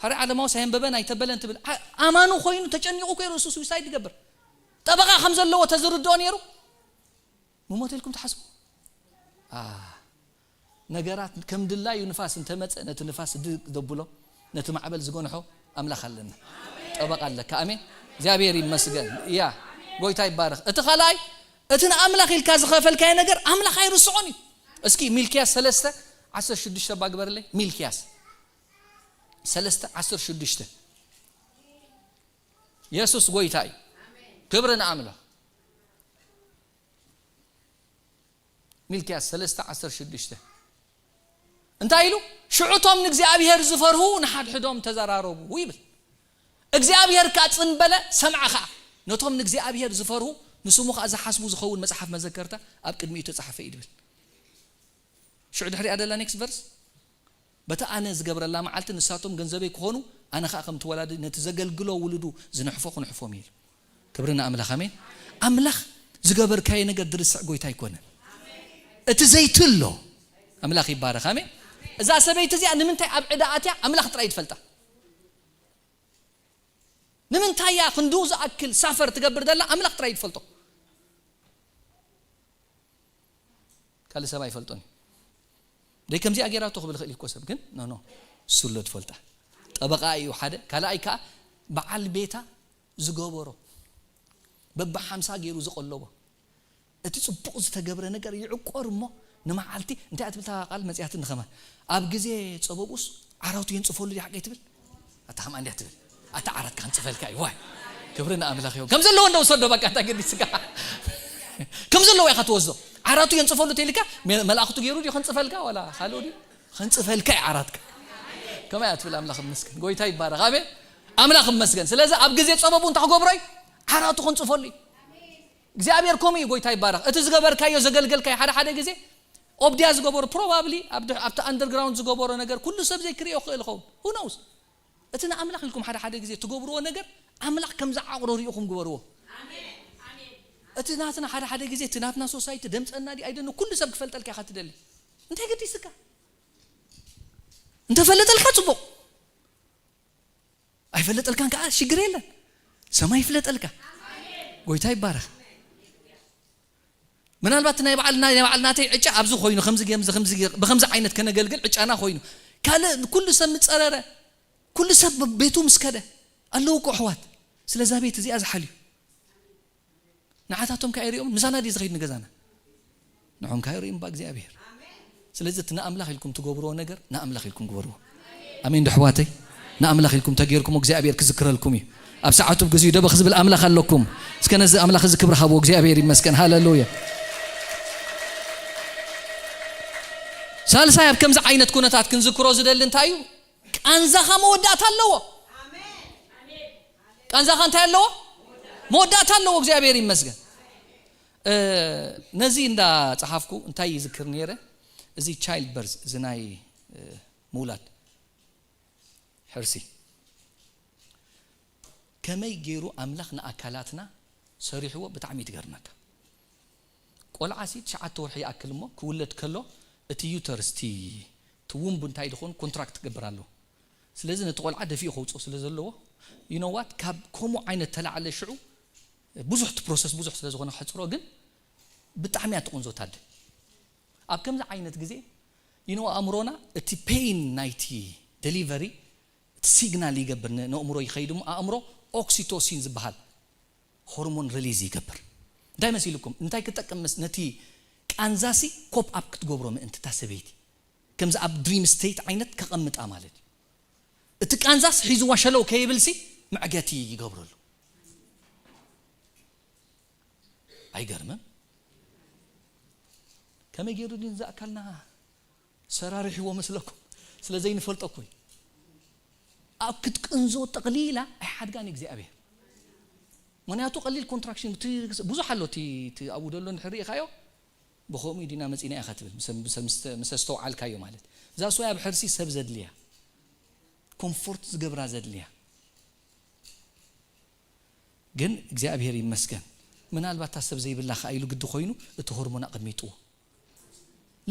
ሓደ ዓለማዊ ሳየንበበን ኣይተበለን ትብል ዓ- ኣማኑ ኮይኑ ተጨኒቑ እኮ ርእሱ suicide ይገብር። ጠበቓ ከም ዘለዎ ተዝርድኦ ነይሩ ምሞተ ኢልኩም ትሓስቡ? ኣ፣ ነገራት ከም ድላዩ ንፋስ እንተመጸ ነቲ ንፋስ ድግ ዘብሎ ነቲ ማዕበል ዝገንሖ ኣምላኽ ኣለና። ጠበቓ ኣለካ። ኣሜን። እግዚኣብሔር ይመስገን። እያ ጎይታ ይባረኽ። እቲ ካልኣይ እቲ ንኣምላኽ ኢልካ ዝኸፈልካዮ ነገር ኣምላኽ ኣይርስዖን እዩ። እስኪ ሚልክያስ ሰለስተ ዓሰርተ ሽዱሽተ እባ ግበርለይ። ሚልክያስ ሰለስተ ዓሰርተ ሽዱሽተ። የሱስ ጎይታ እዩ። ክብሪ ንኣምላኽ። ሚልክያስ ሰለስተ ዓሰርተ ሽዱሽተ እንታይ ኢሉ? ሽዑቶም ንእግዚኣብሔር ዝፈርሁ ንሓድሕዶም ተዘራረቡ ይብል። እግዚኣብሔር ከኣ ጽን በለ፣ ሰምዐ ኸኣ። ነቶም ንእግዚኣብሔር ዝፈርሁ ንስሙ ኸኣ ዝሓስቡ ዝኸውን መጽሓፍ መዘከርታ ኣብ ቅድሚኡ ተጻሕፈ እዩ ድብል። ሽዑ ድሕሪኣ ደላ next verse። በቲ ኣነ ዝገብረላ መዓልቲ ንሳቶም ገንዘበይ ክኾኑ፣ ኣነ ኸኣ ከምቲ ወላዲ ነቲ ዘገልግሎ ውሉዱ ዝንሕፎ ክንሕፎም እዩ ኢሉ። ክብሪ ንኣምላኽ። ኣሜን። ኣምላኽ ዝገበርካዮ ነገር ድርስዕ ጎይታ ኣይኮነን። እቲ ዘይትሎ ኣምላኽ ይባረኽ። ኣሜን። እዛ ሰበይቲ እዚኣ ንምንታይ ኣብ ዕዳ ኣትያ ኣምላኽ ጥራይ ትፈልጣ። ንምንታይ እያ ክንድኡ ዝኣክል ሳፈር ትገብር ዘላ ኣምላኽ ጥራይ ትፈልጦ። ካልእ ሰብ ኣይፈልጦን እዩ። ደይ ከምዚኣ ጌራቶ ክብል ይኽእል እኮ ሰብ ግን ኖ ኖ እሱ ኣሎ ትፈልጣ። ጠበቓ እዩ ሓደ። ካልኣይ ከዓ በዓል ቤታ ዝገበሮ በብሓምሳ ገይሩ ዝቐለቦ እቲ ጽቡቕ ዝተገብረ ነገር ይዕቆር እሞ ንመዓልቲ እንታይ እያ ትብል እታ ቃል መጽያትኒ ከማን ኣብ ግዜ ጸበብኡስ ዓራቱ የንጽፈሉ ድያ ሓቀይ ትብል ኣታ ከማን እንዲያ ትብል ኣታ ዓራትካ ክንጽፈልካ እዩ ዋይ ክብሪ ንኣምላኽ ይኹን ከም ዘለዎ እንደ ውሰዶ በቃ እንታይ ገዲስካ ከም ዘለዎ ኢኻ ትወስዶ ዓራቱ የንጽፈሉ ተይልካ መ- መላእኽቱ ገይሩ ድዩ ክንጽፈልካ ዋላ ካልኡ ድዩ ክንጽፈልካ እዩ ዓራትካ ከመይ እያ ትብል ኣምላኽ ይመስገን ጎይታ ይባረኽ ኣሜን ኣምላኽ ይመስገን ስለዚ ኣብ ግዜ ጸበቡ እንታይ ክገብሮ እዩ ዓራቱ ክንጽፈሉ እዩ እግዚኣብሔር ከምኡ እዩ ጎይታ ይባረኽ እቲ ዝገበርካዮ ዘገልገልካዮ ሓደ ሓደ ግዜ ኦብድያ ዝገበሮ probably ኣብቲ underground ዝገበሮ ነገር ኩሉ ሰብ ዘይክርእዮ ክእል ይኸውን who knows እቲ ንኣምላኽ ኢልኩም ሓደ ሓደ ግዜ ትገብርዎ ነገር ኣምላኽ ከም ዝዓቕሮ ርኢኹም ግበርዎ እቲ ናትና ሓደ ሓደ ግዜ እቲ ናትና ሶሳይቲ ደምፀና ድዩ ኣይደን ኩሉ ሰብ ክፈልጠልካ ኢኻ ትደሊ። እንታይ ገዲስካ? እንተፈለጠልካ ፅቡቕ፣ ኣይፈለጠልካን ከዓ ሽግር የለን። ሰማይ ይፍለጠልካ። ጎይታ ይባረኽ። ምናልባት ናይ በዓል ናይ በዓል ናተይ ዕጫ ኣብዚ ኮይኑ ከምዚ ከምዚ ከምዚ ገይር- ብከምዚ ዓይነት ከነገልግል ዕጫና ኮይኑ ካልእ ኩሉ ሰብ ምፀረረ፣ ኩሉ ሰብ ቤቱ ምስ ከደ ኣለዉ እኮ ኣሕዋት። ስለዛ ቤት እዚኣ ዝሓልዩ ንዓታቶም ከኣ ይሪኦም። ምሳና ድዩ ዝኸይድ ንገዛና? ንዖም ከኣ ይሪኦም ባ እግዚኣብሔር። ስለዚ እቲ ንኣምላኽ ኢልኩም ትገብርዎ ነገር ንኣምላኽ ኢልኩም ግበርዎ። ኣሜን ዶ ኣሕዋተይ? ንኣምላኽ ኢልኩም ተገይርኩም እግዚኣብሔር ክዝክረልኩም እዩ። ኣብ ሰዓቱ ብግዚኡ ደበኽ ዝብል ኣምላኽ ኣለኩም። እስከ ነዚ ኣምላኽ እዚ ክብሪ ሃብዎ። እግዚኣብሔር ይመስገን። ሃሌሉያ። ሳልሳይ ኣብ ከምዚ ዓይነት ኩነታት ክንዝክሮ ዝደሊ እንታይ እዩ? ቃንዛኻ መወዳእታ ኣለዎ። ቃንዛኻ እንታይ ኣለዎ? መወዳእታ ኣለዎ። እግዚኣብሔር ይመስገን። እ፣ ነዚ እንዳ ጸሓፍኩ እንታይ ይዝክር ነይረ? እዚ ቻይልድ በርዝ፣ እዚ ናይ፣ እ፣ ምውላድ ሕርሲ፣ ከመይ ገይሩ ኣምላኽ ንኣካላትና ሰሪሕዎ ብጣዕሚ ትገርመካ። ቆልዓ ሲ ትሽዓተ ወርሒ ይኣክል እሞ ክውለድ ከሎ እቲ ዩተርስ፣ እቲ፣ እቲ ውምብ እንታይ ድኾን ኮንትራክት ትገብር ኣለዎ። ስለዚ ነቲ ቆልዓ ደፊኡ ከውፅኦ ስለ ዘለዎ፣ you know what፣ ካብ ከምኡ ዓይነት ተላዕለ ሽዑ ብዙሕ እቲ ፕሮሰስ ብዙሕ ስለ ዝኾነ ክሕፅሮ፣ ግን ብጣዕሚ እያ ትቑንዞ ታደ። ኣብ ከምዚ ዓይነት ግዜ፣ you know፣ ኣእምሮና እቲ ፔይን ናይቲ ደሊቨሪ እቲ ሲግናል ይገብር፣ ን-፣ ንኣእምሮ ይኸይድ እሞ ኣእምሮ ኦክሲቶሲን ዝበሃል ሆርሞን ሪሊዝ ይገብር። እንታይ መሲልኩም? እንታይ ክጠቅም መስ-፣ ነቲ ቃንዛሲ ኮፕ ኣፕ ክትገብሮ ምእንቲ እታ ሰበይቲ ከምዚ ኣብ ድሪም ስቴት ዓይነት ከቐምጣ ማለት እዩ። እቲ ቃንዛስ ሒዝዋ ሸለው ከይብልሲ መዕገቲ ይገብረሉ። ኣይገርምም? ከመይ ገይሩ ድዩ እዚ ኣካልና ሰራሪሕዎ መስለኩም? ስለ ዘይንፈልጦ እኮ እዩ። ኣብ ክትቅንዞ ጠቕሊላ ኣይሓድጋን እግዚኣብሔር። ምኽንያቱ ቀሊል ኮንትራክሽን፣ እቲ ብዙሕ ኣሎ፣ እቲ፣ እቲ ኣብኡ ዘሎ እንድሕር ርኢኻዮ፣ ብኸምኡ ዲና መፂና ኢኻ ትብል፣ ምስ፣ ምስ፣ ምስ፣ ምስ ኣስተውዓልካዮ ማለት። እዛ እሱ ኣብ ሕርሲ ሰብ ዘድልያ፣ ኮምፎርት ዝገብራ ዘድልያ። ግን እግዚኣብሔር ይመስገን፣ ምናልባት እታ ሰብ ዘይብላ ከኣ ኢሉ ግዲ ኮይኑ እቲ ሆርሞን ኣቐሚጥዎ።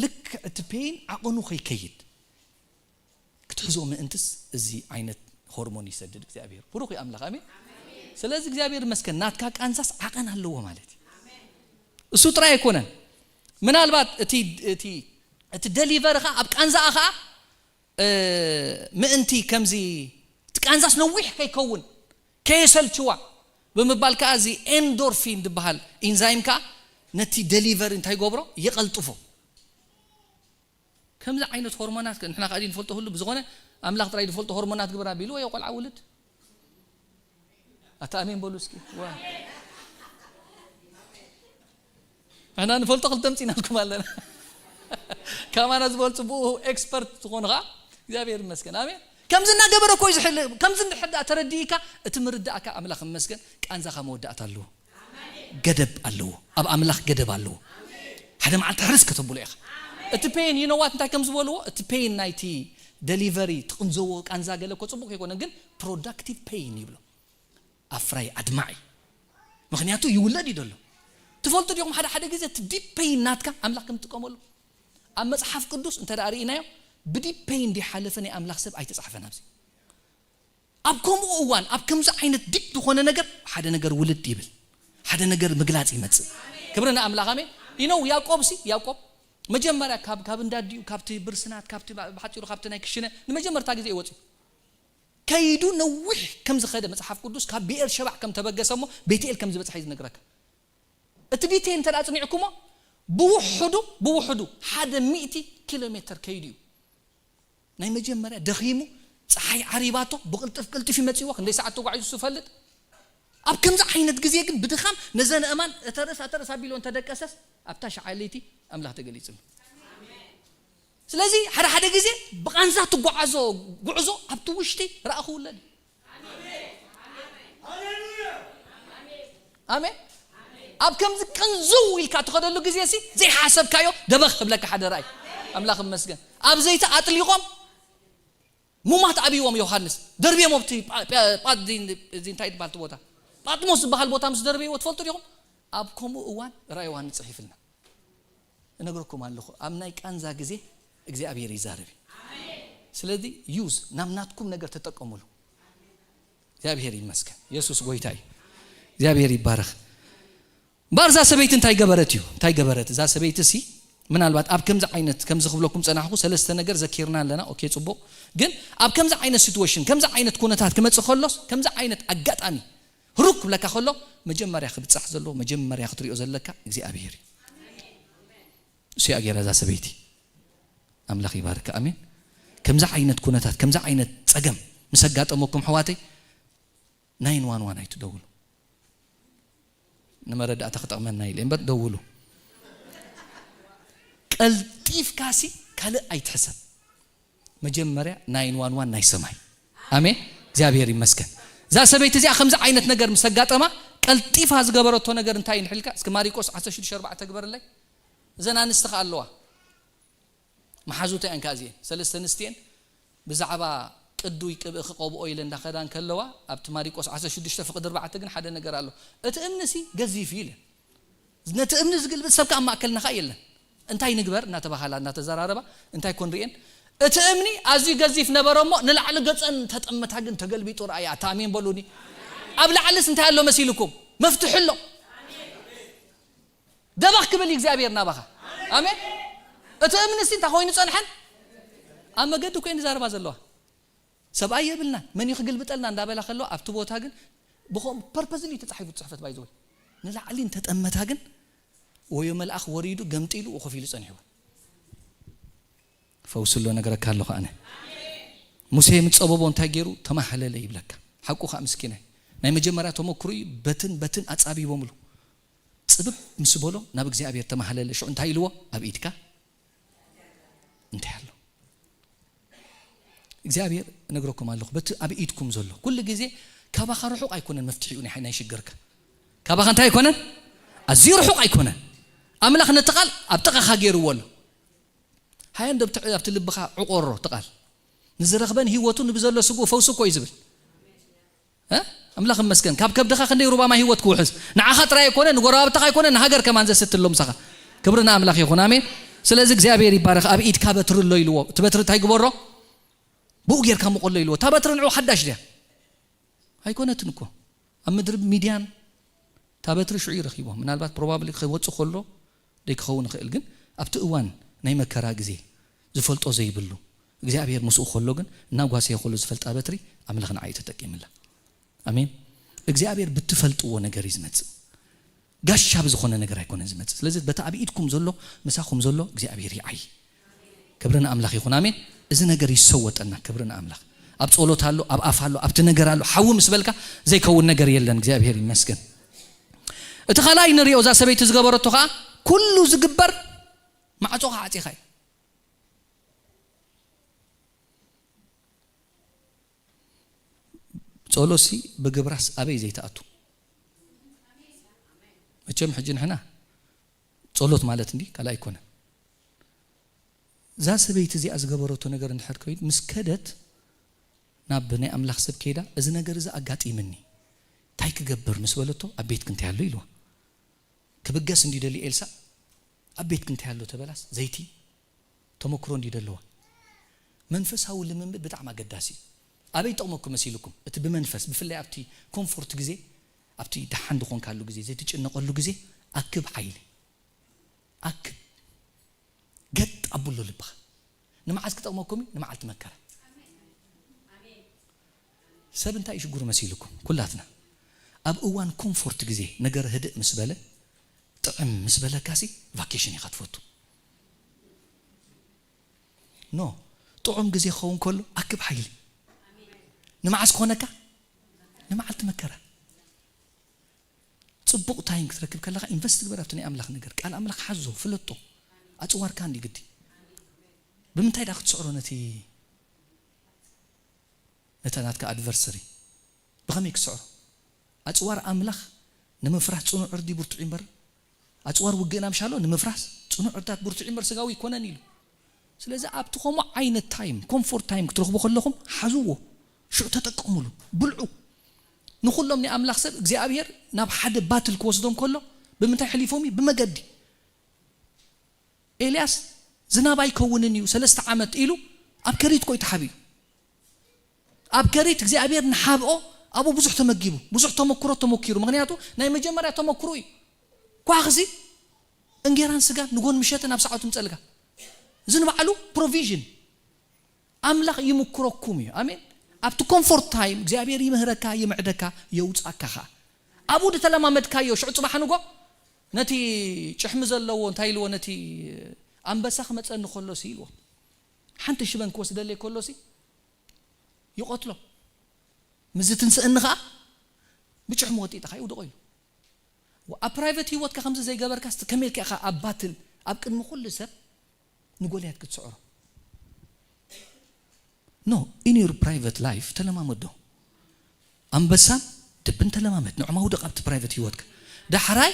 ልክዕ እቲ ፔን ዓቐኑ ከይከይድ ክትሕዞ ምእንትስ እዚ ዓይነት ሆርሞን ይሰድድ እግዚኣብሔር። ብሩኽ እዩ ኣምላኽ፣ ኣሜን። ስለዚ እግዚኣብሔር ይመስገን፣ ናትካ ቃንዛስ ዓቐን ኣለዎ ማለት እዩ። እሱ ጥራይ ኣይኮነን፣ ምናልባት እቲ፣ እቲ፣ እቲ ደሊቨርኻ ኣብ ቃንዛኣ ኸኣ፣ እ፣ ምእንቲ ከምዚ እቲ ቃንዛስ ነዊሕ ከይከውን፣ ከየሰልችዋ ብምባል ከኣ እዚ ኤንዶርፊን ዝበሃል ኢንዛይም ከኣ ነቲ ደሊቨሪ እንታይ ይገብሮ? የቐልጥፎ። ከምዚ ዓይነት ሆርሞናት ከ-፣ ንሕና ከኣ ንፈልጦ፣ ሁሉ ብዝኾነ ኣምላኽ ጥራይ ዝፈልጦ ሆርሞናት ግበር ኣቢሉ ወይ ቆልዓ ውልድ። ኣታ ኣሜን በሉ እስኪ። ዋ። ንሕና ንፈልጦ ክልተ ኣምጺእናልኩም ኣለና። ካማና ዝበልጹ ብኡ ኤክስፐርት ዝኾኑ ኸኣ እግዚኣብሔር ይመስገን። ኣሜን። ከምዚ እናገበረ እኮ እዩ ዝሕል-፣ ከምዚ እንድሕር ደኣ ተረዲእካ፣ እቲ ምርዳእካ ኣምላኽ ይመስገን፣ ቃንዛኻ መወዳእታ ኣለዎ። ገደብ ኣለዎ። ኣብ ኣምላኽ ገደብ ኣለዎ። ሓደ መዓልቲ ሕርስ ከተብሎ ኢኻ። እቲ ፔን፣ you know what፣ እንታይ ከም ዝበልዎ? እቲ ፔን ናይቲ ደሊቨሪ፣ ትቕንዘዎ ቃንዛ ገለ እኮ ጽቡቕ ኣይኮነን፣ ግን ፕሮዳክቲቭ ፔን ይብሎ። ኣፍራይ ኣድማዒ። ምኽንያቱ ይውለድ እዩ ዘሎ። ትፈልጡ ዲኹም ሓደ ሓደ ግዜ እቲ ዲፕ ፔን ናትካ ኣምላኽ ከም ትጥቀመሉ? ኣብ መጽሓፍ ቅዱስ እንተ ደኣ ርኢናዮ፣ ብዲፕ ፔን ዝሓለፈ ናይ ኣምላኽ ሰብ ኣይተጻሕፈን ኣብዚ። ኣብ ከምኡ እዋን፣ ኣብ ከምዚ ዓይነት ዲፕ ዝኾነ ነገር፣ ሓደ ነገር ውልድ ይብል። ሓደ ነገር ምግላጽ ይመጽእ። ክብሪ ንኣምላኽ፣ ኣሜን። You know፣ ያዕቆብ ሲ፣ ያዕቆብ መጀመርያ ካብ፣ ካብ እንዳዲኡ፣ ካብቲ ብርስናት፣ ካብቲ ባ-፣ ብሓጺሩ ካብቲ ናይ ክሽነ ንመጀመርታ ግዜ እዩ ወጺኡ። ከይዱ ነዊሕ ከም ዝኸደ መጽሓፍ ቅዱስ ካብ ብኤር ሸባዕ ከም ተበገሰ እሞ ቤትኤል ከም ዝበጽሐ እዩ ዝነግረካ። እቲ ዲቴል እንተ ደኣ ኣጽኒዕኩሞ ብውሑዱ፣ ብውሑዱ ሓደ ሚእቲ ኪሎ ሜተር ከይዱ እዩ። ናይ መጀመርያ ደኺሙ፣ ጸሓይ ዓሪባቶ፣ ብቕልጥፍ ቅልጥፍ ይመጽእዎ፣ ክንደይ ሰዓት ተጓዒዙ ዝፈልጥ። ኣብ ከምዚ ዓይነት ግዜ ግን ብድኻም ነዘን ኣእማን እተርስ፣ እተርስ ኣቢሉ እንተደቀሰስ፣ ኣብታ ሸዓይ ለይቲ ኣምላኽ ተገሊጽሉ። ስለዚ ሓደ ሓደ ግዜ ብቓንዛ ትጓዓዞ ጉዕዞ ኣብቲ ውሽጢ ረኣ ክውለድ እዩ። ኣሜን። ኣብ ከምዚ ቅንዝው ኢልካ ትኸደሉ ግዜ ሲ ዘይሓሰብካዮ ደበኽ ክብለካ ሓደ ራእይ። ኣምላኽ ይመስገን። ኣብ ዘይቲ ኣጥሊቖም ሙማት ኣብይዎም ዮሃንስ። ደርብዮም ኣብቲ ጳ-፣ ጳ-፣ ጳ-፣ እዚ እንታይ ትበሃል እቲ ቦታ? ጳጥሞስ ዝበሃል ቦታ ምስ ደርብይዎ ትፈልጡ ዲኹም? ኣብ ከምኡ እዋን ራእይ ዮሃንስ ጽሒፍልና። እነግረኩም ኣለኹ፣ ኣብ ናይ ቃንዛ ግዜ እግዚኣብሔር ይዛረብ እዩ። ስለዚ ዩዝ ናብ ናትኩም ነገር ተጠቀሙሉ። እግዚኣብሔር ይመስገን። የሱስ ጎይታ እዩ። እግዚኣብሔር ይባረኽ። እምበኣር እዛ ሰበይቲ እንታይ ገበረት እዩ? እንታይ ገበረት? እዛ ሰበይቲ ሲ ምናልባት ኣብ ከምዚ ዓይነት፣ ከምዚ ክብለኩም ጸናሕኩ፣ ሰለስተ ነገር ዘኪርና ኣለና። ኦኬ፣ ጽቡቕ። ግን ኣብ ከምዚ ዓይነት ሲትዌሽን፣ ከምዚ ዓይነት ኩነታት ክመጽእ ከሎስ፣ ከምዚ ዓይነት ኣጋጣሚ ህሩክ ክብለካ ከሎ፣ መጀመርያ ክብጻሕ ዘለዎ፣ መጀመርያ ክትሪኦ ዘለካ እግዚኣብሔር እዩ። እሱ እያ ገይራ እዛ ሰበይቲ። ኣምላኽ ይባርካ። ኣሜን። ከምዚ ዓይነት ኩነታት፣ ከምዚ ዓይነት ጸገም ምስ ኣጋጠመኩም ኣሕዋተይ፣ ናይን ዋን ዋን ኣይትደውሉ። ንመረዳእታ ክጠቕመና ኢለ እምበር ደውሉ። ቀልጢፍካሲ ካልእ ኣይትሕሰብ። መጀመርያ ናይን ዋን ዋን ናይ ሰማይ። ኣሜን። እግዚኣብሔር ይመስገን። እዛ ሰበይቲ እዚኣ ከምዚ ዓይነት ነገር ምስ ኣጋጠማ፣ ቀልጢፋ ዝገበረቶ ነገር እንታይ እዩ ንሕልካ? እስኪ ማሪቆስ ዓሰርተ ሽዱሽተ ኣርባዕተ ግበርለይ። እዘን ኣንስቲ ከኣ ኣለዋ። መሓዙተ እየን ከኣ እዚኤን። ሰለስተ ኣንስቲ እየን። ብዛዕባ ቅዱይ ቅብኢ ክቐብኦ ኢለን እንዳኸዳ እንከለዋ፣ ኣብቲ ማሪቆስ ዓሰርተ ሽዱሽተ ፍቕዲ ኣርባዕተ ግን ሓደ ነገር ኣሎ። እቲ እምኒሲ ገዚፍ እዩ ኢለን። ነቲ እምኒ ዝግልብጥ ሰብ ከኣ ኣብ ማእከልና ከኣ የለን። እንታይ ንግበር እናተባሃላ እናተዘራረባ፣ እንታይ ኮን ርእየን? እቲ እምኒ ኣዝዩ ገዚፍ ነበረ እሞ፣ ንላዕሊ ገጸን ተጠመታ ግን ተገልቢጡ ረኣያ። ኣታ ኣሜን በሉኒ። ኣብ ላዕልስ እንታይ ኣሎ መሲልኩም? መፍትሒ ኣሎ። ደበኽ ክብል እዩ እግዚኣብሔር ናባኻ። ኣሜን። እቲ እምኒሲ እንታይ ኮይኑ ጸንሐን? ኣብ መገዲ ኮይን ዝዛረባ ዘለዋ። ሰብኣይ የብልናን፣ መን እዩ ክግልብጠልና እንዳበላ ከለዋ፣ ኣብቲ ቦታ ግን ብኸም-፣ ፐርፐዝሊ ተጻሒፉ ጽሕፈት ባይዘወይ። ንላዕሊ እንተጠመታ ግን፣ ወዮ መልኣኽ ወሪዱ ገምጢሉ ኮፍ ኢሉ ጸኒሕዋ። ፈውሲ ኣሎ ነግረካ ኣለኹ ኣነ። ሙሴ ምስ ጸበቦ እንታይ ገይሩ? ተማህለለ ይብለካ። ሓቁ ከኣ ምስኪናይ። ናይ መጀመርያ ተመክሮ እዩ። በትን በትን ኣጻቢቦምሉ። ጽብብ ምስ በሎ ናብ እግዚኣብሔር ተማህለለ። ሽዑ እንታይ ኢልዎ? ኣብ ኢድካ እንታይ ኣሎ? እግዚኣብሔር እነግረኩም ኣለኹ፣ በቲ ኣብ ኢድኩም ዘሎ። ኩሉ ግዜ ካባኻ ርሑቕ ኣይኮነን መፍትሒኡ ናይ፣ ናይ ሽግርካ። ካባኻ እንታይ ኣይኮነን? ኣዝዩ ርሑቕ ኣይኮነን። ኣምላኽ ነቲ ቃል ኣብ ጥቓኻ ገይርዎ ኣሎ። ሃየ እንዶ ኣብቲ፣ ኣብቲ ልብኻ ዕቆሮ እቲ ቃል። ንዝረኽበን ህይወቱ ንብዘሎ ስግኡ ፈውሲ እኮ እዩ ዝብል። እ? ኣምላኽ ይመስገን። ካብ ከብድኻ ክንደይ ሩባ ማይ ህይወት ክውሕዝ። ንዓኻ ጥራይ ኣይኮነ፣ ንጎረባብትኻ ኣይኮነ፣ ንሃገር ከማን ዘስቲ ኣሎ ምሳኻ። ክብሪ ንኣምላኽ ይኹን። ኣሜን። ስለዚ እግዚኣብሔር ይባረኽ። ኣብ ኢድካ በትሪ ኣሎ ኢልዎ። እቲ በትሪ እንታይ ግበሮ? ብኡ ጌርካ ምቆሎ ኢልዎ። እታ በትሪ ንዕኡ ሓዳሽ ድያ? ኣይኮነትን እኮ። ኣብ ምድሪ ሚድያን እታ በትሪ ሽዑ እዩ ረኺቦ። ምናልባት ፕሮባብሊ ክወጽእ ከሎ ደይክኸውን ይኽእል፣ ግን ኣብቲ እዋን ናይ መከራ ግዜ ዝፈልጦ ዘይብሉ እግዚኣብሔር ምስኡ ከሎ ግን እናጓሰየ ከሎ ዝፈልጣ በትሪ ኣምላኽ ንዓይ ተጠቂምላ። ኣሜን። እግዚኣብሔር ብትፈልጥዎ ነገር እዩ ዝመጽእ። ጋሻ ብዝኾነ ነገር ኣይኮነን ዝመጽእ። ስለዚ በቲ ኣብ ኢድኩም ዘሎ፣ ምሳኹም ዘሎ እግዚኣብሔር ይዓይ። ክብሪ ንኣምላኽ ይኹን። ኣሜን። እዚ ነገር ይሰወጠና። ክብሪ ንኣምላኽ። ኣብ ጸሎት ኣሎ፣ ኣብ ኣፍ ኣሎ፣ ኣብቲ ነገር ኣሎ። ሓዊ ምስ በልካ ዘይከውን ነገር የለን። እግዚኣብሔር ይመስገን። እቲ ካልኣይ ንሪኦ እዛ ሰበይቲ ዝገበረቶ ኸኣ ኩሉ ዝግበር ማዕጾኻ ዓጺኻ እዩ። ጸሎትሲ ብግብራስ ኣበይ ዘይትኣቱ? መቸም ሕጂ ንሕና ጸሎት ማለት እንዲ ካልእ ኣይኮነን። እዛ ሰበይቲ እዚኣ ዝገበረቶ ነገር እንድሕር ኮይኑ ምስ ከደት ናብ ናይ ኣምላኽ ሰብ ከይዳ፣ "እዚ ነገር እዚ ኣጋጢምኒ፣ እንታይ ክገብር?" ምስ በለቶ፣ "ኣብ ቤትኪ እንታይ ኣሎ?" ኢልዋ። ክብገስ እንዲ ደልዩ ኤልሳእ፣ "ኣብ ቤትኪ እንታይ ኣሎ?" ተበላስ፣ ዘይቲ ተመክሮ እንዲ ደለዋ። መንፈሳዊ ልምምድ ብጣዕሚ ኣገዳሲ እዩ። ኣበይ ይጠቕመኩም መሲልኩም? እቲ ብመንፈስ፣ ብፍላይ ኣብቲ ኮምፎርት ግዜ፣ ኣብቲ ደሓን ዝኾንካሉ ግዜ፣ ዘይትጭነቐሉ ግዜ፣ ኣክብ ሓይሊ። ኣክብ። ገጥ ኣብሎ ልብኻ። ንመዓስ ክጠቕመኩም እዩ? ንመዓልቲ መከራ። ሰብ እንታይ እዩ ሽግሩ መሲልኩም? ኩላትና። ኣብ እዋን ኮምፎርት ግዜ፣ ነገር ህድእ ምስ በለ፣ ጥዕም ምስ በለካሲ፣ ቫኬሽን ኢኻ ትፈቱ። ኖ፣ ጥዑም ግዜ ክኸውን ከሎ፣ ኣክብ ሓይሊ። ንመዓስ ክኾነካ? ንመዓልቲ መከራ። ጽቡቕ ታይም ክትረክብ ከለኻ ኢንቨስት ግበር ኣብቲ ናይ ኣምላኽ ነገር። ቃል ኣምላኽ ሓዞ፣ ፍለጦ። ኣጽዋርካ እንዲ ግዲ። ብምንታይ ደኣ ክትስዕሮ ነቲ፣ ነታ ናትካ ኣድቨርሰሪ? ብኸመይ ክትስዕሮ? ኣጽዋር ኣምላኽ ንምፍራስ ጽኑዕ ዕርዲ ብርቱዕ እዩ እምበር፣ ኣጽዋር ውግእና ምሻሎ ንምፍራስ ጽኑዕ ዕርድታት ብርቱዕ እዩ እምበር ስጋዊ ኣይኮነን ኢሉ። ስለዚ ኣብቲ ከምኡ ዓይነት ታይም፣ ኮምፎርት ታይም ክትረኽቡ ከለኹም ሓዝዎ፣ ሽዑ ተጠቀሙሉ፣ ብልዑ። ንኹሎም ናይ ኣምላኽ ሰብ እግዚኣብሔር ናብ ሓደ ባትል ክወስዶም ከሎ ብምንታይ ሕሊፎም እዩ? ብመገዲ። ኤልያስ ዝናብ ኣይከውንን እዩ ሰለስተ ዓመት ኢሉ ኣብ ከሪት ኮይ ተሓቢኡ። ኣብ ከሪት እግዚኣብሔር ንሓብኦ ኣብኡ ብዙሕ ተመጊቡ፣ ብዙሕ ተመክሮ ተመኪሩ። ምክንያቱ ናይ መጀመርያ ተመክሮ እዩ። ኳኽሲ እንጌራን ስጋን ንጎን ምሸትን ኣብ ሰዓቱ ምጸልካ። እዚ ንባዕሉ ፕሮቪዥን። ኣምላኽ ይምክረኩም እዩ። ኣሜን። ኣብቲ ኮምፎርት ታይም እግዚኣብሔር ይምህረካ፣ ይምዕደካ፣ የውጻካ ኸኣ። ኣብኡ ዝተለማመድካዮ ሽዑ ጽባሕ ንጎ ነቲ ጭሕሚ ዘለዎ እንታይ ኢልዎ፣ ነቲ ኣንበሳ ክመጸኒ ከሎሲ ኢልዎ። ሓንቲ ሽበን ክወስደለይ ከሎሲ ይቐትሎ። ምስዚ ትንስእኒ ኸኣ ብጭሕሚ ወጢጥኻ ይውድቖ ኢሉ። ኣብ ፕራይቨት ህይወትካ ከምዚ ዘይገበርካስ ከመይ ኢልካ ኢኻ ኣብ ባትል ኣብ ቅድሚ ኩሉ ሰብ ንጎልያት ክትስዕሮ? No, in your private life ተለማመዶ። ኣንበሳን ድብን ተለማመድ። ንዕማ ውደቕ ኣብቲ ፕራይቨት ህይወትካ። ዳሕራይ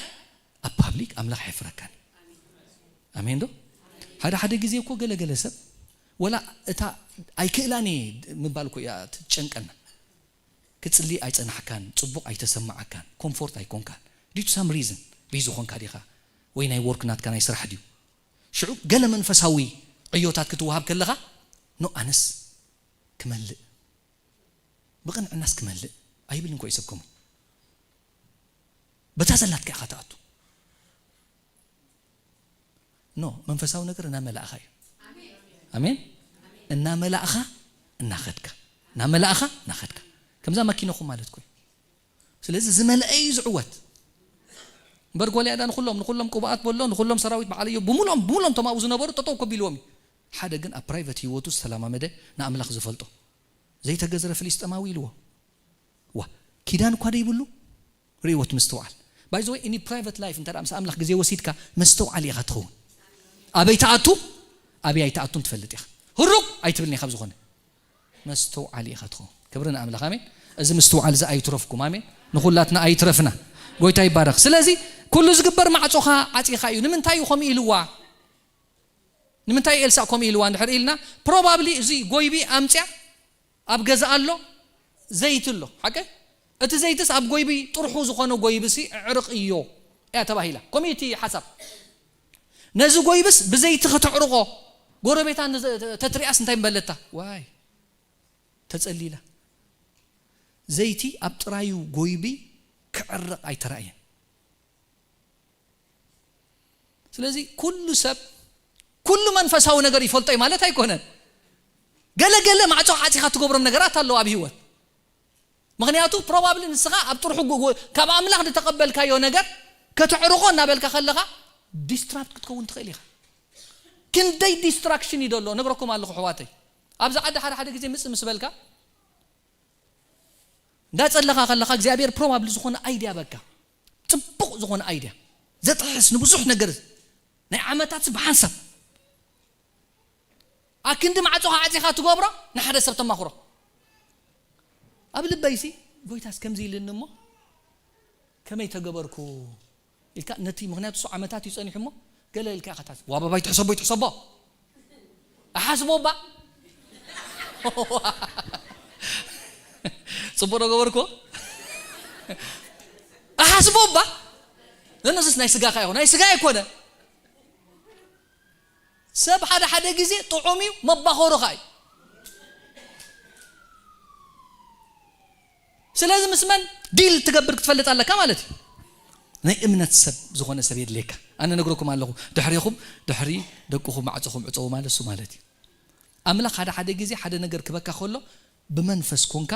ኣብ ፓብሊክ ኣምላኽ ኣይሕፍረካን። ኣሜን ዶ? ሓደ ሓደ ግዜ እኮ ገለ ገለ ሰብ ወላ እታ ኣይክእላን እየ ምባል እኮ እያ ትጨንቀና። ክጽሊ ኣይጸናሕካን፣ ጽቡቕ ኣይተሰማዓካን፣ ኮምፎርት ኣይኮንካን። Due to some reason፣ ቢዚ ኾንካ ዲኻ? ወይ ናይ ወርክ ናትካ ናይ ስራሕ ድዩ? ሽዑ ገለ መንፈሳዊ ዕዮታት ክትወሃብ ከለኻ፣ ኖ ኣነስ ክመልእ፣ ብቕንዕናስ ክመልእ ኣይብልን እኮ እዩ ሰብ ከምኡ። በታ ዘላትካ ኢኻ ትኣቱ። ኖ መንፈሳዊ ነገር እናመላእኻ እዩ። ኣሜን። እናመላእኻ እናኸድካ፣ እናመላእኻ እናኸድካ፣ ከምዛ መኪናኹም ማለት እኮ እዩ። ስለዚ ዝመልአ እዩ ዝዕወት። እምበር ጎልያዳ ንኹሎም፣ ንኹሎም ቅቡኣት በሎ፣ ንኹሎም ሰራዊት በዓለዮ፣ ብምሎም፣ ብምሎም እቶም ኣብኡ ዝነበሩ ጠጠው ከቢልዎም እዩ። ሓደ ግን ኣብ ፕራይቨት ህይወቱ ዝተለማመደ ንኣምላኽ ዝፈልጦ ዘይተገዝረ ፍልስጤማዊ ኢልዎ። ዋ፣ ኪዳን እኳ ደይብሉ ርእይዎ እቲ ምስትውዓል። By the way, in private life እንተ ምስ ኣምላኽ ግዜ ወሲድካ መስተውዓሊ ኢኻ ትኸውን። ኣበይ ትኣቱ ኣበይ ኣይትኣቱን ትፈልጥ ኢኻ። ህሩቕ ኣይትብልን ኢኻ። ብዝኾነ መስተውዓሊ ኢኻ ትኸውን። ክብሪ ንኣምላኽ። ኣሜን። እዚ ምስትውዓል እዚ ኣይትረፍኩም። ኣሜን። ንኹላትና ኣይትረፍና። ጎይታ ይባረኽ። ስለዚ ኩሉ ዝግበር ማዕጾኻ ዓጺኻ እዩ። ንምንታይ እዩ ከምኡ ኢልዋ? ንምንታይ ኤልሳእ ከምኡ ኢልዋ እንድሕር ኢልና፣ ፕሮባብሊ እዚ ጎይቢ ኣምጽያ ኣብ ገዛ ኣሎ፣ ዘይቲ ኣሎ። ሓቀ? እቲ ዘይትስ ኣብ ጎይቢ ጥርሑ ዝኾነ ጎይቢ ሲ ዕርቕ እዮ እያ ተባሂላ። ከምኡ እቲ ሓሳብ። ነዚ ጎይብስ ብዘይቲ ከተዕርቖ ጎረቤታ ንዘ-፣ ተትሪኣስ እንታይ ምበለታ? ዋይ፣ ተጸሊላ። ዘይቲ ኣብ ጥራዩ ጎይቢ ክዕርቕ ኣይተራእየን። ስለዚ ኩሉ ሰብ ኩሉ መንፈሳዊ ነገር ይፈልጦ እዩ ማለት ኣይኮነን። ገለ ገለ ማዕጾ ዓጺኻ ትገብሮም ነገራት ኣለዉ ኣብ ህይወት። ምኽንያቱ ፕሮባብሊ ንስኻ ኣብ ጥርሑ ጉ-፣ ጉ-፣ ካብ ኣምላኽ ዝተቐበልካዮ ነገር ከተዕርቖ እናበልካ ከለኻ ዲስትራፕት ክትከውን ትኽእል ኢኻ። ክንደይ ዲስትራክሽን እዩ ዘሎ ነግረኩም ኣለኹ ኣሕዋተይ። ኣብዚ ዓዲ ሓደ ሓደ ግዜ ምጽ ምስ በልካ እንዳጸለኻ ከለኻ እግዚኣብሔር ፕሮባብሊ ዝኾነ ኣይድያ በካ ጽቡቕ ዝኾነ ኣይድያ ዘጥሕስ ንብዙሕ ነገር ናይ ዓመታት ብሓንሳብ ኣክንዲ ማዕጾኻ ዓጺኻ ትገብሮ ንሓደ ሰብ ተማኽሮ። ኣብ ልበይሲ ጎይታስ ከምዚ ኢልኒ እሞ ከመይ ተገበርኩ ኢልካ ነቲ፣ ምኽንያቱ እሱ ዓመታት እዩ ጸኒሑ እሞ ገለ ኢልካ ኢኻ ትሓስብ። ዋ ባባይ ትሕሰቦ ይትሕሰቦ። እሓስቦ እባ። ጽቡቕ ዶ ገበርኩ? እሓስቦ እባ። ነነስስ ናይ ስጋኻ ይኹን ናይ ስጋ ኣይኮነ። ሰብ ሓደ ሓደ ግዜ ጥዑም እዩ፣ መባኸሩ ኸኣ እዩ። ስለዚ ምስ መን ዲል ትገብር ክትፈልጥ ኣለካ ማለት እዩ። ናይ እምነት ሰብ ዝኾነ ሰብ የድልየካ። ኣነ ነግረኩም ኣለኹ፣ ድሕሬኹም፣ ድሕሪ ደቅኹም ማዕጾኹም ዕጸዉ ማለት እሱ ማለት እዩ። ኣምላኽ ሓደ ሓደ ግዜ ሓደ ነገር ክበካ ከሎ ብመንፈስ ኮንካ፣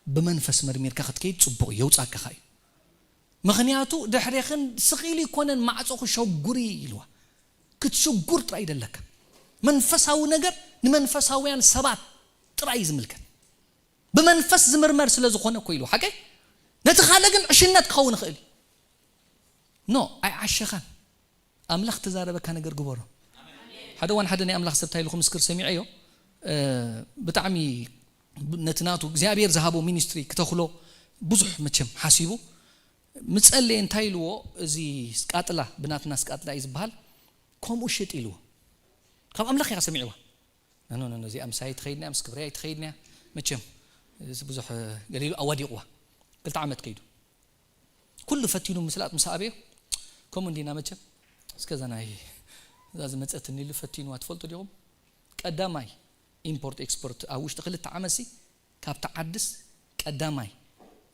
ብመንፈስ መርሚርካ ክትከይድ ጽቡቕ እዩ፣ የውጻካ ኸኣ እዩ። ምኽንያቱ ድሕሬኽን ስቕ ኢሉ ይኮነን ማዕጾ ክሸጉሪ ኢልዋ። ክትሽጉር ጥራይ ደለካ። መንፈሳዊ ነገር ንመንፈሳውያን ሰባት ጥራይ እዩ ዝምልከት። ብመንፈስ ዝምርመር ስለ ዝኾነ እኮ ኢሉ ሓቀይ። ነቲ ካልእ ግን ዕሽነት ክኸውን ይኽእል እዩ። ኖ፣ ኣይዓሸኻን። ኣምላኽ ተዛረበካ ነገር ግበሮ። ሓደ ዋን ሓደ ናይ ኣምላኽ ሰብ እንታይ ኢሉ ክምስክር ሰሚዐዮ። እ፣ ብጣዕሚ ነቲ ናቱ እግዚኣብሔር ዝሃቦ ሚኒስትሪ ክተኽሎ ብዙሕ መቸም ሓሲቡ ምጸለየ እንታይ ኢልዎ፣ እዚ ስቃጥላ፣ ብናትና ስቃጥላ እዩ ዝበሃል፣ ከምኡ ሽጥ ኢልዎ። ካብ ኣምላኽ ኢኻ ሰሚዕዋ። ኖ፣ ኖ፣ ኖ፣ እዚኣ ምሳይ ትኸይድና፣ ምስ ክብረይ ኣይትኸይድና። መቸም እዚ ብዙሕ ገሊሉ ኣዋዲቕዋ። ክልተ ዓመት ከይዱ። ኩሉ ፈቲኑ ምስላጥ ምስ ኣበዮ፣ ከምኡ እንዲና መቸም። እስከ እዛ ናይ እዛ ዝመፀትኒ ኢሉ ፈቲንዋ ትፈልጡ ዲኹም? ቀዳማይ ኢምፖርት ኤክስፖርት ኣብ ውሽጢ ክልተ ዓመትሲ ካብቲ ዓድስ ቀዳማይ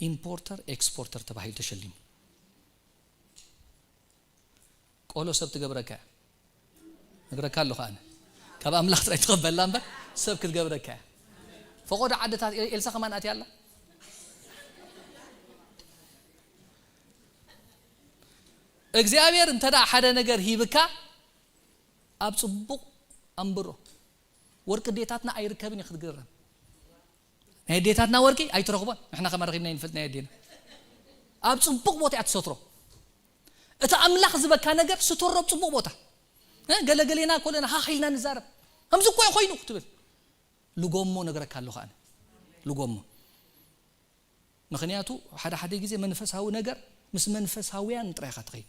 ኢምፖርተር ኤክስፖርተር ተባሂሉ ተሸሊሙ። ቆሎ ሰብ ትገብረካ እያ። ነግረካ ኣለኹ ኣነ። ካብ ኣምላኽ ጥራይ ትቐበላ እምበር ሰብ ክትገብረካ እያ። ፈቆዶ ዓድታት ኤ- ኤልሳ ከማን ኣትያ ኣላ። እግዚኣብሔር እንተ ደኣ ሓደ ነገር ሂብካ ኣብ ጽቡቕ ኣንብሮ። ወርቂ ዴታትና ኣይርከብን እዩ ክትግረም። ናይ ዴታትና ወርቂ ኣይትረኽቦን። ንሕና ከማ ረኺብና ይንፈልጥ ናይ ኣዴና። ኣብ ጽቡቕ ቦታ እያ ትሰትሮ። እቲ ኣምላኽ ዝበካ ነገር ስተሮ ኣብ ጽቡቕ ቦታ። እ? ገለገሌና ኮለና ሃኽ ኢልና ንዛረብ። ከምዚ እኮ እዩ ኮይኑ ክትብል። ልጎሞ ነግረካ ኣለኹ ኣነ። ልጎሞ። ምኽንያቱ ሓደ ሓደ ግዜ መንፈሳዊ ነገር ምስ መንፈሳውያን ጥራይ ኢኻ ትኸይድ።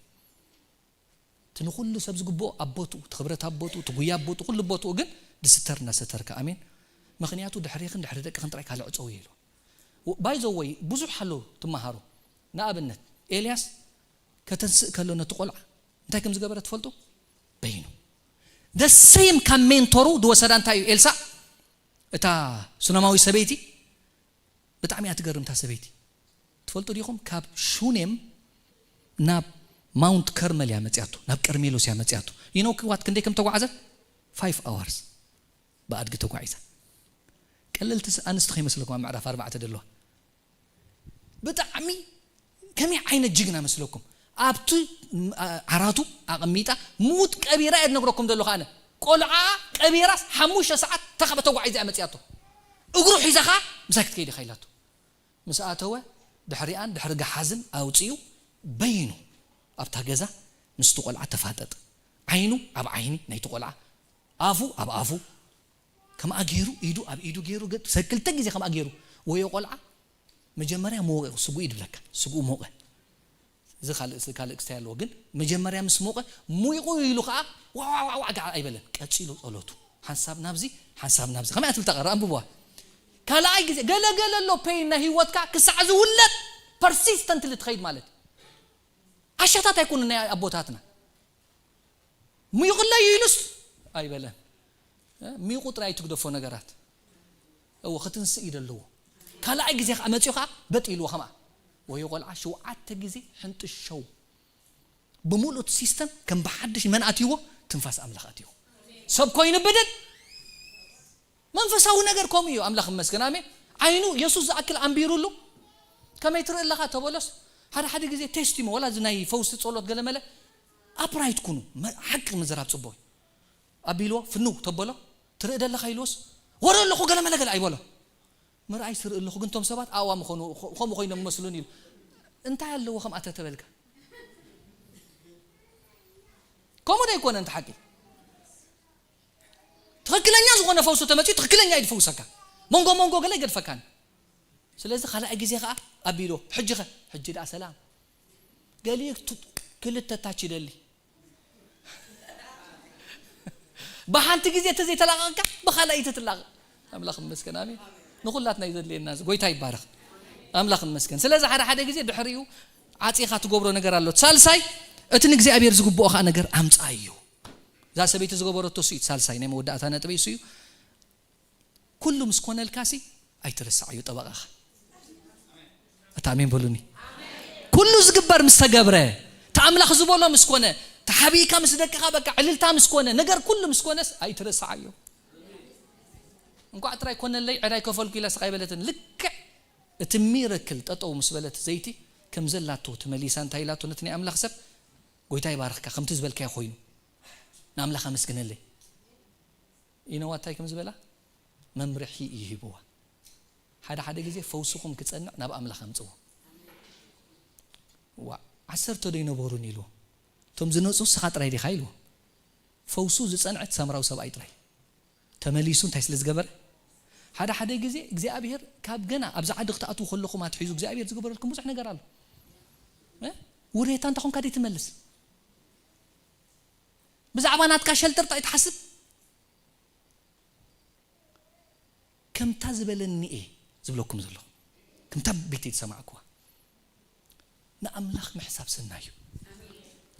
እቲ ንኹሉ ሰብ ዝግብኦ ኣብ ቦትኡ፣ እቲ ክብረት ኣብ ቦትኡ፣ እቲ ጉያ ኣብ ቦትኡ፣ ኩሉ ቦትኡ ግን ድስተር እናሰተርካ። ኣሜን። ምኽንያቱ ድሕሬኽን ድሕሪ ደቅኽን ጥራይ ካልዕ ጸው ኢሉ። ባይዘወይ ብዙሕ ኣሎ ትመሃሩ። ንኣብነት ኤልያስ ከተንስእ ከሎ ነቲ ቆልዓ እንታይ ከም ዝገበረ ትፈልጡ? በይኑ። ደሰይም ካብ ሜንቶሩ ዝወሰዳ እንታይ እዩ? ኤልሳ እታ ሱነማዊ ሰበይቲ ብጣዕሚ እያ ትገርም እታ ሰበይቲ። ትፈልጡ ዲኹም? ካብ ሹኔም ናብ ማውንት ከርመል እያ መፅያቶ፣ ናብ ቀርሜሎስ እያ መፅያቶ። ይነው ክዋት ክንደይ ከም ተጓዓዘ? ፋይቭ ኣዋርስ ብኣድጊ ተጓዒዛ። ቀለልቲ ስ- ኣንስቲ ከይመስለኩም ኣብ ምዕራፍ ኣርባዕተ ደለዋ። ብጣዕሚ ከመይ ዓይነት ጅግና መስለኩም? ኣብቲ ም- ኣ- ዓራቱ ኣቐሚጣ ሙት ቀቢራ እየ ዝነግረኩም ዘለኹ ኣነ። ቆልዓ ቀቢራስ ሓሙሽተ ሰዓት ተኸበ ተጓዒዛ እያ መፅያቶ። እግሩ ሒዛ ኸዓ ምሳይ ክትከይድ ኢኻ ኢላቶ። ምስ ኣተወ ድሕሪኣን ድሕሪ ገሓዝን ኣውፅኡ በይኑ ኣብታ ገዛ ምስቲ ቆልዓ ተፋጠጥ። ዓይኑ ኣብ ዓይኒ ናይቲ ቆልዓ፣ ኣፉ ኣብ ኣፉ፣ ከምኣ ገይሩ ኢዱ ኣብ ኢዱ ገይሩ ገ- ሰ- ክልተ ግዜ ከምኣ ገይሩ ወዮ ቆልዓ። መጀመርያ ሞቀ ስጉኡ ድብለካ ስጉኡ ሞቀ። እዚ ካልእ ካልእ ክስታይ ኣለዎ፣ ግን መጀመርያ ምስ ሞቀ ሙይቑ ኢሉ ከዓ ዋዋዋዋ ኣይበለን። ቀፂሉ ጸሎቱ። ሓንሳብ ናብዚ ሓንሳብ ናብዚ ከመይ ኣትብል ተቐረ ኣንብብዋ። ካልኣይ ግዜ ገለገለ ኣሎ ፔይን ናይ ህይወትካ ክሳዕ ዝውለድ ፐርሲስተንትሊ ትኸይድ ማለት። ኣሻታት ኣይኮኑን ናይ ኣቦታትና። ሚቑለይ ኢሉስ ኣይበለን። እ? ሚቑ ጥራይ ኣይትግደፎ ነገራት። እዎ ክትንስእ እዩ ዘለዎ። ካልኣይ ግዜ ከዓ መፅኡ ከዓ በጥ ኢልዎ ከምኣ። ወዮ ቆልዓ ሸውዓተ ግዜ ሕንጥሸው። ብምሉእ እቲ ሲስተም ከም ብሓድሽ መን ኣትይዎ? ትንፋስ ኣምላኽ ኣትይዎ። ሰብ ኮይኑ ብድድ። መንፈሳዊ ነገር ከምኡ እዩ። ኣምላኽ ይመስገን። ኣሜን። ዓይኑ የሱስ ዝኣክል ኣንቢሩሉ። ከመይ ትርኢ ኣለኻ ተበሎስ ሓደ ሓደ ግዜ ቴስቲሞ ወላ እዚ ናይ ፈውሲ ጸሎት ገለመለ ኣፕራይት ኩኑ። መ- ሓቂ ምዝራብ ጽቡቕ እዩ። ኣቢልዎ ፍንው ተበሎ። ትርኢ ደለኻ ኢልዎስ ወረ ኣለኹ ገለመለ ገለ ኣይበሎ። ምርኣይ ስርኢ ኣለኹ ግን ቶም ሰባት ኣዋ ምኾኑ ከምኡ ኮይኖም መስሉን ኢሉ። እንታይ ኣለዎ ከምኣ ተተበልካ? ከምኡ ዶ ኣይኮነ እንተ ሓቂ? ትኽክለኛ ዝኾነ ፈውሲ ተመፅዩ ትኽክለኛ እዩ ዝፈውሰካ። መንጎ መንጎ ገለ ይገድፈካን። ስለዚ ካልኣይ ግዜ ከዓ ኣቢሎ ሕጂ ኸ ሕጂ ደኣ ሰላም። ገሊኡ ቱ- ክልተ ታች ይደሊ። ብሓንቲ ግዜ ተዘይተላቐቕካ ብኻልኣይቲ ትላቐቕ። ኣምላኽ ይመስገን። ኣሜን። ንኹላትና እዩ ዘድልየና። እዚ ጎይታ ይባረኽ። ኣምላኽ ይመስገን። ስለዚ ሓደ ሓደ ግዜ ድሕሪኡ ዓፂኻ ትገብሮ ነገር ኣሎ። ሳልሳይ እቲ ንእግዚኣብሔር ዝግብኦ ከዓ ነገር ኣምፃ እዩ። እዛ ሰበይቲ ዝገበረቶ እሱ እዩ። ሳልሳይ ናይ መወዳእታ ነጥበይ እሱ እዩ። ኩሉ ምስ ኮነልካሲ ኣይትረስዓዮ ጠበቓኻ። ኣታ ኣሜን በሉኒ። ኩሉ ዝግበር ምስ ተገብረ፣ እቲ ኣምላኽ ዝበሎ ምስ ኮነ፣ ተሓቢእካ ምስ ደቅኻ በቃ ዕልልታ ምስ ኮነ፣ ነገር ኩሉ ምስ ኮነስ ኣይትረስዓዮ። እንኳዕ ጥራይ ኮነለይ ዕዳይ ከፈልኩ ኢላ ስቕ ኣይበለትን። ልክዕ እቲ ሚረክል ጠጠው ምስ በለት ዘይቲ ከም ዘላቶ ተመሊሳ እንታይ ኢላቶ ነቲ ናይ ኣምላኽ ሰብ፣ ጎይታ ይባርኽካ፣ ከምቲ ዝበልካዮ ኮይኑ ንኣምላኽ ኣመስግነለይ። ኢነዋ እንታይ ከም ዝበላ መምርሒ እዩ ሂብዋ። ሓደ ሓደ ግዜ ፈውስኹም ክጸንዕ ናብ ኣምላኽ ኣምጽዎ። ዋ ዓሰርተ ዶ ይነበሩን ኢልዎ። እቶም ዝነጹ ንስኻ ጥራይ ዲኻ ኢልዎ። ፈውሱ ዝጸንዐት ሳምራዊ ሰብኣይ ጥራይ ተመሊሱ እንታይ ስለ ዝገበረ። ሓደ ሓደ ግዜ እግዚኣብሔር ካብ ገና ኣብዚ ዓዲ ክትኣትዉ ከለኹም ኣትሒዙ እግዚኣብሔር ዝገበረልኩም ብዙሕ ነገር ኣሎ። እ? ውሬታ እንተ ኾንካ ደይ ትመልስ? ብዛዕባ ናትካ ሸልተር እንታይ ትሓስብ? ከምታ ዝበለኒ እየ ዝብለኩም ዘለኹ። ከምታ ቤተይ ዝሰማዕኩዋ። ንኣምላኽ ምሕሳብ ሰናይ እዩ።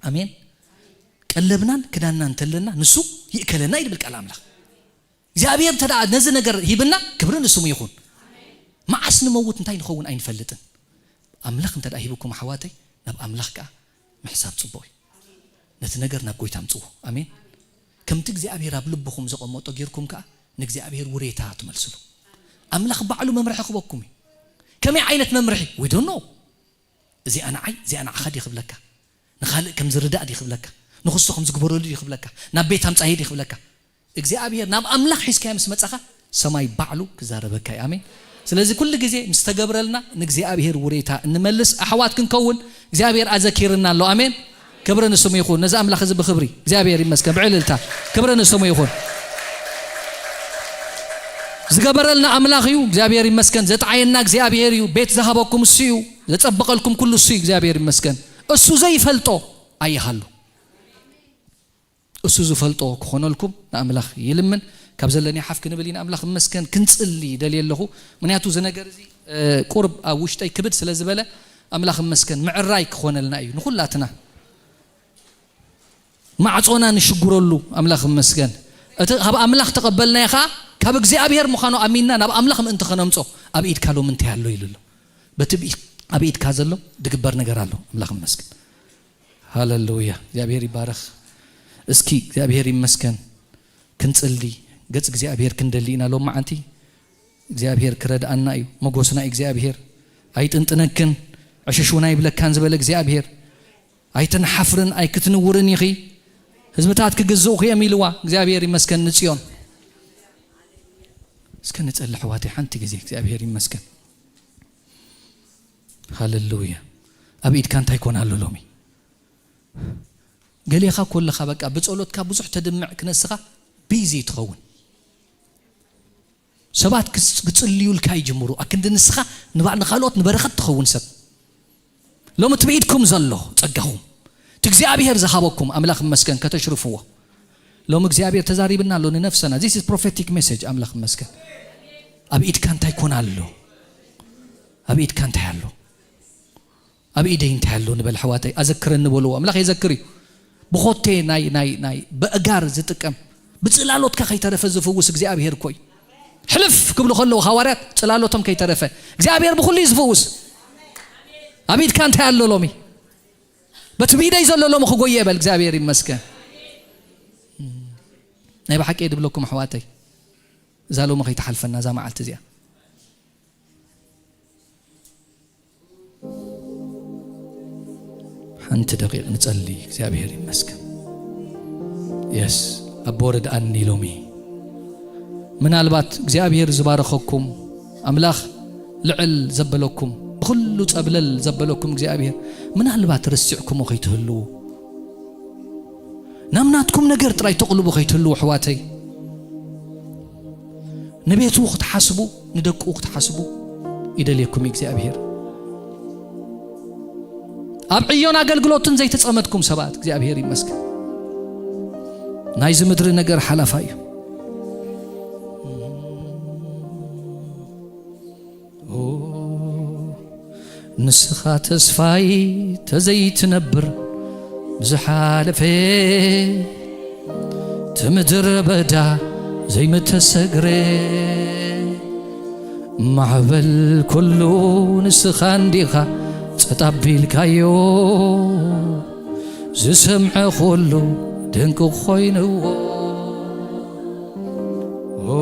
ኣሜን። ቀለብናን ክዳንናን እንተለና ንሱ ይእከለና ይብል ቃል ኣምላኽ። እግዚኣብሔር እንተ ደኣ ነዚ ነገር ሂብና፣ ክብሪ ንስሙ ይኹን። መዓስ ንመውት እንታይ ንኸውን ኣይንፈልጥን። ኣምላኽ እንተ ደኣ ሂብኩም ኣሕዋተይ፣ ናብ ኣምላኽ ከኣ ምሕሳብ ጽቡቕ እዩ። ነቲ ነገር ናብ ጎይታ ኣምጽዎ። ኣሜን። ከምቲ እግዚኣብሔር ኣብ ልብኹም ዘቐመጦ ጌርኩም ከኣ ንእግዚኣብሔር ውሬታ ትመልስሉ። ኣምላኽ ባዕሉ መምርሒ ክበኩም እዩ። ከመይ ዓይነት መምርሒ? We don't know። እዚኣ ንዓይ፣ እዚኣ ንዓኻ ድዩ ክብለካ? ንኻልእ ከም ዝርዳእ ድዩ ክብለካ? ንኽሱ ከም ዝግበረሉ ድዩ ክብለካ? ናብ ቤት ኣምጻየ ድዩ ክብለካ? እግዚኣብሔር ናብ ኣምላኽ ሒዝካዮ ምስ መጻኻ፣ ሰማይ ባዕሉ ክዛረበካ እዩ። ኣሜን። ስለዚ ኩሉ ግዜ ምስ ተገብረልና ንእግዚኣብሔር ውሬታ እንመልስ ኣሕዋት ክንከውን እግዚኣብሔር ኣዘኪርና ኣሎ። ኣሜን። ክብሪ ንስሙ ይኹን። ነዚ ኣምላኽ እዚ ብኽብሪ እግዚኣብሔር ይመስገን። ብዕልልታ ክብሪ ንስሙ ይኹን። ዝገበረልና ኣምላኽ እዩ። እግዚኣብሔር ይመስገን። ዘጥዓየና እግዚኣብሔር እዩ። ቤት ዝሃበኩም እሱ እዩ። ዘጸበቐልኩም ኩሉ እሱ እዩ። እግዚኣብሔር ይመስገን። እሱ ዘይፈልጦ ኣይሃሉ። እሱ ዝፈልጦ ክኾነልኩም ንኣምላኽ ይልምን። ካብ ዘለኒ ሓፍ ክንብል ኢና። ኣምላኽ ይመስገን። ክንጽሊ ይደልየ ኣለኹ። ምኽንያቱ እዚ ነገር እዚ፣ እ፣ ቁርብ ኣብ ውሽጠይ ክብድ ስለ ዝበለ ኣምላኽ ይመስገን። ምዕራይ ክኾነልና እዩ ንኹላትና። ማዕጾና ንሽጉረሉ ኣምላኽ ይመስገን። እቲ ካብ ኣምላኽ ተቐበልናዮ ኸኣ ካብ እግዚኣብሔር ምዃኑ ኣሚንና ናብ ኣምላኽ ምእንቲ ኸነምጾ ኣብ ኢድካ ሎሚ እንታይ ኣሎ ኢሉ ኣሎ። በቲ ብ-፣ ኣብ ኢድካ ዘሎ ድግበር ነገር ኣሎ። ኣምላኽ ይመስገን። ሃሌሉያ። እግዚኣብሔር ይባረኽ። እስኪ እግዚኣብሔር ይመስገን። ክንጽሊ፣ ገጽ እግዚኣብሔር ክንደሊ ኢና ሎም መዓንቲ። እግዚኣብሔር ክረድኣና እዩ። መጎስና እዩ እግዚኣብሔር። ኣይጥንጥነክን፣ ዕሽሽ እውን ኣይብለካን ዝበለ እግዚኣብሔር። ኣይትንሓፍርን፣ ኣይክትንውርን ኢኺ። ህዝብታት ክግዝኡኺ እዮም ኢልዋ። እግዚኣብሔር ይመስገን ንጽዮን። እስከ ንጸሊ ኣሕዋተይ ሓንቲ ግዜ። እግዚኣብሔር ይመስገን። ሃሌሉያ። ኣብ ኢድካ እንታይ ኮን ኣሎ ሎሚ? ገሌኻ ኮለኻ በቃ ብጸሎትካ ብዙሕ ተድምዕ ክነስኻ ቢዚ ትኸውን። ሰባት ክጽ-፣ ክጽልዩልካ ይጅምሩ። ኣክንዲ ንስኻ ንባ-፣ ንኻልኦት ንበረኸት ትኸውን ሰብ። ሎሚ እቲ ብኢድኩም ዘሎ ጸጋኹም፣ እቲ እግዚኣብሔር ዝሃበኩም ኣምላኽ ይመስገን ከተሽርፍዎ። ሎሚ እግዚኣብሔር ተዛሪብና ኣሎ ንነፍሰና። This is prophetic message። ኣምላኽ ይመስገን። ኣብ ኢድካ እንታይ ኮን ኣሎ? ኣብ ኢድካ እንታይ ኣሎ? ኣብ ኢደይ እንታይ ኣሎ ንበል ኣሕዋተይ፣ ኣዘክረኒ በልዎ። ኣምላኽ የዘክር እዩ። ብኾቴ ናይ፣ ናይ፣ ናይ በእጋር ዝጥቀም፣ ብጽላሎትካ ከይተረፈ ዝፍውስ እግዚኣብሔር እኮ እዩ። ሕልፍ ክብሉ ከለዉ ሃዋርያት ጽላሎቶም ከይተረፈ፣ እግዚኣብሔር ብኹሉ እዩ ዝፍውስ። ኣብ ኢድካ እንታይ ኣሎ ሎሚ? በቲ ብኢደይ ዘሎ ሎሚ ክጎየ በል፣ እግዚኣብሔር ይመስገን። ናይ ብሓቂ እየ ድብለኩም ኣሕዋተይ፣ እዛ ሎሚ ከይትሓልፈና እዛ መዓልቲ እዚኣ። ሓንቲ ደቂቕ ንጸሊ። እግዚኣብሔር ይመስገን። የስ፣ ኣቦ ርድኣኒ ሎሚ። ምናልባት እግዚኣብሔር ዝባረኸኩም፣ ኣምላኽ ልዕል ዘበለኩም፣ ብኹሉ ጸብለል ዘበለኩም እግዚኣብሔር ምናልባት ረሲዕኩሞ ከይትህልዉ፣ ናብ ናትኩም ነገር ጥራይ ተቕልቡ ከይትህልዉ ኣሕዋተይ። ንቤቱ ክትሓስቡ፣ ንደቁ ክትሓስቡ ይደልየኩም እዩ እግዚኣብሔር። ኣብ ዕዮን ኣገልግሎትን ዘይተጸመድኩም ሰባት እግዚኣብሔር ይመስገን። ናይዚ ምድሪ ነገር ሓላፋ እዩ። ኦ፣ ንስኻ ተስፋይ ተዘይትነብር ብዝሓለፈ፣ እቲ ምድረ በዳ ዘይምተሰግረ፣ ማዕበል ኩሉ ንስኻ እንዲኻ ጸጥ ኣቢልካዮ፣ ዝሰምዐ ኩሉ ድንቂ ኮይንዎ። ኦ፣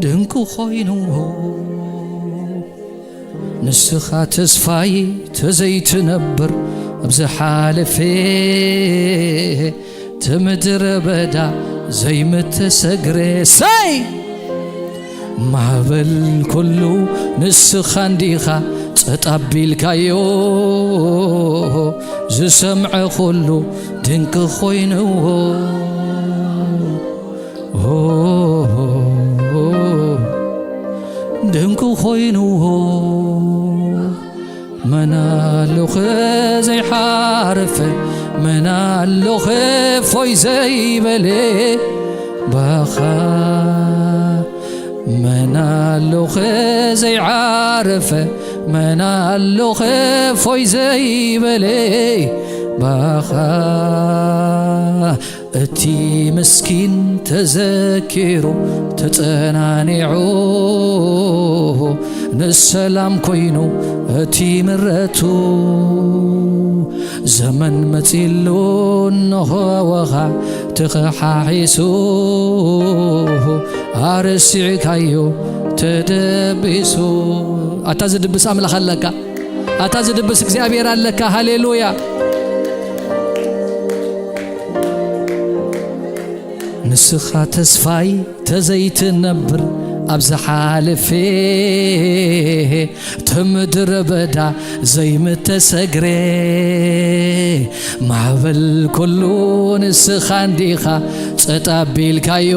ድንቂ ኮይንዎ። ንስኻ ተስፋይ ተዘይትነብር ኣብ ዝሓለፈ፣ እቲ ምድረ በዳ ዘይምተሰግረ። ሰይ! ማዕበል ኩሉ ንስኻ እንዲኻ ጸጥ ኣቢልካዮ፣ ዝሰምዐ ኩሉ ድንቂ ኮይንዎ። ኦ፣ ድንቂ ኮይንዎ። መን ኣሎኸ ዘይሓረፈ፣ መን ኣሎኸ እፎይ ዘይበለ፣ ባኻ መን ኣሎኸ ዘይዓረፈ፣ መን ኣሎኸ ፎይ ዘይበለ ባኻ? እቲ ምስኪን ተዘኪሩ ተጸናኒዑ፣ ንሰላም ኮይኑ እቲ ምረቱ። ዘመን መጺሉ እንሆ ወኻ ተኸሓሒሱ፣ ኣረሲዕካዮ ተደቢሱ። ኣታ ዝድብስ ኣምላኽ ኣለካ፣ ኣታ ዝድብስ እግዚኣብሔር ኣለካ። ሃሌሉያ። ንስኻ ተስፋይ ተዘይትነብር ኣብ ዝሓለፈ፣ እቲ ምድረ በዳ ዘይምተሰግረ፣ ማዕበል ኩሉ ንስኻ እንዲኻ ጸጥ ኣቢልካዮ፣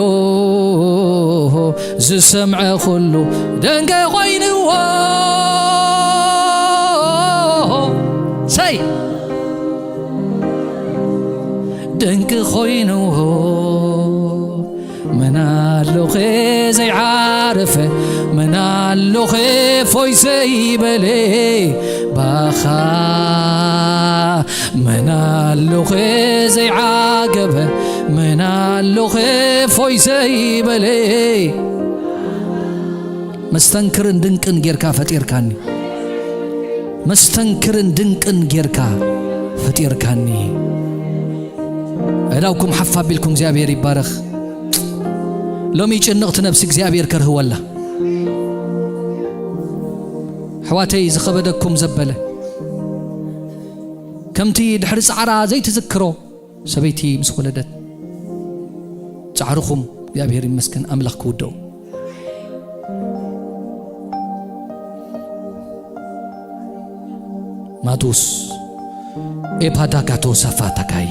ዝሰምዐ ኩሉ ደንገ ኮይንዎ። ሰይ ደንቂ ኮይንዎ። መን ኣሎኸ ዘይዓረፈ፣ መን ኣሎኸ ፎይ ዘይበለ ባኻ? መን ኣሎኸ ዘይዓገበ፣ መን ኣሎኸ ፎይ ዘይበለ? መስተንክርን ድንቅን ጌርካ ፈጢርካኒ። መስተንክርን ድንቅን ጌርካ ፈጢርካኒ። ኣእዳውኩም ሓፍ ኣቢልኩም እግዚኣብሔር ይባረኽ። ሎሚ ጭንቕቲ ነብሲ እግዚኣብሔር ከርህወላ። ኣሕዋተይ ዝኸበደኩም ዘበለ፣ ከምቲ ድሕሪ ጻዕራ ዘይትዝክሮ ሰበይቲ ምስ ወለደት፣ ጻዕርኹም እግዚኣብሔር ይመስገን ኣምላኽ ክውደኦ። ማቱስ ኤፓዳጋቶ ሳፋታካይ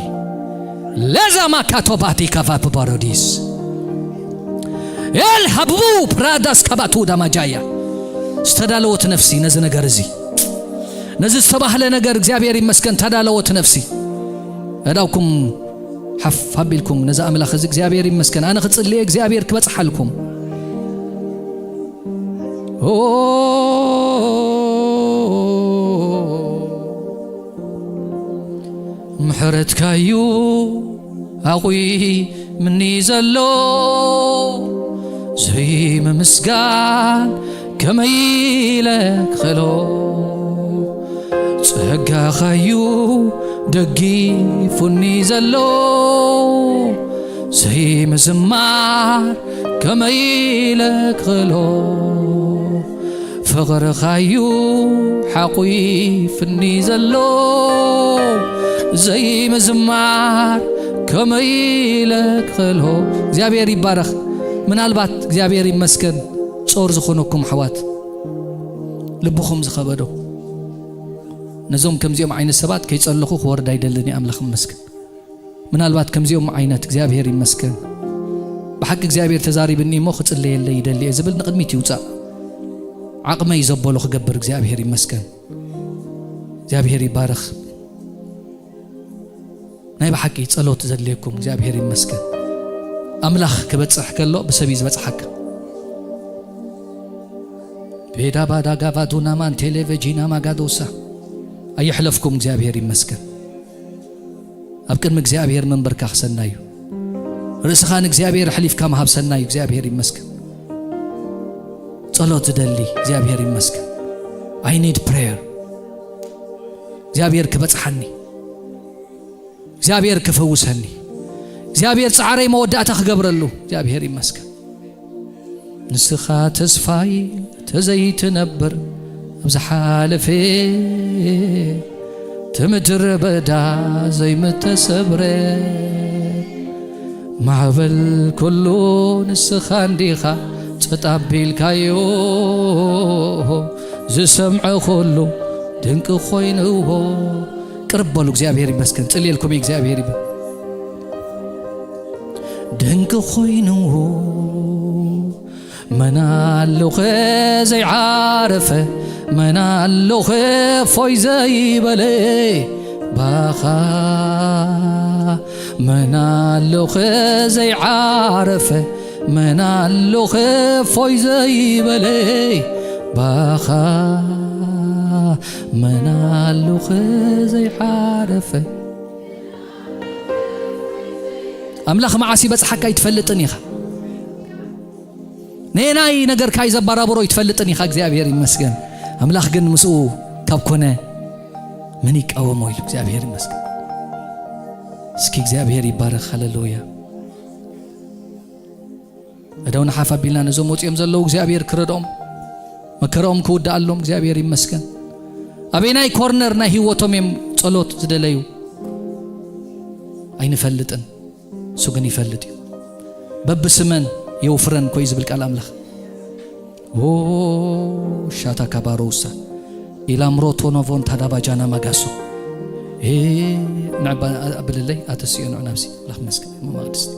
ለዛ ማካቶ ባቲ ካፋ ፓሮዲስ ኤል ሃብቡ ፕራዳስ ካባቱ ዳማጃያ። ዝተዳለወት ነፍሲ ነዚ ነገር እዚ፣ ነዚ ዝተባህለ ነገር እግዚኣብሔር ይመስገን ተዳለወት ነፍሲ። ኣእዳውኩም ሓፍ ኣቢልኩም ነዚ ኣምላኽ እዚ እግዚኣብሔር ይመስገን፣ ኣነ ክጽልየ እግዚኣብሔር ክበጽሓልኩም። ኦ፣ ምሕረትካዩ ኣቑምኒ ዘሎ፣ ዘይምምስጋን ከመይ ኢለ ክኽእሎ? ጸጋኻዩ ደጊፉኒ ዘሎ፣ ዘይምዝማር ከመይ ኢለ ክኽእሎ? ፍቕርኻዩ ሓቑፍኒ ዘሎ፣ ዘይምዝማር ከመይ ኢለ ክኽእሎ? እግዚኣብሔር ይባረኽ። ምናልባት እግዚኣብሔር ይመስገን ጾር ዝኾነኩም ኣሕዋት፣ ልብኹም ዝኸበዶ፣ ነዞም ከምዚኦም ዓይነት ሰባት ከይጸለኹ ክወርድ ኣይደልን እየ። ኣምላኽ ይመስገን። ምናልባት ከምዚኦም ዓይነት እግዚኣብሔር ይመስገን፣ ብሓቂ እግዚኣብሔር ተዛሪብኒ እሞ ክጽለየለይ ይደሊ እየ ዝብል ንቕድሚት ይውጻእ። ዓቕመይ ዘበሎ ክገብር እግዚኣብሔር ይመስገን። እግዚኣብሔር ይባረኽ። ናይ ብሓቂ ጸሎት ዘድልየኩም እግዚኣብሔር ይመስገን። ኣምላኽ ክበጽሕ ከሎ ብሰብ እዩ ዝበጽሓካ። ቤዳ ባዳ ጋቫ ዱናማን ቴሌቬጂና ማጋዶሳ ኣየሕለፍኩም እግዚኣብሔር ይመስገን። ኣብ ቅድሚ እግዚኣብሔር ምንብርካኽ ሰናይ እዩ። ርእስኻ ንእግዚኣብሔር ኣሕሊፍካ ምሃብ ሰናይ እዩ። እግዚኣብሔር ይመስገን። ጸሎት ዝደሊ እግዚኣብሔር ይመስገን። I need prayer። እግዚኣብሔር ክበጽሓኒ፣ እግዚኣብሔር ክፈውሰኒ፣ እግዚኣብሔር ጻዕረይ መወዳእታ ክገብረሉ እግዚኣብሔር ይመስገን። ንስኻ ተስፋይ ተዘይትነብር ኣብ ዝሓለፈ፣ እቲ ምድረ በዳ ዘይምተሰብረ፣ ማዕበል ኩሉ ንስኻ እንዲኻ ጸጥ ኣቢልካዮ፣ ዝሰምዐ ኩሉ ድንቂ ኮይንዎ። ቅርብ በሉ፣ እግዚኣብሔር ይመስገን። ጽልየልኩም እዩ፣ እግዚኣብሔር ይበ-፣ ድንቂ ኮይንዎ። መን ኣሎኸ ዘይዓረፈ፣ መን ኣሎኸ ፎይ ዘይበለ ባኻ? መን ኣሎኸ ዘይዓረፈ፣ መን ኣሎ ከፎይ ዘይበለ ባኻ? መን ኣሎ ከዘይሓረፈ? ኣምላኽ መዓስ ይበጽሓካ ኣይትፈልጥን ኢኻ። ነናይ ነገርካ እዩ ዘባራብሮ ኣይትፈልጥን ኢኻ። እግዚኣብሔር ይመስገን። ኣምላኽ ግን ምስኡ ካብ ኮነ መን ይቃወሞ ኢሉ። እግዚኣብሔር ይመስገን። እስኪ እግዚኣብሔር ይባረኽ። ሃሌሉያ። እደው ንሓፍ ኣቢልና ነዞም ወፂኦም ዘለዉ እግዚኣብሔር ክረድኦም፣ መከራኦም ክውድኣሎም እግዚኣብሔር ይመስገን። ኣበየናይ ኮርነር ናይ ህይወቶም እዮም ጸሎት ዝደለዩ ኣይንፈልጥን። እሱ ግን ይፈልጥ እዩ። በብስመን የውፍረን ኮይ ዝብል ቃል ኣምላኽ። ኦ ሻታ ካባሮሳ ኢላምሮ ቶኖቮን ታዳባጃና ማጋሶ። እ፣ ንዕባ ኣብልለይ ኣተስዮ ንዑ ናብሲ ኣምላኽ መስገን። እሞ መቕድስቲ።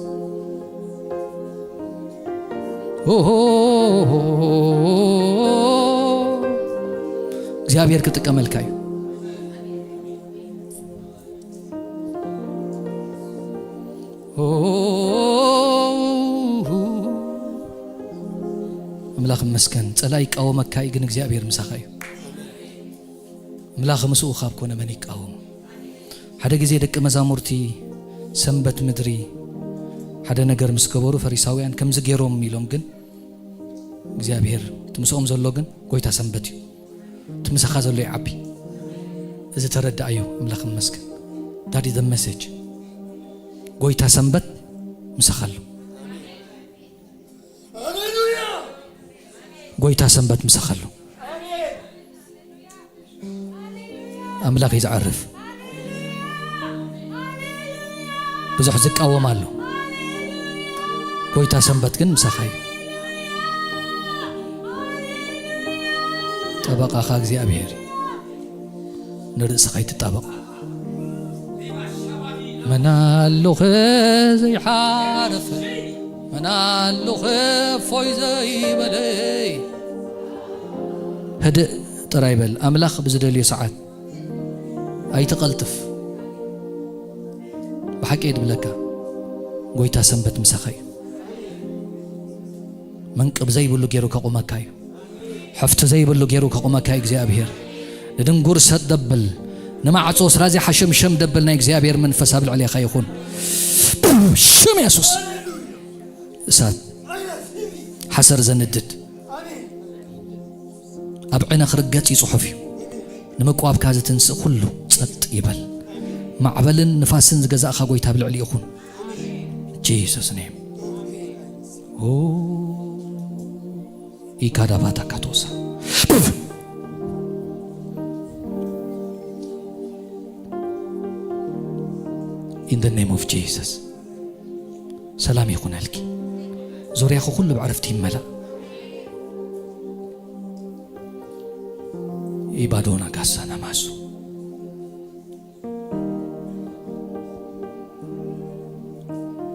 ኦ፣ እግዚኣብሔር ክጥቀመልካ እዩ። ኦ፣ ኣምላኽ ይመስገን። ጸላኢ ይቃወመካ እዩ፣ ግን እግዚኣብሔር ምሳኻ እዩ። ኣምላኽ ምስኡ ካብ ኮነ መን ይቃወሞ? ሓደ ግዜ ደቂ መዛሙርቲ ሰንበት ምድሪ ሓደ ነገር ምስ ገበሩ ፈሪሳውያን ከምዚ ገይሮም ኢሎም፣ ግን እግዚኣብሔር እቲ ምስኦም ዘሎ ግን ጎይታ ሰንበት እዩ። እቲ ምሳኻ ዘሎ ይዓቢ። እዚ ተረዳኣዮ። ኣምላኽ ይመስገን። That is the message። ጎይታ ሰንበት ምሳኻ ኣሎ። ጎይታ ሰንበት ምሳኻ ኣሎ። ኣምላኽ እዩ ዝዓርፍ። ብዙሕ ዝቃወም ኣሎ። ጎይታ ሰንበት ግን ምሳኻ እዩ። ጠበቓኻ እግዚኣብሔር እዩ። ንርእስኻ ኣይትጣበቕ። መን ኣሎ ዘይሓርፍ፣ መን ኣሎ እፎይ ዘይበለ? ህድእ ጥራይ በል። ኣምላኽ ብዝደልዮ ሰዓት ኣይትቐልጥፍ። ብሓቂ እየ ድብለካ፣ ጎይታ ሰንበት ምሳኻ እዩ። መንቅብ ዘይብሉ ገይሩ ከቑመካ እዩ። ሕፍቲ ዘይብሉ ገይሩ ከቑመካ እዩ እግዚኣብሔር። ንድንጉር ሰጥ ደብል፣ ንማዕጾ ስራዚ ሓሸምሸም ደብል ናይ እግዚኣብሔር መንፈስ ኣብ ልዕሌኻ ይኹን። ሽም የሱስ። እሳት ሓሰር ዘንድድ ኣብ ዕነ ክርገጽ እዩ ጽሑፍ እዩ። ንምቁዋብካ ዝትንስእ ኩሉ ጸጥ ይበል። ማዕበልን ንፋስን ዝገዛእኻ ጎይታ ኣብ ልዕሊ ይኹን። Jesus name። ኦ፣ ኢካዳባታ ካቶሳ። In the name of Jesus። ሰላም ይኹነልኪ። ዙርያኹ ኩሉ ብዕረፍቲ ይመላእ። ኢባዶና ጋሳና ማሱ።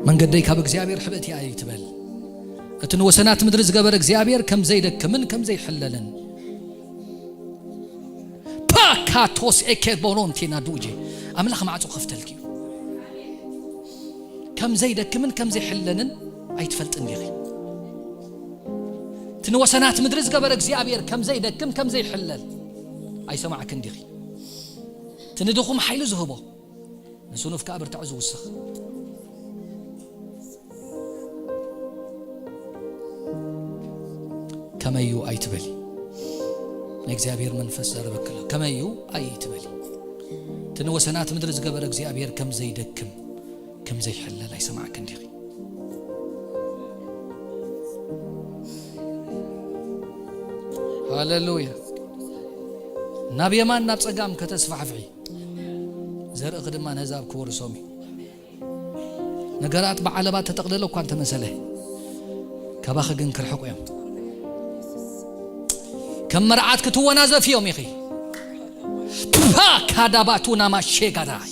መንገደይ ካብ እግዚኣብሔር ሕብእቲ እያ ኣይትበል። እቲ ንወሰናት ምድሪ ዝገበረ እግዚኣብሔር ከም ዘይደክምን ከም ዘይሕለልን። ፓካቶስ ኤኬር ቦሎንቴና ዱጄ። ኣምላኽ ማዕጾ ከፍተልኪ እዩ። ከም ዘይደክምን ከም ዘይሕለልን ኣይትፈልጥን ዲኺ? እቲ ንወሰናት ምድሪ ዝገበረ እግዚኣብሔር ከም ዘይደክም ከም ዘይሕለል ኣይሰማዕክን ዲኺ? እቲ ንድኹም ሓይሊ ዝህቦ፣ ንስኑፍ ከኣ ብርታዕ ዝውስኽ። ከመዩ ኣይትበሊ። ናይ እግዚኣብሔር መንፈስ ዘረበክሎ። ከመዩ ኣይትበሊ። እቲ ንወሰናት ምድሪ ዝገበረ እግዚኣብሔር ከም ዘይደክም፣ ከም ዘይሕለል ኣይሰማዕክን ዲኺ? ሃሌሉያ። ናብ የማን ናብ ጸጋም ከተስፋሕፍሒ፣ ዘርእኺ ድማ ነህዛብ ክወርሶም እዩ። ነገራት ብዓለባ ተጠቕለለ እኳ እንተመሰለ፣ ካባኺ ግን ክርሕቁ እዮም። ከም መርዓት ክትወናዘፊ እዮም ኢኺ። ፓ ካዳባቱ ናማ ሼጋዳይ።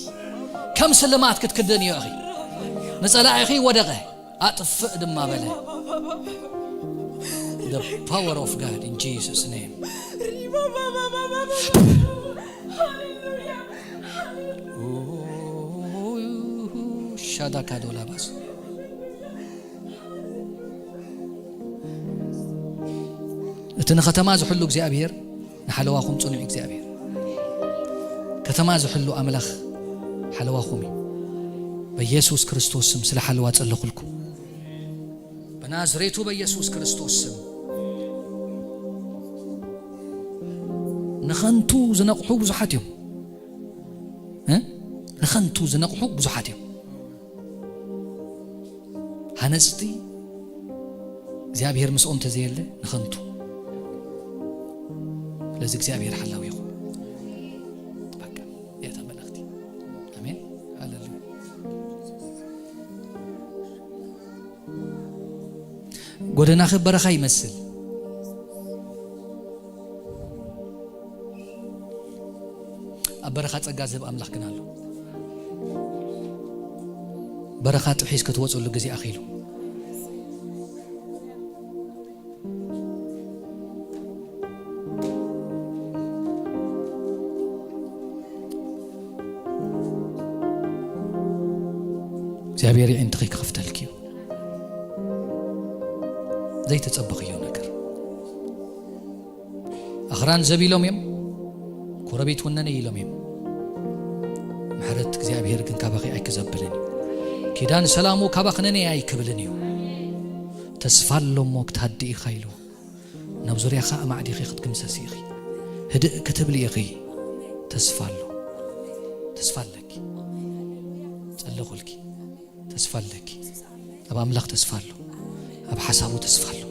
ከም ስልማት ክትክደን እዮ ኢኺ። ንጸላኢኺ ወደቐ፣ ኣጥፍእ ድማ በለ። The power of God in Jesus name። ሻዳካዶላባስ። እቲ ንኸተማ ዝሕሉ እግዚኣብሔር ንሓለዋኹም ጽኑዕ እግዚኣብሔር። ከተማ ዝሕሉ ኣምላኽ ሓለዋኹም እዩ። በኢየሱስ ክርስቶስ ስም ስለ ሓለዋ ጸለኹልኩም። ብናዝሬቱ በኢየሱስ ክርስቶስ ስም። ንኸንቱ ዝነቕሑ ብዙሓት እዮም። እ? ንኸንቱ ዝነቕሑ ብዙሓት እዮም። ሃነጽቲ እግዚኣብሔር ምስኦም ተዘየለ ንኸንቱ። ስለዚ እግዚኣብሔር ሓላዊ ይኹን። በቃ፣ እታ መልእኽቲ። ኣሜን። ሃሌሉያ። ጎደናኺ በረኻ ይመስል። ኣብ በረኻ ጸጋ ዝህብ ኣምላኽ ግን ኣሎ። በረኻ ጥሒስ ክትወጸሉ ግዜ ኣኺሉ። እግዚኣብሔር የዒንትኺ ክኸፍተልኪ እዩ። ዘይተጸበኽዮ ነገር። ኣኽራን ዘቢሎም እዮም፣ ኮረቤት ወነነ ኢሎም እዮም። ምሕረት እግዚኣብሔር ግን ካባኺ ኣይክዘብልን እዩ። ኪዳን ሰላሙ ካባኽነነ ኣይክብልን እዩ። ተስፋ ኣሎ እሞ ክትሃድኢ ኢኻ ኢሉ። ናብ ዙርያኻ ኣማዕዲኺ ክትግምሰሲ ኢኺ። ህድእ ክትብሊ ኢኺ። ተስፋ ኣሎ። ተስፋ ኣለኪ። ጸለኹልኪ። ተስፋ ኣለኪ። ኣብ ኣምላኽ ተስፋ ኣሎ። ኣብ ሓሳቡ ተስፋ ኣሎ።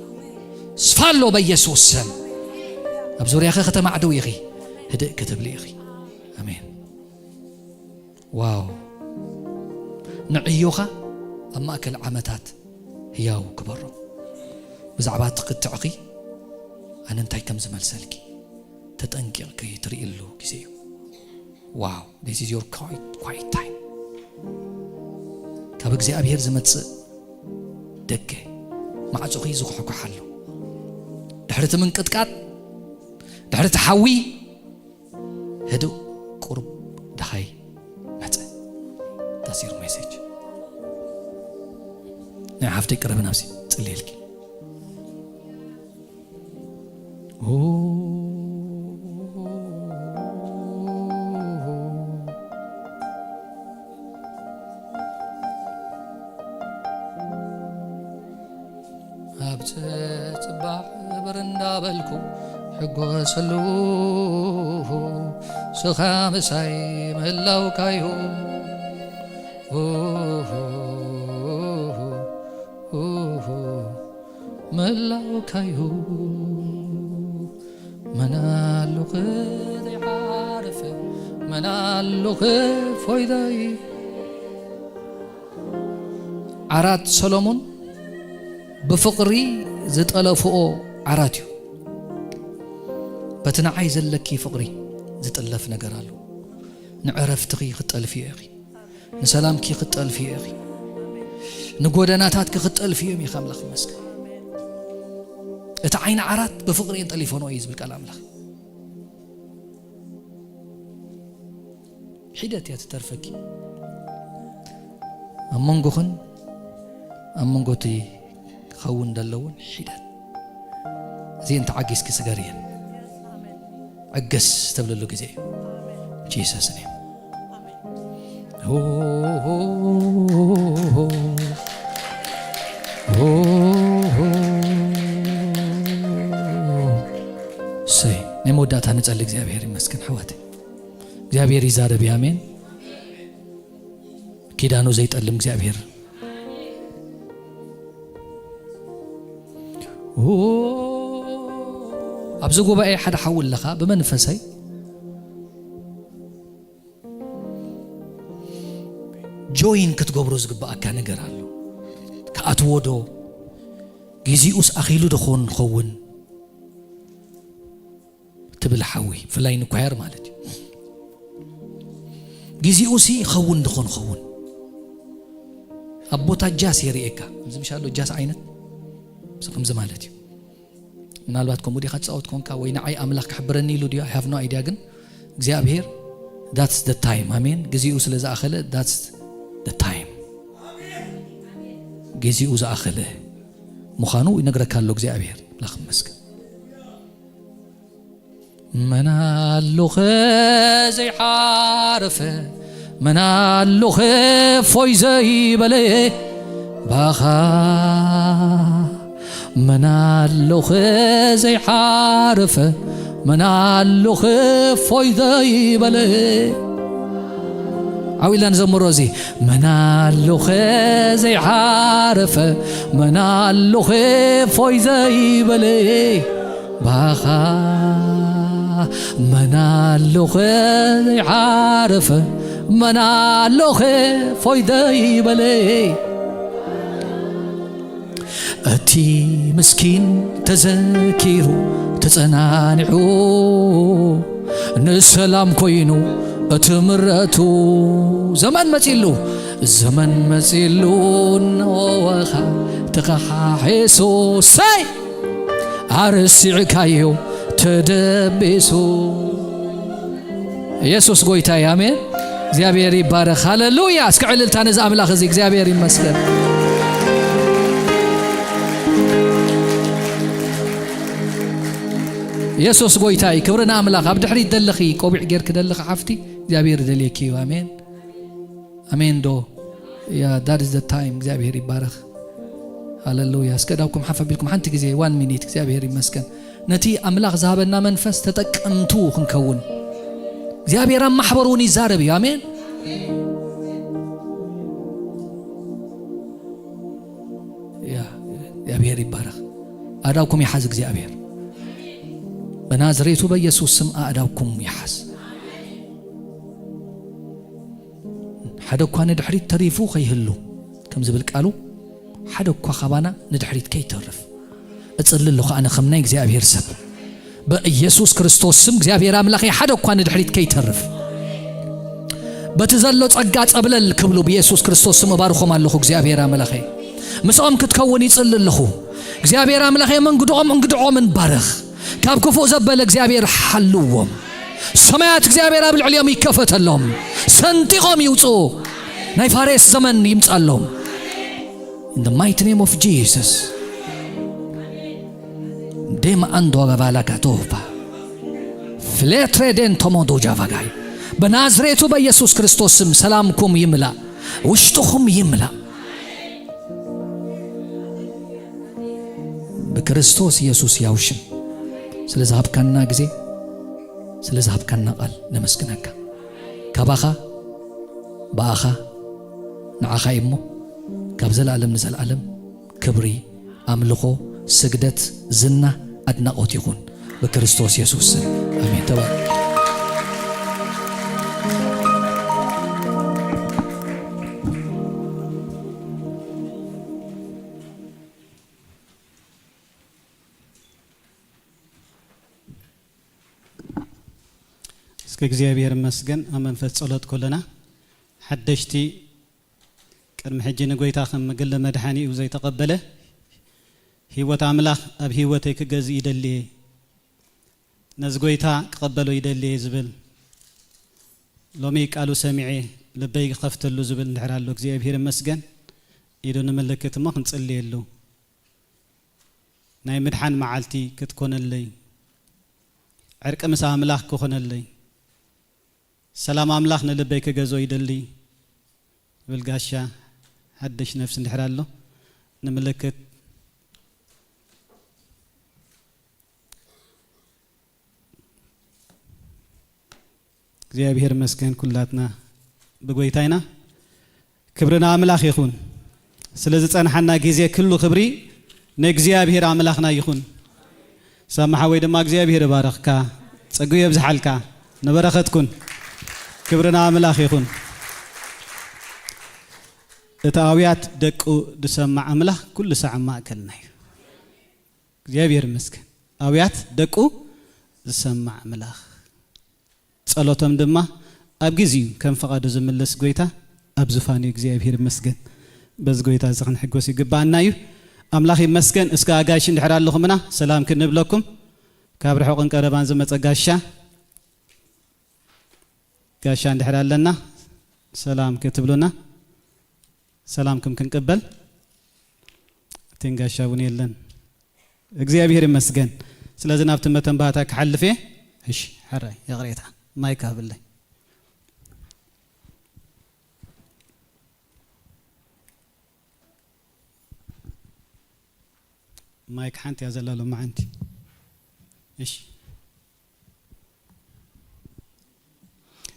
ተስፋ ኣሎ በኢየሱስ ስም። ኣብ ዙርያኺ ከተማዕድው ኢኺ። ህድእ ክትብሊ ኢኺ። ኣሜን። ዋው። ንዕዮኻ ኣብ ማእከል ዓመታት ህያው ክበሮ። ብዛዕባ ትኽትዕኺ ኣነ እንታይ ከም ዝመልሰልኪ ተጠንቂቕኪ ትርእይሉ ግዜ እዩ። ዋው፣ this is your quiet, quiet time። ካብ እግዚኣብሔር ዝመጽእ ደገ ማዕጾኺ ዝኹሕኩሓሉ። ድሕሪ እቲ ምንቅጥቃጥ፣ ድሕሪ እቲ ሓዊ፣ ህዱእ ቁሩብ ደሃይ መጸ። That's your message። ናይ ሓፍተይ ቅረቢ ናብዚ ጽልየልኪ። ኦ፣ ኣብ ጽባሕ ብር እንዳበልኩ ሕጎሰሉ፣ ስኻ ምሳይ ምህላውካዩ። ምህላውካዩ። መን ኣሎኸ ዘይዓርፍ፣ መን ኣሎኸ ፎይዳይ። ዓራት ሰሎሞን ብፍቕሪ ዝጠለፍኦ ዓራት እዩ። በቲ ንዓይ ዘለኪ ፍቕሪ ዝጥለፍ ነገር ኣሎ። ንዕረፍትኺ ክትጠልፍዮ ኢኺ። ንሰላምኪ ክትጠልፍዮ ኢኺ። ንጎደናታትኪ ክትጠልፍዮም ኢኺ። ኣምላኽ ይመስገን። እቲ ዓይኒ ዓራት ብፍቕሪ እየን ጠሊፈንኦ እዩ ዝብል ቃል ኣምላኽ። ሒደት እያ ትተርፈኪ። ኣብ መንጎኽን ኣብ መንጎ እቲ ክኸውን ዘለዎን ሒደት። እዚአን ተዓጊስኪ ስገርየን። ዕግስ ተብለሉ ግዜ እዩ። Jesus name። እሰይ፣ ናይ መወዳእታ ንጸሊ። እግዚኣብሔር ይመስገን ኣሕዋተይ። እግዚኣብሔር ይዛረብ እዩ። ኣሜን። ኪዳኑ ዘይጠልም እግዚኣብሔር። ኦ፣ ኣብዚ ጉባኤ ሓደ ሓው ኣለኻ፣ ብመንፈሰይ ጆይን ክትገብሮ ዝግብኣካ ነገር ኣሎ። ክኣትዎ ዶ? ግዜኡስ ኣኺሉ ዶ ኾን ኸውን? ትብል ሓዊ፣ ብፍላይ ንኳየር ማለት እዩ። ግዜኡሲ ይኸውን ድኾን ኸውን? ኣብ ቦታ ጃስ የርእየካ። ከምዚ ምሽ ኣሎ ጃስ ዓይነት፣ እዚ ከምዚ ማለት እዩ። ምናልባት ከምኡ ዲኻ ትጻወት ኮንካ፣ ወይ ንዓይ ኣምላኽ ክሕብረኒ ኢሉ ድዩ? I have no idea። ግን እግዚኣብሔር፣ that's the time። ኣሜን። ግዜኡ ስለ ዝኣኸለ፣ that's the time። ግዜኡ ዝኣኸለ ምዃኑ ይነግረካ ኣሎ እግዚኣብሔር። ኣምላኽ ይመስገን። መን ኣሎኸ ዘይሓረፈ፣ መን ኣሎኸ ፎይ ዘይበለ ባኻ? መን ኣሎኸ ዘይሓረፈ፣ መን ኣሎኸ ፎይ ዘይበለ? ዓው ኢልና ንዘምሮ እዚ። መን ኣሎኸ ዘይሓረፈ፣ መን ኣሎኸ ፎይ ዘይበለ ባኻ? መን ኣሎኸ ዘይሓረፈ፣ መን ኣሎኸ ፎይ ዘይበለ? እቲ ምስኪን ተዘኪሩ ተጸናኒዑ፣ ንሰላም ኮይኑ እቲ ምረቱ። ዘመን መጺሉ፣ ዘመን መጺሉ፣ ኖኻ ተኸሓሒሱ፣ ሰይ ኣርሲዕካዮ ተደቢሱ። ኢየሱስ ጎይታ እዩ። ኣሜን። እግዚኣብሔር ይባረኽ። ሃሌሉያ። እስከ ዕልልታ ነዚ ኣምላኽ እዚ። እግዚኣብሔር ይመስገን። ኢየሱስ ጎይታ እዩ። ክብሪ ንኣምላኽ። ኣብ ድሕሪት ደለኺ፣ ቆቢዕ ጌርኪ ደለኺ ሓፍቲ፣ እግዚኣብሔር ይደልየኪ እዩ። ኣሜን። ኣሜን ዶ? ያ፣ that is the time። እግዚኣብሔር ይባረኽ። ሃሌሉያ። እስከ ዳብኩም ሓፍ ኣቢልኩም ሓንቲ ግዜ፣ one minute። እግዚኣብሔር ይመስገን። ነቲ ኣምላኽ ዝሃበና መንፈስ ተጠቀምቱ ክንከውን፣ እግዚኣብሔር ኣብ ማሕበር እውን ይዛረብ እዩ። ኣሜን። ያ፣ እግዚኣብሔር ይባረኽ። ኣእዳውኩም ይሓዝ እግዚኣብሔር። በናዝሬቱ በኢየሱስ ስም ኣእዳውኩም ይሓዝ። ሓደ እኳ ንድሕሪት ተሪፉ ከይህሉ፣ ከም ዝብል ቃሉ፣ ሓደ እኳ ካባና ንድሕሪት ከይተርፍ እጽሊ ኣለኹ። ኣነ ከም ናይ እግዚኣብሔር ሰብ፣ በኢየሱስ ክርስቶስ ስም እግዚኣብሔር ኣምላኸይ፣ ሓደ እኳ ንድሕሪት ከይተርፍ፣ በቲ ዘሎ ጸጋ ጸብለል ክብሉ ብኢየሱስ ክርስቶስ ስም እባርኾም ኣለኹ። እግዚኣብሔር ኣምላኸይ፣ ምስኦም ክትከውን ይጽሊ ኣለኹ። እግዚኣብሔር ኣምላኸይ፣ መንግድኦም እንግድዖምን ባርኽ። ካብ ክፉእ ዘበለ እግዚኣብሔር ሓልዎም። ሰማያት እግዚኣብሔር ኣብ ልዕሊኦም ይከፈተሎም። ሰንጢቖም ይውፅኡ። ናይ ፋሬስ ዘመን ይምጻሎም። In the mighty name of Jesus። ዴማ ኣንዶ ጋባላ ጋቶፋ ፍሌትሬ ዴን ቶሞዶ ጃቫጋይ። በናዝሬቱ በኢየሱስ ክርስቶስ ስም ሰላምኩም ይምላእ፣ ውሽጥኹም ይምላእ። ብክርስቶስ ኢየሱስ ያው ሽም ስለ ዝሃብካና ግዜ፣ ስለ ዝሃብካና ቃል ነመስግነካ። ካባኻ፣ ብኣኻ፣ ንዓኻ እዩ እሞ፣ ካብ ዘለኣለም ንዘለኣለም ክብሪ፣ ኣምልኾ፣ ስግደት፣ ዝና፣ ኣድናቖት ይኹን ብክርስቶስ የሱስ ስም። ኣሜን። ተባረክ። እስከ እግዚኣብሔር ይመስገን። ኣብ መንፈስ ጸሎት ኮለና ሓደሽቲ፣ ቅድሚ ሕጂ ንጎይታ ከም ግለ መድሓኒኡ ዘይተቐበለ፣ ህይወት ኣምላኽ ኣብ ህይወተይ ክገዝእ ይደሊ እየ፣ ነዚ ጎይታ ክቐበሎ ይደሊ እየ ዝብል፣ ሎሚ ቃሉ ሰሚዐ ልበይ ክኸፍተሉ ዝብል እንድሕር ኣሎ፣ እግዚኣብሔር ይመስገን። ኢዱ ንምልክት እሞ ክንጽልየሉ። ናይ ምድሓን መዓልቲ ክትኮነለይ፣ ዕርቂ ምስ ኣምላኽ ክኾነለይ፣ ሰላም ኣምላኽ ንልበይ ክገዝኦ ይደሊ ዝብል ጋሻ ሓድሽ ነፍሲ እንድሕር ኣሎ፣ ንምልክት። እግዚኣብሔር ይመስገን፣ ኩላትና ብጎይታ ኢና። ክብሪ ንኣምላኽ ይኹን። ስለ ዝጸንሓና ግዜ፣ ክሉ ክብሪ ንእግዚኣብሔር ኣምላኽና ይኹን። ሳሚ ሓወይ ድማ እግዚኣብሔር ይባርኽካ፣ ጸግኡ የብዝሓልካ፣ ንበረኸት ኩን። ክብሪ ንኣምላኽ ይኹን። እቲ ኣውያት ደቁ ዝሰማዕ ኣምላኽ ኩሉ ሳዕ ኣብ ማእከልና እዩ። እግዚኣብሔር ይመስገን። ኣውያት ደቁ ዝሰማዕ ኣምላኽ፣ ጸሎቶም ድማ ኣብ ግዜኡ ከም ፈቓዱ ዝምልስ ጎይታ ኣብ ዙፋን እዩ። እግዚኣብሔር ይመስገን። በዚ ጎይታ እዚ ክንሕጎስ ይግባኣና እዩ። ኣምላኽ ይመስገን። እስከ ኣጋይሽ እንድሕር ኣለኹምና ሰላም ክንብለኩም፣ ካብ ርሑቕን ቀረባን ዝመጸ ጋሻ፣ ጋሻ እንድሕር ኣለና ሰላም ክትብሉና፣ ሰላምኩም ክንቅበል። እቴን ጋሻ እውን የለን። እግዚኣብሔር ይመስገን። ስለዚ ናብቲ መተንባህታ ክሓልፍ እየ። እሺ፣ ሕራይ ይቕሬታ፣ ማይክ ሃብለይ። ማይክ ሓንቲ እያ ዘላ ሎማዓንቲ። እሺ፣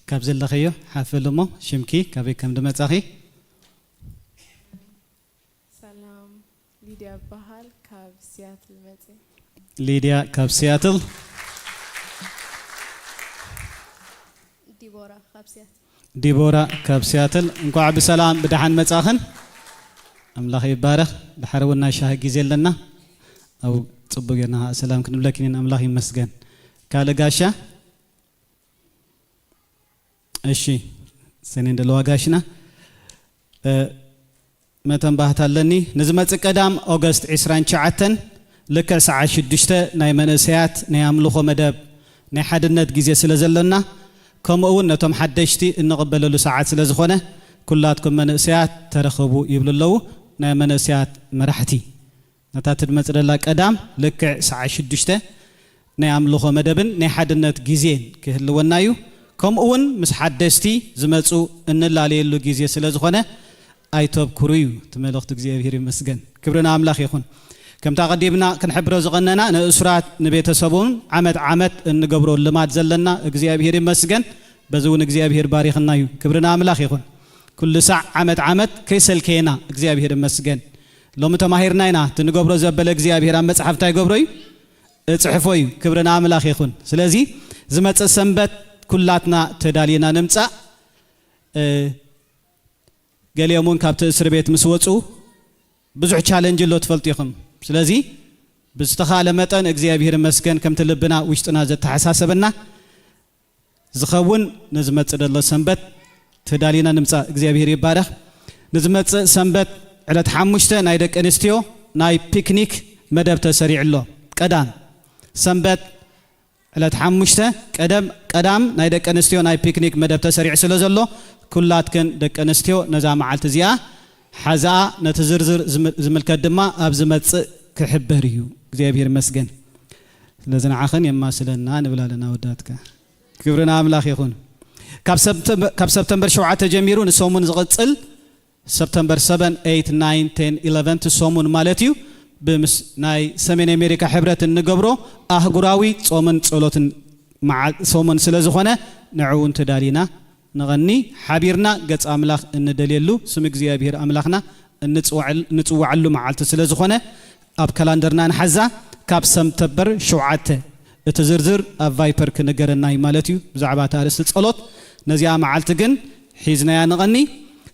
ካብ ዘለኸዮ ሓፍል እሞ፣ ሽምኪ፣ ካበይ ከም ድመጻኺ? ሰላም፣ ሊድያ እበሃል፣ ካብ ሲያትል መጽእ። ሊድያ ካብ ሲያትል። ዲቦራ ካብ ሲያትል። ዲቦራ ካብ ሲያትል፣ እንኳዕ ብሰላም ብደሓን መጻኽን። ኣምላኽ ይባረኽ። ድሓር እውን ናይ ሻሂ ግዜ ኣለና። ኣብ ጽቡቅ ጌርና ሰላም ክንብለክን ኢና። ኣምላኽ ይመስገን። ካልእ ጋሻ? እሺ፣ ሰኔን ደለዋ ጋሽና። እ፣ መተንባህታ ኣለኒ። ንዝመጽእ ቀዳም ኦገስት ዕስራን ትሽዓተን ልክዕ ሰዓት ሽዱሽተ ናይ መንእሰያት ናይ ኣምልኾ መደብ ናይ ሓድነት ግዜ ስለ ዘሎና፣ ከምኡ እውን ነቶም ሓደሽቲ እንቕበለሉ ሰዓት ስለ ዝኾነ፣ ኩላትኩም መንእሰያት ተረኸቡ ይብሉ ኣለዉ ናይ መንእሰያት መራሕቲ። ነታ ትመጽእ ዘላ ቀዳም ልክዕ ሰዓት ሽዱሽተ ናይ ኣምልኾ መደብን ናይ ሓድነት ግዜን ክህልወና እዩ። ከምኡ እውን ምስ ሓደስቲ ዝመጹ እንላለየሉ ግዜ ስለ ዝኾነ ኣይተብኩሩ እዩ እቲ መልእኽቲ። እግዚኣብሔር ይመስገን፣ ክብሪ ንኣምላኽ ይኹን። ከምታ ቀዲምና ክንሕብሮ ዝቐነና ንእሱራት ንቤተሰቡን ዓመት ዓመት እንገብሮ ልማድ ዘለና እግዚኣብሔር ይመስገን። በዚ እውን እግዚኣብሔር ባሪኽና እዩ። ክብሪ ንኣምላኽ ይኹን። ኩሉ ሳዕ ዓመት ዓመት ከይሰልከየና እግዚኣብሔር ይመስገን። ሎሚ ተማሂርና ኢና። እቲ ንገብሮ ዘበለ እግዚኣብሔር ኣብ መጽሓፍ እንታይ ይገብሮ እዩ? እጽሕፎ እዩ። ክብሪ ንኣምላኽ ይኹን። ስለዚ ዝመጽእ ሰንበት ኩላትና ተዳሊና ንምጻእ። እ፣ ገሊኦም እውን ካብቲ እስር ቤት ምስ ወጹ ብዙሕ ቻለንጅ ኣሎ ትፈልጡ ኢኹም። ስለዚ ብዝተኻለ መጠን እግዚኣብሔር ይመስገን ከምቲ ልብና ውሽጥና ዘተሓሳሰበና ዝኸውን ንዝመጽእ ዘሎ ሰንበት ተዳሊና ንምጻእ እግዚኣብሔር ይባረኽ። ንዝመጽእ ሰንበት ዕለት ሓሙሽተ ናይ ደቂ ኣንስትዮ ናይ ፒክኒክ መደብ ተሰሪዑ ኣሎ። ቀዳም ሰንበት ዕለት ሓሙሽተ ቀደም፣ ቀዳም ናይ ደቂ ኣንስትዮ ናይ ፒክኒክ መደብ ተሰሪዑ ስለ ዘሎ ኩላትክን ደቂ ኣንስትዮ ነዛ መዓልቲ እዚኣ ሓዛኣ፣ ነቲ ዝርዝር ዝም-፣ ዝምልከት ድማ ኣብ ዝመጽእ ክሕበር እዩ። እግዚኣብሔር ይመስገን። ስለዚ ንዓኽን የማስለና ንብል ኣለና ኣወዳትካ። ክብሪ ንኣምላኽ ይኹን። ካብ ሰብተምበር፣ ካብ ሰብተምበር ሸውዓተ ጀሚሩ ንሰሙን ዝቕጽል ሰብተምበር ሰቨን፣ ኤይት፣ ናይን፣ ቴን፣ ኢለቨን እቲ ሰሙን ማለት እዩ። ብምስ ናይ ሰሜን ኣሜሪካ ሕብረት እንገብሮ ኣህጉራዊ ጾምን ጸሎትን መዓ-፣ ሰሙን ስለ ዝኾነ ንዕኡ እውን ተዳሊና ንቐኒ። ሓቢርና ገጽ ኣምላኽ እንደልየሉ ስም እግዚኣብሔር ኣምላኽና እንጽውዐል-፣ እንጽውዓሉ መዓልቲ ስለ ዝኾነ ኣብ ካላንደርና ንሓዛ። ካብ ሰብተምበር ሸውዓተ እቲ ዝርዝር ኣብ ቫይፐር ክነገረና እዩ ማለት እዩ፣ ብዛዕባ እቲ ኣርእስቲ ጸሎት። ነዚኣ መዓልቲ ግን ሒዝናያ ንቐኒ።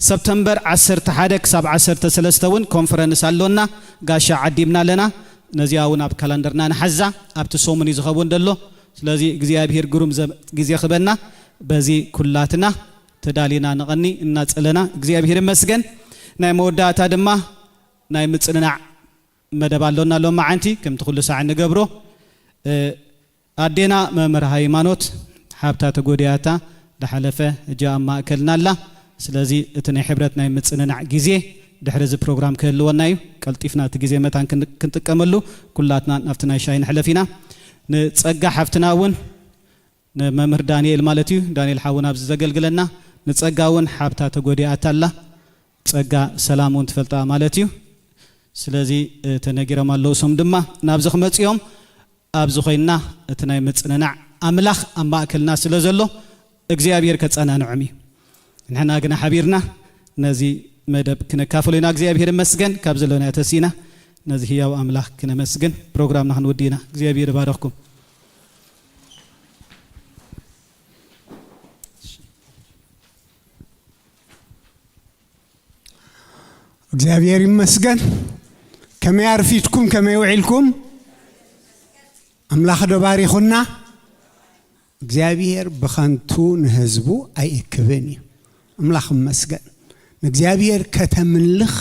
ሰብተምበር ዓሰርተ ሓደ ክሳብ ዓሰርተ ሰለስተ እውን ኮንፈረንስ ኣሎና፣ ጋሻ ዓዲምና ኣለና። ነዚኣ እውን ኣብ ካላንደርና ንሓዛ፣ ኣብቲ ሰሙን እዩ ዝኸውን ዘሎ። ስለዚ እግዚኣብሔር ግሩም ዘ-፣ ግዜ ክበና፣ በዚ ኩላትና ተዳሊና ንቐኒ፣ እናጸለና። እግዚኣብሔር ይመስገን። ናይ መወዳእታ ድማ ናይ ምጽንናዕ መደብ ኣሎና ሎማዓንቲ፣ ከምቲ ኩሉ ሳዕ እንገብሮ። እ፣ ኣዴና መምህር ሃይማኖት ሓብታ ተጎዲኣታ፣ ዝሓለፈ ሕጂ ኣብ ማእከልና ኣላ። ስለዚ እቲ ናይ ሕብረት ናይ ምጽንናዕ ግዜ ድሕሪ እዚ ፕሮግራም ክህልወና እዩ። ቀልጢፍና እቲ ግዜ መታን ክን-፣ ክንጥቀመሉ ኩላትና ናብቲ ናይ ሻሂ ንሕለፍ ኢና። ንጸጋ ሓፍትና እውን ንመምህር ዳንኤል ማለት እዩ። ዳንኤል ሓውና ኣብዚ ዘገልግለና፣ ንጸጋ እውን ሓብታ ተጎዲኣታ ኣላ። ጸጋ ሰላም እውን ትፈልጣ ማለት እዩ። ስለዚ፣ እ፣ ተነጊሮም ኣለዉ። እሶም ድማ ናብዚ ክመጹ እዮም። ኣብዚ ኮይንና እቲ ናይ ምጽንናዕ ኣምላኽ ኣብ ማእከልና ስለ ዘሎ እግዚኣብሔር ከጸናንዖም እዩ። ንሕና ግና ሓቢርና ነዚ መደብ ክነካፍሎ ኢና። እግዚኣብሔር ይመስገን ካብ ዘሎና ተሲና ነዚ ህያው ኣምላኽ ክነመስግን ፕሮግራምና ክንውዲ ኢና። እግዚኣብሔር ይባረኽኩም። እግዚኣብሔር ይመስገን። ከመይ ኣርፊድኩም? ከመይ ውዒልኩም? ኣምላኽ ዶ ባሪኹና? እግዚኣብሔር ብኸንቱ ንህዝቡ ኣይእክብን እዩ። ኣምላኽ ይመስገን። ንእግዚኣብሔር ከተምልኽ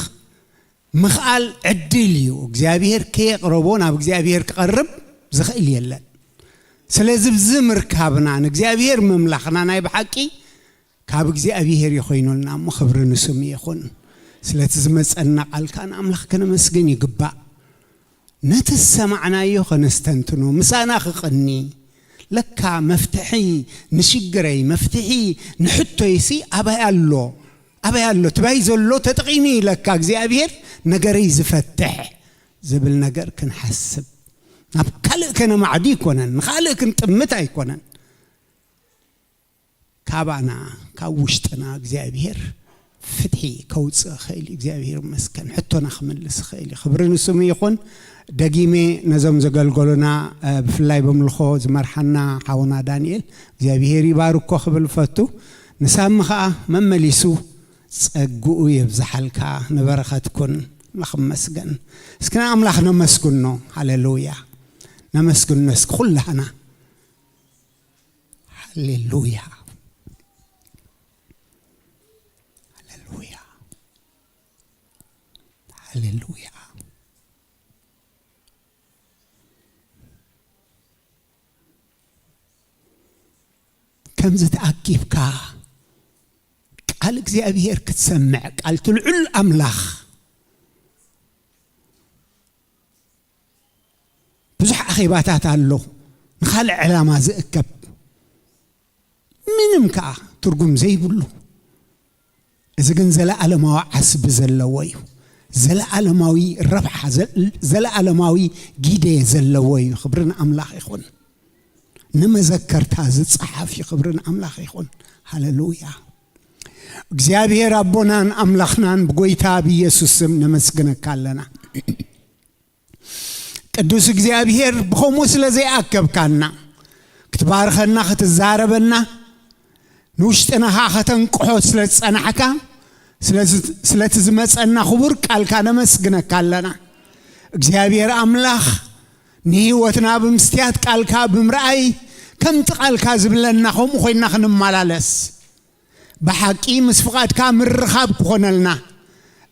ምኽኣል ዕድል እዩ። እግዚኣብሔር ከየቕረቦ ናብ እግዚኣብሔር ክቐርብ ዝኽእል የለን። ስለዚ ብዚ ምርካብና ንእግዚኣብሔር ምምላኽና ናይ ብሓቂ ካብ እግዚኣብሔር እዩ ኮይኑልና እሞ ክብሪ ንስሙ ይኹን። ስለቲ ዝመጸና ቃልካ ንኣምላኽ ከነመስግን ይግባእ። ነቲ ዝሰማዕናዮ ከነስተንትኖ፣ ምሳና ክቕኒ፣ ለካ መፍትሒ ንሽግረይ፣ መፍትሒ ንሕቶይሲ ኣበይ ኣሎ? ኣበይ ኣሎ? ትባይ ዘሎ ተጠቒሙ እዩ ለካ እግዚኣብሔር ነገረይ ዝፈትሕ ዝብል ነገር ክንሓስብ። ናብ ካልእ ከነማዕዱ ኣይኮነን፣ ንኻልእ ክንጥምት ኣይኮነን። ካባና፣ ካብ ውሽጥና እግዚኣብሔር ፍትሒ ከውፅእ ይኽእል እዩ። እግዚኣብሔር ይመስገን፣ ሕቶና ክምልስ ይኽእል እዩ። ክብሪ ንስሙ ይኹን። ደጊመ ነዞም ዘገልገሉና፣ እ፣ ብፍላይ በምልኾ ዝመርሓና ሓውና ዳንኤል እግዚኣብሔር ይባርኮ ክብል ፈቱ። ንሳሚ ኸዓ መመሊሱ ጸግኡ የብዝሓልካ፣ ንበረኸትኩን። ኣምላኽ ይመስገን። እስኪ ንኣምላኽ ነመስግኖ። ሃሌሉያ። ነመስግኖ እስኪ ኩላህና። ሃሌሉያ። ሃሌሉያ። ሃሌሉያ። ከምዚ ተኣኪብካ ቃል እግዚኣብሔር ክትሰምዕ፣ ቃል እቲ ልዑል ኣምላኽ፣ ብዙሕ ኣኼባታት ኣሎ ንኻልእ ዕላማ ዝእከብ፣ ምንም ከኣ ትርጉም ዘይብሉ። እዚ ግን ዘለኣለማዊ ዓስቢ ዘለዎ እዩ። ዘለኣለማዊ ረብሓ፣ ዘ-፣ ዘለኣለማዊ ግደ ዘለዎ እዩ። ክብሪ ንኣምላኽ ይኹን። ንመዘከርታ ዝጸሓፍ እዩ። ክብሪ ንኣምላኽ ይኹን። ሃሌሉያ። እግዚኣብሔር ኣቦናን ኣምላኽናን ብጎይታ ብኢየሱስ ስም ነመስግነካ ኣለና። ቅዱስ እግዚኣብሔር ብኸምኡ ስለ ዘይኣከብካና፣ ክትባርኸና፣ ክትዛረበና፣ ንውሽጥና ኸዓ ከተንቅሖ ስለ ዝጸናሕካ፣ ስለዚ፣ ስለቲ ዝመጸና ክቡር ቃልካ ነመስግነካ ኣለና። እግዚኣብሔር ኣምላኽ ንህይወትና ብምስትያት ቃልካ ብምርኣይ፣ ከምቲ ቃልካ ዝብለና ከምኡ ኮይንና ክንመላለስ፣ ብሓቂ ምስ ፍቓድካ ምርኻብ ክኾነልና፣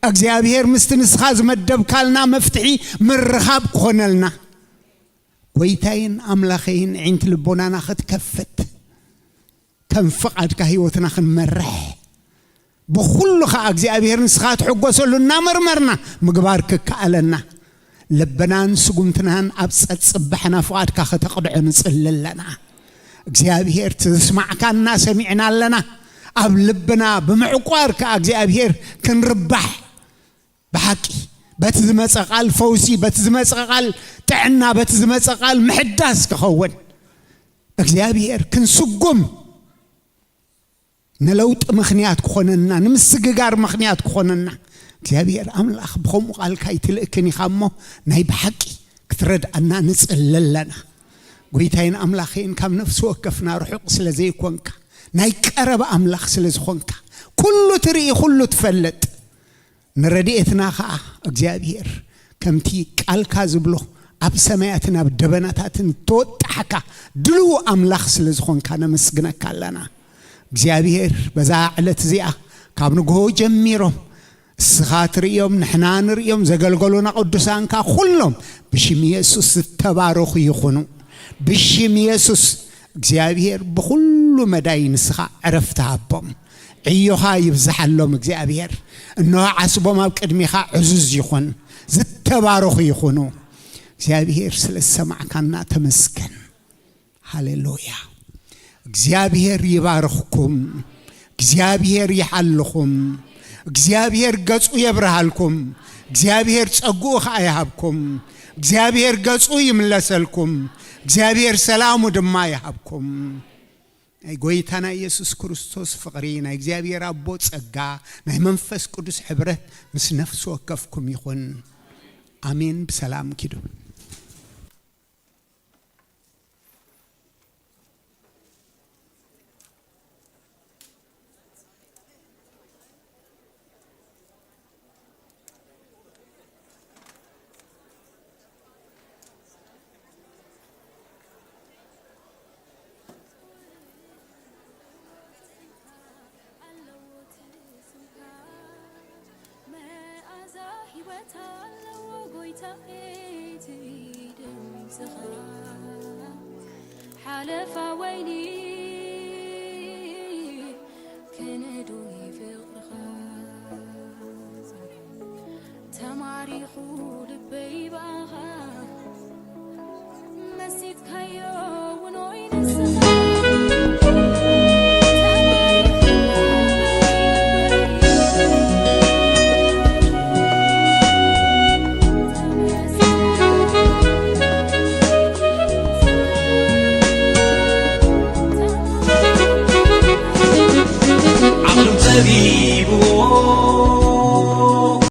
እግዚኣብሔር ምስቲ ንስኻ ዝመደብካልና መፍትሒ ምርኻብ ክኾነልና፣ ጎይታይን ኣምላኸይን፣ ዕንቲ ልቦናና ክትከፍት፣ ከም ፍቓድካ ህይወትና ክንመርሕ፣ ብኹሉ ኸዓ እግዚኣብሔር ንስኻ ትሕጎሰሉ እናመርመርና ምግባር ክከኣለና፣ ልብናን ስጉምትናን ኣብ ጸጽባሕና ፍቓድካ ከተቕድዖ ንጽሊ ኣለና። እግዚኣብሔር፣ እቲ ዝስማዕካና ሰሚዕና ኣለና። ኣብ ልብና ብምዕቋር ከኣ እግዚኣብሔር ክንርባሕ፣ ብሓቂ በቲ ዝመጸ ቃል ፈውሲ፣ በቲ ዝመጸ ቃል ጥዕና፣ በቲ ዝመጸ ቃል ምሕዳስ ክኸውን፣ እግዚኣብሔር ክንስጉም፣ ንለውጢ ምኽንያት ክኾነና፣ ንምስግጋር ምኽንያት ክኾነና፣ እግዚኣብሔር ኣምላኽ ብኸምኡ ቃልካ ኣይትልእክን ኢኻ እሞ፣ ናይ ብሓቂ ክትረድኣና ንጽሊ ኣለና። ጎይታይን ኣምላኸይን፣ ካብ ነፍሲ ወከፍና ርሑቕ ስለ ዘይኮንካ፣ ናይ ቀረባ ኣምላኽ ስለ ዝኾንካ፣ ኩሉ ትርኢ፣ ኩሉ ትፈልጥ፣ ንረድኤትና ኸዓ እግዚኣብሔር ከምቲ ቃልካ ዝብሎ ኣብ ሰማያትን ኣብ ደበናታትን እተወጣሕካ ድልው ኣምላኽ ስለ ዝኾንካ ነመስግነካ ኣለና። እግዚኣብሔር በዛ ዕለት እዚኣ ካብ ንግሆ ጀሚሮም እስኻ ትርእዮም ንሕና ንርእዮም ዘገልገሉና ቅዱሳንካ ኩሎም ብሽም የሱስ ዝተባረኹ ይኹኑ። ብሽም የሱስ እግዚኣብሔር ብኹሉ መዳይ ንስኻ ዕረፍቲ ሃቦም። ዕዮኻ ይብዝሓሎም እግዚኣብሔር። እንሆ ዓስቦም ኣብ ቅድሚኻ ዕዙዝ ይኹን። ዝተባረኹ ይኹኑ። እግዚኣብሔር ስለ ዝሰማዕካና ተመስገን። ሃሌሉያ። እግዚኣብሔር ይባርኽኩም። እግዚኣብሔር ይሓልኹም። እግዚኣብሔር ገጹ የብርሃልኩም። እግዚኣብሔር ጸግኡ ኸኣ ይሃብኩም። እግዚኣብሔር ገጹ ይምለሰልኩም። እግዚኣብሔር ሰላሙ ድማ ይሃብኩም። ናይ ጎይታና ኢየሱስ ክርስቶስ ፍቕሪ፣ ናይ እግዚኣብሔር ኣቦ ጸጋ፣ ናይ መንፈስ ቅዱስ ሕብረት ምስ ነፍሲ ወከፍኩም ይኹን። ኣሜን። ብሰላም ኪዱ። መኣዛ ህይወት ኣለዎ ጎይታ እቲ ድምፅኻ ሓለፋ ወይኒ ክንዱ ፍቕርኻ ተማሪኹ